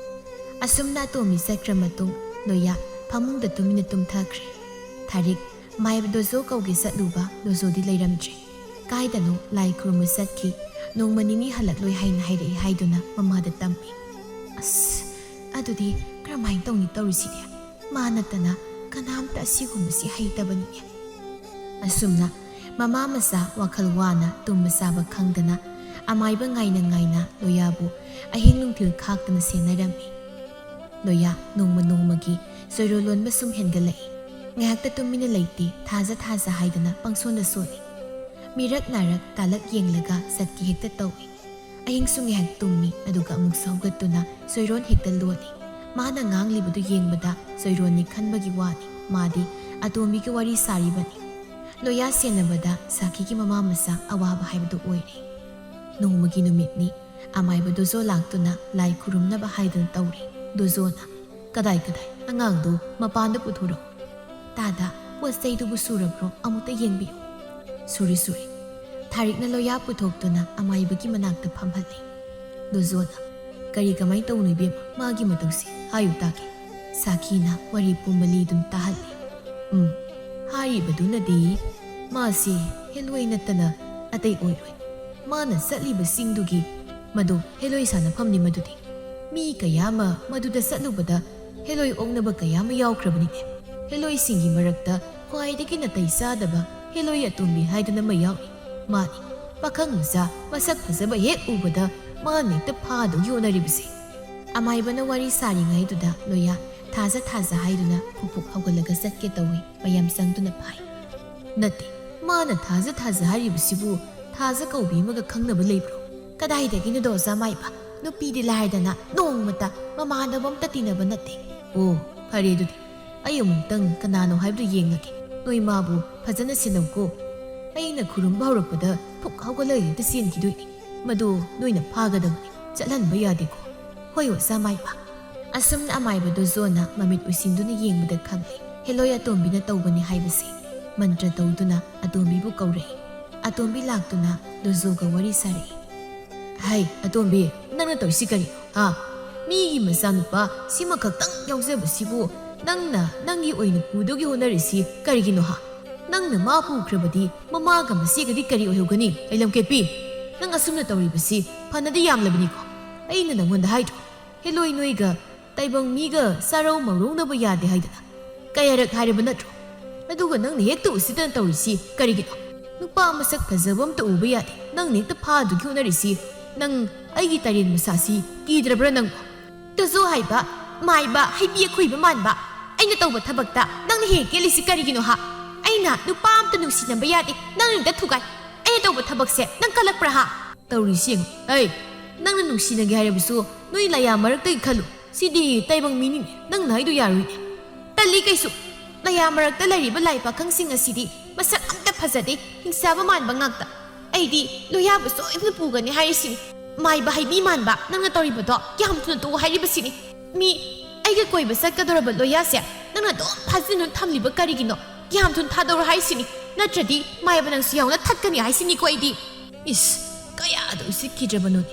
ꯑꯁꯨꯝꯅ ꯑꯇꯣꯝꯕꯤ ꯆꯠꯈ꯭ꯔ ꯃꯇꯨꯡ ꯂꯣꯌꯥ ꯐꯃꯨꯡꯗ ꯇꯨꯃꯤꯟꯅ ꯇꯨꯝꯊꯈ꯭ꯔꯦ꯫ ꯊꯥꯔꯤꯛ ꯃꯥꯏꯕ ꯗꯣꯖꯣ ꯀꯧꯒꯦ ꯆꯠꯂꯨꯕ, ꯗꯣꯖꯣꯗꯤ ꯂꯩꯔꯝꯗ꯭ꯔꯦ꯫ ꯀꯥꯏꯗꯅꯣ ꯂꯥꯏ ꯈꯨꯔꯨꯝꯕ ꯆꯠꯈꯤ꯫ ꯅꯣꯡꯃ ꯅꯤꯅꯤ ꯍꯜꯂꯛꯂꯣꯏ ꯍꯥꯏꯅ ꯍꯥꯏꯔꯛꯏ ꯍꯥꯏꯗꯨꯅ ꯃꯃꯥꯗ ꯇꯝꯃꯤ꯫ ꯑꯁ, ꯑꯗꯨꯗꯤ ꯀꯔꯝꯍꯥꯏꯅ ꯇꯧꯅꯤ ꯇꯧꯔꯤꯁꯤꯗꯤ? ꯃꯥ ꯅꯠꯇꯅ ꯀꯅꯥꯝꯇ ꯑꯁꯤꯒꯨꯝꯕꯁꯤ ꯍꯩꯇꯕꯅꯤꯅꯦ꯫ ꯑꯁꯨꯝꯅ ꯃꯃꯥ ꯃꯆꯥ ꯋꯥꯈꯜ ꯋꯥꯅ ꯇꯨꯝꯕ ꯆꯥꯕ ꯈꯪꯗꯅ ꯑꯃꯥꯏꯕ ꯉꯥꯏꯅ ꯉꯥꯏꯅ ꯂꯣꯌꯥꯕꯨ ꯑꯍꯤꯡ ꯅꯨꯡꯊꯤꯜ ꯈꯥꯛꯇꯅ ꯁꯦꯟꯅꯔꯝꯃꯤ꯫ ꯂꯣꯌꯥ ꯅꯣꯡꯃ ꯅꯣꯡꯃꯒꯤ ꯆꯣꯏꯔꯣꯜ ꯂꯣꯟꯕ ꯁꯨꯝ ꯍꯦꯟꯒꯠꯂꯛꯏ꯫ ꯉꯥꯏꯍꯥꯛꯇ ꯇꯨꯃꯤꯟꯅ ꯂꯩꯇꯦ, ꯊꯥꯖ ꯊꯥꯖ ꯍꯥꯏꯗꯅ ꯄꯪꯁꯣꯟꯗ ꯁꯣꯜꯂꯤ꯫ ꯃꯤꯔꯛ ꯅꯥꯔꯛ ꯇꯥꯂꯛ ꯌꯦꯡꯂꯒ ꯆꯠꯀꯦ ꯍꯦꯛꯇ ꯇꯧꯏ꯫ ꯑꯍꯤꯡꯁꯨ ꯉꯥꯏꯍꯥꯛ ꯇꯨꯝꯃꯤ, ꯑꯗꯨꯒ ꯑꯃꯨꯛꯁꯨ ꯍꯧꯒꯠꯇꯨꯅ ꯆꯣꯏꯔꯣꯟ ꯍꯦꯛꯇ ꯂꯣꯜꯂꯤ꯫ ꯃꯥꯅ ꯉꯥꯡꯂꯤꯕꯗꯨ ꯌꯦꯡꯕꯗ ꯆꯣꯏꯔꯣꯟꯅꯤ ꯈꯟꯕꯒꯤ ꯋꯥꯅꯤ, ꯃꯥꯗꯤ ꯑꯇꯣꯝꯕꯤꯒꯤ ꯋꯥꯔꯤ ꯁꯥꯔꯤꯕꯅꯤ꯫ ꯂꯣꯌꯥ ꯁꯦꯟꯅꯕꯗ ꯁꯥꯈꯤꯒꯤ ꯃꯃꯥ ꯃꯆꯥ ꯑꯋꯥꯕ ꯍꯥꯏꯕꯗꯨ ꯑꯣꯏꯔꯦ꯫ ꯅꯣꯡꯃꯒꯤ ꯅꯨꯃꯤꯠꯅꯤ, ꯑꯃꯥꯏꯕ ꯗꯣꯖꯣ ꯂꯥꯛꯇꯨꯅ ꯂꯥꯏ ꯈꯨꯔꯨꯝꯅꯕ ꯍꯥꯏꯗꯨꯅ ꯇꯧꯔꯤ꯫ ꯗꯣꯖꯣꯅ, "ꯀꯗꯥꯏ ꯀꯗꯥꯏ? ꯑꯉꯥꯡꯗꯨ ꯃꯄꯥꯟꯗ ꯄꯨꯊꯣꯔꯛꯎ꯫ ꯇꯥꯗ, ꯄꯣꯠ ꯆꯩꯗꯨꯕꯨ ꯁꯨꯔꯕ꯭ꯔꯣ? ꯑꯃꯨꯛꯇ ꯌꯦꯡꯕꯤꯌꯨ꯫" "ꯁꯨꯔꯦ, ꯁꯨꯔꯦ꯫" ꯊꯥꯔꯤꯛꯅ ꯂꯣꯌꯥ ꯄꯨꯊꯣꯛꯇꯨꯅ ꯑꯃꯥꯏꯕꯒꯤ ꯃꯅꯥꯛꯇ ꯐꯝꯍꯜꯂꯤ꯫ ꯗꯣꯖꯣꯅ, "ꯀꯔꯤ ꯀꯃꯥꯏ ꯇꯧꯅꯣ ꯏꯕꯦꯝꯃ? ꯃꯥꯒꯤ ꯃꯇꯧꯁꯦ ꯍꯥꯏꯌꯨ ꯇꯥꯒꯦ꯫" ꯁꯥꯈꯤꯅ ꯋꯥꯔꯤ ꯄꯨꯝꯕ ꯂꯤꯗꯨꯅ ꯇꯥꯍꯜꯂꯤ꯫ "ꯎꯝ, ꯍꯥꯏꯔꯤꯕꯗꯨꯅꯗꯤ ꯃꯥꯁꯤ ꯍꯦꯂꯣꯏ ꯅꯠꯇꯅ ꯑꯇꯩ ꯑꯣꯏꯔꯣꯏ꯫ ꯃꯥꯅ ꯆꯠꯂꯤꯕꯁꯤꯡꯗꯨꯒꯤ ꯃꯗꯨ ꯍꯦꯂꯣꯏ ꯁꯥꯟꯅꯐꯝꯅꯤ꯫ ꯃꯗꯨꯗꯤ ꯃꯤ ꯀꯌꯥ ꯑꯃ ꯃꯗꯨꯗ ꯆꯠꯂꯨꯕꯗ ꯍꯦꯂꯣꯏ ꯑꯣꯛꯅꯕ ꯀꯌꯥ ꯑꯃ ꯌꯥꯎꯈ꯭ꯔꯕꯅꯤꯅꯦ꯫ ꯍꯦꯂꯣꯏꯁꯤꯡꯒꯤ ꯃꯔꯛꯇ ꯈ꯭ꯋꯥꯏꯗꯒꯤ ꯅꯥꯇꯩ ꯆꯥꯗꯕ ꯍꯦꯂꯣꯏ ꯑꯇꯣꯝꯕꯤ ꯍꯥꯏꯗꯨꯅ ꯑꯃ ꯌꯥꯎꯏ꯫ ꯃꯥꯅꯤ, ꯄꯥꯈꯪ ꯃꯆꯥ ꯃꯁꯛ ꯐꯖꯕ ꯍꯦꯛ ꯎꯕꯗ ꯃꯥꯅ ꯍꯦꯛꯇ ꯐꯥꯗꯧꯒꯤ ꯍꯣꯠꯅꯔꯤꯕꯁꯦ꯫ ꯑꯃꯥꯏꯕꯅ ꯋꯥꯔꯤ ꯁꯥꯔꯤꯉꯩꯗꯨꯗ ꯂꯣꯌꯥ ꯊꯥꯖ ꯊꯥꯖ ꯍꯥꯏꯗꯨꯅ ꯐꯨꯛ ꯐꯨꯛ ꯍꯧꯒꯠꯂꯒ ꯆꯠꯀꯦ ꯇꯧꯏ꯫ ꯃꯌꯥꯝ ꯆꯪꯗꯨꯅ ꯐꯥꯏ꯫ ꯅꯠꯇꯦ, ꯃꯥꯅ ꯊꯥꯖ ꯊꯥꯖ ꯍꯥꯏꯔꯤꯕꯁꯤꯕꯨ ꯊꯥꯖ ꯀꯧꯕꯤ ꯑꯃꯒ ꯈꯪꯅꯕ ꯂꯩꯕ꯭ꯔꯣ? ꯀꯗꯥꯏꯗꯒꯤꯅꯣꯗꯣ ꯑꯣꯖꯥ ꯃꯥꯏꯕ? ꯅꯨꯄꯤꯗꯤ ꯂꯥꯏꯔꯗꯅ ꯅꯣꯡꯃꯇ ꯃꯃꯥꯟꯅꯕ ꯑꯝꯇ ꯇꯤꯟꯅꯕ ꯅꯠꯇꯦ꯫ ꯑꯣ, ꯐꯔꯦ ꯑꯗꯨꯗꯤ꯫ ꯑꯩ ꯑꯃꯨꯛꯇꯪ ꯀꯅꯥꯅꯣ ꯍꯥꯏꯕꯗꯨ ꯌꯦꯡꯂꯒꯦ꯫ ꯅꯣꯏ ꯃꯥꯕꯨ ꯐꯖꯅ ꯁꯦꯟꯅꯧꯀꯣ꯫ ꯑꯩꯅ ꯈꯨꯔꯨꯝꯕ ꯍꯧꯔꯛꯄꯗ ꯐꯨꯛ ꯍꯧꯒꯠꯂꯒ ꯍꯦꯛꯇ ꯆꯦꯟꯈꯤꯗꯣꯏꯅꯤ꯫ ꯃꯗꯨ ꯅꯣꯏꯅ ꯐꯥꯒꯗꯕꯅꯤ꯫ ꯆꯠꯍꯟꯕ ꯌꯥꯗꯦꯀꯣ꯫ ꯍꯣꯏ ꯑꯣꯖꯥ ꯃꯥꯏꯕ꯫ ꯑꯁꯨꯝꯅ ꯑꯃꯥꯏꯕ ꯗꯣꯖꯣꯅ ꯃꯃꯤꯠ ꯎꯏꯁꯤꯟꯗꯨꯅ ꯌꯦꯡꯕꯗ ꯈꯪꯂꯦ ꯍꯦꯂꯣꯏ ꯑꯇꯣꯝꯕꯤꯅ ꯇꯧꯕꯅꯤ ꯍꯥꯏꯕꯁꯦ꯫ ꯃꯟꯇ꯭ꯔ ꯇꯧꯗꯨꯅ ꯑꯇꯣꯝꯕꯤꯕꯨ ꯀꯧꯔꯛꯏ꯫ ꯑꯇꯣꯝꯕꯤ ꯂꯥꯛꯇꯨꯅ ꯗꯣꯖꯣꯒ ꯋꯥꯔꯤ ꯁꯥꯔꯛꯏ꯫ ꯍꯩ, ꯑꯇꯣꯝꯕꯤ, ꯅꯪꯅ ꯇꯧꯔꯤꯁꯤ ꯀꯔꯤꯅꯣ, ꯍꯥ? ꯃꯤꯒꯤ ꯃꯆꯥꯅꯨꯄꯥ ꯁꯤꯃꯈꯛꯇꯪ ꯌꯥꯎꯖꯕꯁꯤꯕꯨ ꯅꯪꯅ ꯅꯪꯒꯤ ꯑꯣꯏꯅ ꯄꯨꯗꯧꯒꯤ ꯍꯣꯠꯅꯔꯤꯁꯤ ꯀꯔꯤꯒꯤꯅꯣ, ꯍꯥ? ꯅꯪꯅ ꯃꯥ ꯄꯨꯈ꯭ꯔꯕꯗꯤ ꯃꯃꯥꯒ ꯃꯆꯦꯒꯗꯤ ꯀꯔꯤ ꯑꯣꯏꯍꯧꯒꯅꯤ? ꯑꯩ ꯂꯝꯀꯦꯠꯄꯤ, ꯅꯪ ꯑꯁꯨꯝꯅ ꯇꯧꯔꯤꯕꯁꯤ ꯐꯅꯗꯤ ꯌꯥꯝꯂꯕꯅꯤꯀꯣ꯫ ꯑꯩꯅ ꯅꯪꯉꯣꯟꯗ ꯍꯥꯏꯗ꯭ꯔꯣ, ꯍꯦꯂꯣꯏ ꯅꯣꯏꯒ ꯇꯥꯏꯕꯪ ꯃꯤꯒ ꯆꯥꯔꯧ ꯃꯧꯔꯧꯅꯕ ꯌꯥꯗꯦ ꯍꯥꯏꯗꯅ? ꯀꯌꯥꯔꯛ ꯍꯥꯏꯔꯕ ꯅꯠꯇ꯭ꯔꯣ? ꯑꯗꯨꯒ ꯅꯪꯅ ꯍꯦꯛꯇ ꯎꯁꯤꯠꯇꯅ ꯇꯧꯔꯤꯁꯤ ꯀꯔꯤꯒꯤꯅꯣ? ꯅꯨꯄꯥ ꯃꯁꯛ ꯐꯖꯕ ꯑꯝꯇ ꯎꯕ ꯌꯥꯗꯦ, ꯅꯪꯅ ꯍꯦꯛꯇ ꯐꯥꯗꯨꯒꯤ ꯍꯣꯠꯅꯔꯤꯁꯤ꯫ ꯅꯪ ꯑꯩꯒꯤ ꯇꯔꯦꯟ ꯃꯁꯥꯁꯤ ꯀꯤꯗ꯭ꯔꯕ꯭ꯔꯥ ꯅꯪꯕꯣ? ꯇꯖꯨ ꯍꯥꯏꯕ, ꯃꯥꯏꯕ, ꯍꯩꯕꯤ ꯑꯈꯣꯏꯕ ꯃꯥꯟꯕ, ꯑꯩꯅ ꯇꯧꯕ ꯊꯕꯛꯇ ꯅꯪꯅ ꯍꯦꯛ ꯀꯦꯜꯂꯤꯁꯤ ꯀꯔꯤꯒꯤꯅꯣ ꯍꯥ? ꯑꯩꯅ ꯅꯨꯄꯥ ꯑꯝꯇ ꯅꯨꯡꯁꯤꯅꯕ ꯌꯥꯗꯦ, ꯅꯪꯅ ꯍꯦꯛꯇ ꯊꯨꯒꯥꯏ꯫ ꯑꯩꯅ ꯇꯧꯕ ꯊꯕꯛꯁꯦ ꯅꯪ ꯀꯜꯂꯛꯄ꯭ꯔꯥ ꯍꯥ? ꯇꯧꯔꯤꯁꯤ ꯌꯦꯡꯉꯨ꯫ ꯑꯩ, ꯅꯪꯅ ꯅꯨꯡꯁꯤꯅꯒꯦ ꯍꯥꯏꯔꯕꯁꯨ ꯅꯣꯏ ꯂꯥꯏꯌꯥ ꯃꯔꯛꯇꯒꯤ ꯈꯜꯂꯨ꯫ ꯁꯤꯗꯤ ꯇꯥꯏꯕꯪ ꯃꯤꯅꯤꯅꯦ, ꯅꯪꯅ ꯍꯥꯏꯗꯣ ꯌꯥꯔꯣꯏꯅꯦ꯫ ꯇꯜꯂꯤ ꯀꯩꯁꯨ꯫ ꯂꯥꯏꯌꯥ ꯃꯔꯛꯇ ꯂꯩꯔꯤꯕ ꯂꯥꯏ ꯄꯥꯈꯪꯁꯤꯡ ꯑꯁꯤꯗꯤ ꯃꯁꯛ ꯑꯝꯇ ꯐꯖꯗꯦ, ꯍꯤꯡꯆꯥꯕ ꯃꯥꯟꯕ ꯉꯥꯛꯇ꯫ ꯑꯩꯗꯤ ꯂꯣꯌꯥꯕꯨ ꯁꯣꯏꯗꯅ ꯄꯨꯒꯅꯤ ꯍꯥꯏꯔꯤꯁꯤꯅꯤ꯫ ꯃꯥꯏꯕ ꯍꯩꯕꯤ ꯃꯥꯟꯕ, ꯅꯪꯅ ꯇꯧꯔꯤꯕꯗꯣ ꯌꯥꯝ ꯊꯨꯅ ꯇꯣꯛꯑꯣ ꯍꯥꯏꯔꯤꯕꯁꯤꯅꯤ꯫ ꯃꯤ ꯑꯩꯒ ꯀꯣꯏꯕ ꯆꯠꯀꯗꯧꯔꯕ ꯂꯣꯌꯥꯁꯦ ꯅꯪꯅ ꯑꯗꯨꯝ ꯐꯥꯖꯤꯟꯗꯨꯅ ꯊꯝꯂꯤꯕ ꯀꯔꯤꯒꯤꯅꯣ? ꯌꯥꯝ ꯊꯨꯅ ꯊꯥꯗꯧꯔꯣ ꯍꯥꯏꯁꯤꯅꯤ, ꯅꯠꯇ꯭ꯔꯗꯤ ꯃꯥꯏꯕ ꯅꯪꯁꯨ ꯌꯥꯎꯅ ꯊꯠꯀꯅꯤ ꯍꯥꯏꯁꯤꯅꯤꯀꯣ ꯑꯩꯗꯤ꯫ ꯏꯁ, ꯀꯌꯥꯗ ꯎꯁꯤꯠꯈꯤꯗ꯭ꯔꯕꯅꯣꯅꯦ꯫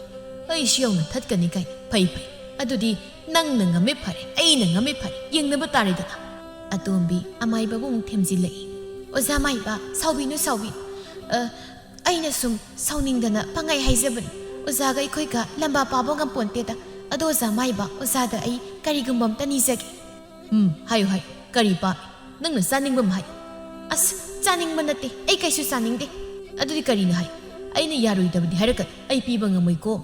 ꯑꯩꯁꯨ ꯌꯥꯎꯅ ꯊꯠꯀꯅꯤ ꯀꯥꯏꯅ꯫ ꯐꯩ, ꯐꯩ꯫ ꯑꯗꯨꯗꯤ ꯅꯪꯅ ꯉꯝꯃꯦ ꯐꯔꯦ, ꯑꯩꯅ ꯉꯝꯃꯦ ꯐꯔꯦ, ꯌꯦꯡꯅꯕ ꯇꯥꯔꯦꯗꯅ꯫ ꯑꯇꯣꯝꯕꯤ ꯑꯃꯥꯏꯕꯕꯨ ꯑꯃꯨꯛ ꯊꯦꯝꯖꯤꯜꯂꯛꯏ꯫ ꯑꯣꯖꯥ ꯃꯥꯏꯕ, ꯁꯥꯎꯕꯤꯅꯨ, ꯁꯥꯎꯕꯤꯅꯨ꯫ ꯑ, ꯑꯩꯅ ꯁꯨꯝ ꯁꯥꯎꯅꯤꯡꯗꯅ ꯄꯪꯍꯥꯏ ꯍꯥꯏꯖꯕꯅꯤ꯫ ꯑꯣꯖꯥꯒ ꯑꯩꯈꯣꯏꯒ ꯂꯝꯕꯥ ꯄꯥꯕ ꯉꯝꯄꯣꯟꯇꯦꯗ꯫ ꯑꯗꯣ ꯑꯣꯖꯥ ꯃꯥꯏꯕ, ꯑꯣꯖꯥꯗ ꯑꯩ ꯀꯔꯤꯒꯨꯝꯕ ꯑꯝꯇ ꯅꯤꯖꯒꯦ꯫ ꯎꯝ, ꯍꯥꯏꯌꯨ, ꯍꯥꯏꯌꯨ꯫ ꯀꯔꯤ ꯄꯥꯝꯃꯤ? ꯅꯪꯅ ꯆꯥꯅꯤꯡꯕ ꯑꯃ ꯍꯥꯏꯌꯨ꯫ ꯑꯁ, ꯆꯥꯅꯤꯡꯕ ꯅꯠꯇꯦ꯫ ꯑꯩ ꯀꯩꯁꯨ ꯆꯥꯅꯤꯡꯗꯦ꯫ ꯑꯗꯨꯗꯤ ꯀꯔꯤꯅꯣ ꯍꯥꯏꯌꯨ? ꯑꯩꯅ ꯌꯥꯔꯣꯏꯗꯕꯗꯤ ꯍꯥꯏꯔꯛꯀꯅꯨ꯫ ꯑꯩ ꯄꯤꯕ ꯉꯝꯃꯣꯏꯀꯣ꯫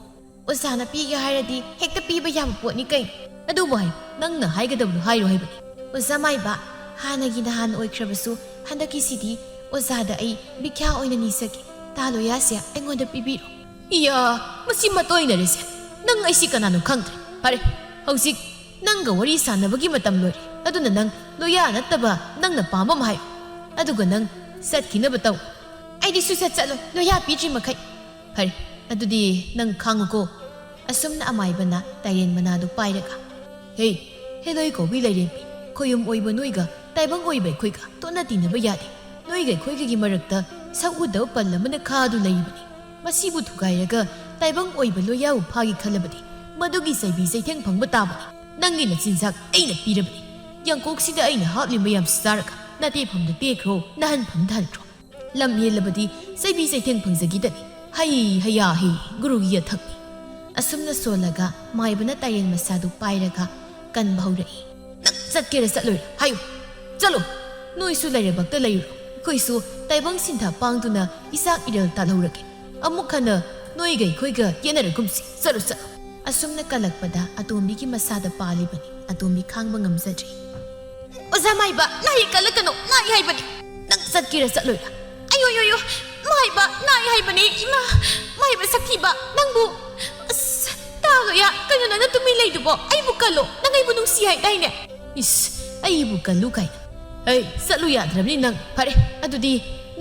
ꯑꯣꯖꯥꯅ ꯄꯤꯒꯦ ꯍꯥꯏꯔꯗꯤ ꯍꯦꯛꯇ ꯄꯤꯕ ꯌꯥꯕ ꯄꯣꯠꯅꯤ ꯀꯩꯅꯣ꯫ ꯑꯗꯨꯕꯨ ꯍꯥꯏꯌꯨ, ꯅꯪꯅ ꯍꯥꯏꯒꯗꯕꯗꯣ ꯍꯥꯏꯔꯣ ꯍꯥꯏꯕꯅꯤ꯫ ꯑꯣꯖꯥ ꯃꯥꯏꯕ, ꯍꯥꯟꯅꯒꯤ ꯅꯍꯥꯟ ꯑꯣꯏꯈ꯭ꯔꯕꯁꯨ ꯍꯟꯗꯛꯀꯤꯁꯤꯗꯤ ꯑꯣꯖꯥꯗ ꯑꯩ ꯚꯤꯈ꯭ꯌꯥ ꯑꯣꯏꯅ ꯅꯤꯖꯒꯦ꯫ ꯇꯥ ꯂꯣꯌꯥꯁꯦ ꯑꯩꯉꯣꯟꯗ ꯄꯤꯕꯤꯔꯣ꯫ ꯏꯌꯥ, ꯃꯁꯤ ꯃꯇꯣꯏꯅꯔꯦꯁꯦ꯫ ꯅꯪ ꯑꯩꯁꯤ ꯀꯅꯥꯅꯣ ꯈꯪꯗ꯭ꯔꯦ꯫ ꯐꯔꯦ, ꯍꯧꯖꯤꯛ ꯅꯪꯒ ꯋꯥꯔꯤ ꯁꯥꯟꯅꯕꯒꯤ ꯃꯇꯝ ꯂꯣꯏꯔꯦ꯫ ꯑꯗꯨꯅ ꯅꯪ ꯂꯣꯌꯥ ꯅꯠꯇꯕ ꯅꯪꯅ ꯄꯥꯝꯕ ꯑꯃ ꯍꯥꯏꯌꯨ꯫ ꯑꯗꯨꯒ ꯅꯪ ꯆꯠꯈꯤꯅꯕ ꯇꯧ꯫ ꯑꯩꯗꯤ ꯁꯨꯆꯠ ꯆꯠꯂꯣꯏ, ꯂꯣꯌꯥ ꯄꯤꯗ꯭ꯔꯤ ꯃꯈꯩ꯫ ꯐꯔꯦ, ꯑꯗꯨꯗꯤ ꯅꯪ ꯈꯥꯡꯉꯨꯀꯣ꯫ ꯑꯁꯨꯝꯅ ꯑꯃꯥꯏꯕꯅ ꯇꯥꯏꯔꯦꯟ ꯃꯅꯥꯗꯨ ꯄꯥꯏꯔꯒ, ꯍꯦ, ꯍꯦꯂꯣꯏ ꯀꯧꯕꯤ ꯂꯥꯏꯔꯦꯝꯕꯤ, ꯈꯣꯌꯨꯝ ꯑꯣꯏꯕ ꯅꯣꯏꯒ ꯇꯥꯏꯕꯪ ꯑꯣꯏꯕ ꯑꯩꯈꯣꯏꯒ ꯇꯣꯠꯅ ꯇꯤꯟꯅꯕ ꯌꯥꯗꯦ꯫ ꯅꯣꯏꯒ ꯑꯩꯈꯣꯏꯒꯒꯤ ꯃꯔꯛꯇ ꯁꯛ ꯎꯗꯕ ꯄꯜ ꯑꯃꯅ ꯈꯥꯗꯨ ꯂꯩꯔꯤꯕꯅꯤ꯫ ꯃꯁꯤꯕꯨ ꯊꯨꯒꯥꯏꯔꯒ ꯇꯥꯏꯕꯪ ꯑꯣꯏꯕ ꯂꯣꯌꯥꯕꯨ ꯐꯥꯒꯦ ꯈꯜꯂꯕꯗꯤ ꯃꯗꯨꯒꯤ ꯆꯩꯕꯤ ꯆꯩꯊꯦꯡ ꯐꯪꯕ ꯇꯥꯕꯅꯤ꯫ ꯅꯪꯒꯤ ꯅꯆꯤꯟꯖꯥꯛ ꯑꯩꯅ ꯄꯤꯔꯕꯅꯤ꯫ ꯌꯥꯡꯀꯣꯛꯁꯤꯗ ꯑꯩꯅ ꯍꯥꯞꯂꯤ ꯃꯌꯥꯝꯁꯤ ꯆꯥꯔꯒ ꯅꯇꯦꯐꯝꯗ ꯇꯦꯛꯈ꯭ꯔꯣ, ꯅꯍꯟꯐꯝꯗ ꯍꯟꯈ꯭ꯔꯣ꯫ ꯂꯝ ꯍꯦꯜꯂꯕꯗꯤ ꯆꯩꯕꯤ ꯆꯩꯊꯦꯡ ꯐꯪꯖꯈꯤꯗꯅꯤ꯫ ꯍꯩ ꯍꯌꯥ ꯍꯤ, ꯒꯨꯔꯨꯒꯤ ꯌꯥꯊꯛꯅꯤ꯫ ꯑꯁꯨꯝꯅ ꯁꯣꯜꯂꯒ ꯃꯥꯏꯕꯅ ꯇꯥꯏꯔꯦꯟ ꯃꯁꯥꯗꯨ ꯄꯥꯏꯔꯒ ꯀꯟꯕ ꯍꯧꯔꯛꯏ꯫ ꯅꯪ ꯆꯠꯀꯦꯔꯥ ꯆꯠꯂꯣꯏꯔꯥ? ꯍꯥꯏꯌꯨ꯫ ꯆꯠꯂꯣ꯫ ꯅꯣꯏꯁꯨ ꯂꯩꯔꯕꯛꯇ ꯂꯩꯔꯨꯔꯣ꯫ ꯑꯩꯈꯣꯏꯁꯨ ꯇꯥꯏꯕꯪ ꯁꯤꯟꯊꯥ ꯄꯥꯡꯗꯨꯅ ꯏꯆꯥꯛ ꯏꯔꯦꯜ ꯇꯥꯜꯍꯧꯔꯒꯦ꯫ ꯑꯃꯨꯛ ꯍꯟꯅ ꯅꯣꯏꯒ ꯑꯩꯈꯣꯏꯒ ꯌꯦꯠꯅꯔꯒꯨꯝꯁꯤ꯫ ꯆꯠꯂꯣ, ꯆꯠꯂꯣ꯫ ꯑꯁꯨꯝꯅ ꯀꯜꯂꯛꯄꯗ ꯑꯇꯣꯝꯕꯤꯒꯤ ꯃꯁꯥꯗ ꯄꯥꯜꯂꯤꯕꯅꯤ꯫ ꯑꯇꯣꯝꯕꯤ ꯈꯥꯡꯕ ꯉꯝꯖꯗ꯭ꯔꯦ꯫ ꯑꯣꯖꯥ ꯃꯥꯏꯕ, ꯅꯥꯏ ꯀꯜꯂꯛꯀꯅꯨ, ꯅꯥꯏ ꯍꯥꯏꯕꯅꯤ꯫ ꯅꯪ ꯆꯠꯀꯦꯔꯥ ꯆꯠꯂꯣꯏꯔꯥ? ꯑꯌꯣ, ꯑꯌꯣ, ꯑꯌꯣ, ꯃꯥꯏꯕ, ꯅꯥꯏ ꯍꯥꯏꯕꯅꯤ, ꯏꯃꯥ, ꯃꯥꯏꯕ ꯁꯛꯊꯤꯕ, ꯅꯪꯕꯨ, ꯑꯁ, ꯇꯥ ꯂꯣꯌꯥ, ꯀꯩꯅꯣ ꯅꯪꯅ ꯇꯨꯃꯤꯟ ꯂꯩꯗꯨꯕꯣ? ꯑꯩꯕꯨ ꯀꯜꯂꯣ, ꯅꯪ ꯑꯩꯕꯨ ꯅꯨꯡꯁꯤ ꯍꯥꯏꯗꯥꯏꯅꯦ? ꯏꯁ, ꯑꯩꯕꯨ ꯀꯜꯂꯨ ꯀꯥꯏꯅ꯫ ꯍꯩ, ꯆꯠꯂꯨ ꯌꯥꯗ꯭ꯔꯕꯅꯤ ꯅꯪ꯫ ꯐꯔꯦ, ꯑꯗꯨꯗꯤ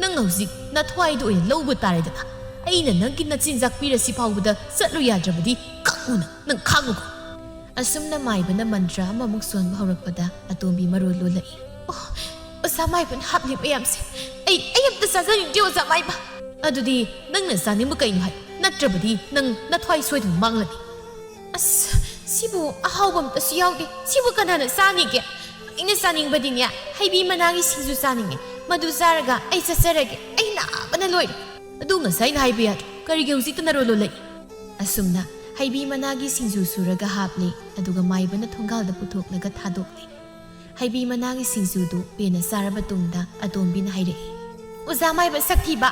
ꯅꯪ ꯍꯧꯖꯤꯛ ꯅꯊ꯭ꯋꯥꯏꯗ ꯑꯣꯏꯅ ꯂꯧꯕ ꯇꯥꯔꯦꯗꯅ꯫ ꯑꯩꯅ ꯅꯪꯒꯤ ꯅꯆꯤꯟꯖꯥꯛ ꯄꯤꯔꯁꯤ ꯐꯥꯎꯕꯗ ꯆꯠꯂꯨ ꯌꯥꯗ꯭ꯔꯕꯗꯤ ꯀꯛꯎ ꯅꯪ, ꯅꯪ ꯈꯥꯡꯉꯨꯀꯣ꯫ ꯑꯁꯨꯝꯅ ꯃꯥꯏꯕꯅ ꯃꯟꯇ꯭ꯔ ꯑꯃꯃꯨꯛ ꯁꯣꯟꯕ ꯍꯧꯔꯛꯄꯗ ꯑꯇꯣꯝꯕꯤ ꯃꯔꯣꯜ ꯂꯣꯜꯂꯛꯏ꯫ ꯑꯣ, ꯑꯣꯖꯥ ꯃꯥꯏꯕꯅ ꯍꯥꯞꯂꯤ ꯃꯌꯥꯝꯁꯦ ꯑꯩ, ꯑꯩ ꯑꯝꯇ ꯆꯥꯖꯅꯤꯡꯗꯦ, ꯑꯣꯖꯥ ꯃꯥꯏꯕ꯫ ꯑꯗꯨꯗꯤ ꯅꯪꯅ ꯆꯥꯅꯤꯡꯕ ꯀꯩꯅꯣ ꯍꯥꯏ, ꯅꯠꯇ꯭ꯔꯕꯗꯤ ꯅꯪ ꯅꯊ꯭ꯋꯥꯏ ꯁꯣꯏꯗꯅ ꯃꯥꯡꯂꯅꯤ꯫ ꯑꯁ, ꯁꯤꯕꯨ ꯑꯍꯥꯎꯕ ꯑꯝꯇꯁꯨ ꯌꯥꯎꯗꯦ꯫ ꯁꯤꯕꯨ ꯀꯅꯥꯅ ꯆꯥꯅꯤꯒꯦ? ꯑꯩꯅ ꯆꯥꯅꯤꯡꯕꯗꯤꯅꯦ, ꯍꯩꯕꯤ ꯃꯅꯥꯒꯤ ꯁꯤꯡꯖꯨ ꯆꯥꯅꯤꯡꯉꯦ꯫ "ꯃꯗꯨ ꯆꯥꯔꯒ ꯑꯩ ꯆꯠꯆꯔꯒꯦ꯫ ꯑꯩ ꯅꯥꯕꯅ ꯂꯣꯏꯔꯦ꯫ ꯑꯗꯨ ꯉꯁꯥꯏꯅ ꯍꯥꯏꯕ ꯌꯥꯗ꯭ꯔꯣ? ꯀꯔꯤꯒꯤ ꯍꯧꯖꯤꯛꯇ ꯅꯔꯣꯜ ꯂꯣꯜꯂꯛꯏ?" ꯑꯁꯨꯝꯅ ꯍꯩꯕꯤ ꯃꯅꯥꯒꯤ ꯁꯤꯡꯖꯨ ꯁꯨꯔꯒ ꯍꯥꯞꯂꯦ, ꯑꯗꯨꯒ ꯃꯥꯏꯕꯅ ꯊꯣꯡꯒꯥꯜꯗ ꯄꯨꯊꯣꯛꯂꯒ ꯊꯥꯗꯣꯛꯂꯦ꯫ ꯍꯩꯕꯤ ꯃꯅꯥꯒꯤ ꯁꯤꯡꯖꯨꯗꯨ ꯄꯦꯟꯅ ꯆꯥꯔꯕ ꯇꯨꯡꯗ ꯑꯇꯣꯝꯕꯤꯅ ꯍꯥꯏꯔꯛꯏ, "ꯑꯣꯖꯥ ꯃꯥꯏꯕ ꯁꯛꯊꯤꯕ,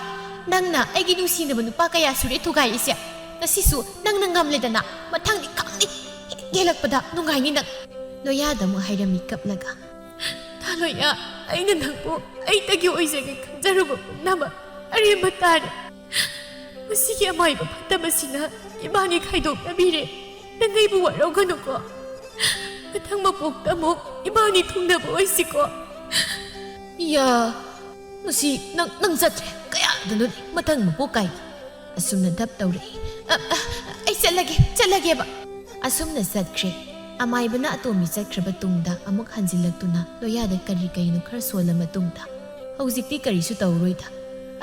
ꯅꯪꯅ ꯑꯩꯒꯤ ꯅꯨꯡꯁꯤꯅꯕ ꯅꯨꯄꯥ ꯀꯌꯥ ꯁꯨꯔꯦ ꯊꯨꯒꯥꯏꯔꯤꯁꯦ? ꯉꯁꯤꯁꯨ ꯅꯪꯅ ꯉꯝꯂꯦꯗꯅ, ꯃꯊꯪꯗꯤ ꯈꯪꯅꯤ꯫ ꯍꯦꯛ ꯌꯦꯜꯂꯛꯄꯗ ꯅꯨꯡꯉꯥꯏꯅꯤ ꯅꯪ꯫" ꯂꯣꯌꯥꯗ ꯑꯃꯨꯛ ꯍꯥꯏꯔꯝꯃꯤ ꯀꯞꯂꯒ, "ꯊꯥꯂꯣꯌꯥ, ꯑꯩꯅ ꯅꯪꯕꯨ ꯑꯩꯇꯒꯤ ꯑꯣꯏꯖꯒꯦ ꯈꯟꯖꯔꯨꯕ ꯄꯨꯝꯅꯃꯛ ꯑꯔꯦꯝꯕ ꯇꯥꯔꯦ꯫ ꯃꯁꯤꯒꯤ ꯑꯃꯥꯏꯕ ꯐꯠꯇꯕꯁꯤꯅ ꯏꯕꯥꯅꯤ ꯈꯥꯏꯗꯣꯛꯅꯕꯤꯔꯦ꯫ ꯅꯪ ꯑꯩꯕꯨ ꯋꯥꯔꯧꯒꯅꯨꯀꯣ꯫ ꯃꯊꯪ ꯃꯄꯣꯛꯇ ꯑꯃꯨꯛ ꯏꯕꯥꯅꯤ ꯊꯨꯡꯅꯕ ꯑꯣꯏꯁꯤꯀꯣ꯫" "ꯏꯌꯥ, ꯃꯁꯤ ꯅꯪ, ꯅꯪ ꯆꯠꯇ꯭ꯔꯦ꯫ ꯀꯌꯥꯗꯅꯣꯅꯦ ꯃꯊꯪ ꯃꯄꯣꯛ ꯀꯥꯏꯅ?" ꯑꯁꯨꯝꯅ ꯙꯞ ꯇꯧꯔꯛꯏ꯫ "ꯑ, ꯑ, ꯑꯩ ꯆꯠꯂꯒꯦ, ꯆꯠꯂꯒꯦꯕ꯫" ꯑꯁꯨꯝꯅ ꯆꯠꯈ꯭ꯔꯦ꯫ ꯑꯃꯥꯏꯕꯅ ꯑꯇꯣꯝꯕꯤ ꯆꯠꯈ꯭ꯔꯕ ꯇꯨꯡꯗ ꯑꯃꯨꯛ ꯍꯟꯖꯤꯜꯂꯛꯇꯨꯅ ꯂꯣꯌꯥꯗ ꯀꯔꯤ ꯀꯔꯤꯅꯣ ꯈꯔ ꯁꯣꯜꯂ ꯃꯇꯨꯡꯗ, "ꯍꯧꯖꯤꯛꯇꯤ ꯀꯔꯤꯁꯨ ꯇꯧꯔꯣꯏꯗ꯫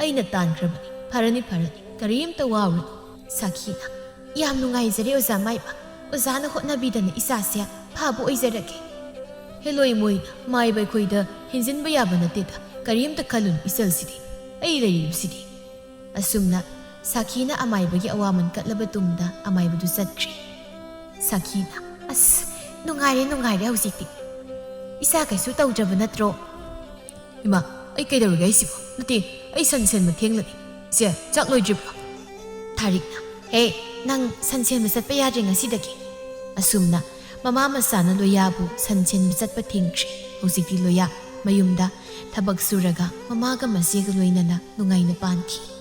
ꯑꯩꯅ ꯇꯥꯟꯈ꯭ꯔꯕꯅꯤ꯫ ꯐꯔꯅꯤ, ꯐꯔꯅꯤ꯫ ꯀꯔꯤꯝꯇ ꯋꯥꯔꯨꯅꯨ꯫" ꯁꯥꯈꯤꯅ, "ꯌꯥꯝ ꯅꯨꯡꯉꯥꯏꯖꯔꯦ ꯑꯣꯖꯥ ꯃꯥꯏꯕ꯫ ꯑꯣꯖꯥꯅ ꯍꯣꯠꯅꯕꯤꯗꯅ ꯏꯆꯥꯁꯦ ꯐꯕ ꯑꯣꯏꯖꯔꯒꯦ꯫" "ꯍꯦꯂꯣꯏ ꯃꯣꯏ, ꯃꯥꯏꯕ ꯑꯩꯈꯣꯏꯗ ꯍꯦꯟꯖꯤꯟꯕ ꯌꯥꯕ ꯅꯠꯇꯦꯗ꯫ ꯀꯔꯤꯝꯇ ꯈꯜꯂꯨꯅꯨ ꯏꯆꯜꯁꯤꯗꯤ꯫ ꯑꯩ ꯂꯩꯔꯤꯕꯁꯤꯗꯤ꯫" ꯑꯁꯨꯝꯅ ꯁꯥꯈꯤꯅ ꯑꯃꯥꯏꯕꯒꯤ ꯑꯋꯥꯃꯟ ꯀꯠꯂꯕ ꯇꯨꯡꯗ ꯑꯃꯥꯏꯕꯗꯨ ꯆꯠꯈ꯭ꯔꯦ꯫ ꯁꯥꯈꯤꯅ, "ꯑꯁ, ꯅꯨꯡꯉꯥꯏꯔꯦ, ꯅꯨꯡꯉꯥꯏꯔꯦ ꯍꯧꯖꯤꯛꯇꯤ꯫ ꯏꯆꯥ ꯀꯩꯁꯨ ꯇꯧꯗ꯭ꯔꯕ ꯅꯠꯇ꯭ꯔꯣ?" "ꯏꯃꯥ, ꯑꯩ ꯀꯩꯗꯧꯔꯒꯦ ꯍꯥꯏꯁꯤꯕꯣ? ꯅꯠꯇꯦ, ꯑꯩ ꯁꯟ ꯁꯦꯟꯕ ꯊꯦꯡꯂꯅꯤ꯫ ꯏꯆꯦ, ꯆꯥꯛ ꯂꯣꯏꯗ꯭ꯔꯤꯕ꯭ꯔꯣ?" ꯊꯥꯔꯤꯛꯅ, "ꯍꯦ, ꯅꯪ ꯁꯟ ꯁꯦꯟꯕ ꯆꯠꯄ ꯌꯥꯗ꯭ꯔꯦ ꯉꯁꯤꯗꯒꯤ꯫" ꯑꯁꯨꯝꯅ ꯃꯃꯥ ꯃꯆꯥꯅ ꯂꯣꯌꯥꯕꯨ ꯁꯟ ꯁꯦꯟꯕ ꯆꯠꯄ ꯊꯤꯡꯈ꯭ꯔꯦ꯫ ꯍꯧꯖꯤꯛꯇꯤ ꯂꯣꯌꯥ ꯃꯌꯨꯝꯗ ꯊꯕꯛ ꯁꯨꯔꯒ ꯃꯃꯥꯒ ꯃꯆꯦꯒ ꯂꯣꯏꯅꯅ ꯅꯨꯡꯉꯥꯏꯅ ꯄꯥꯟꯈꯤ꯫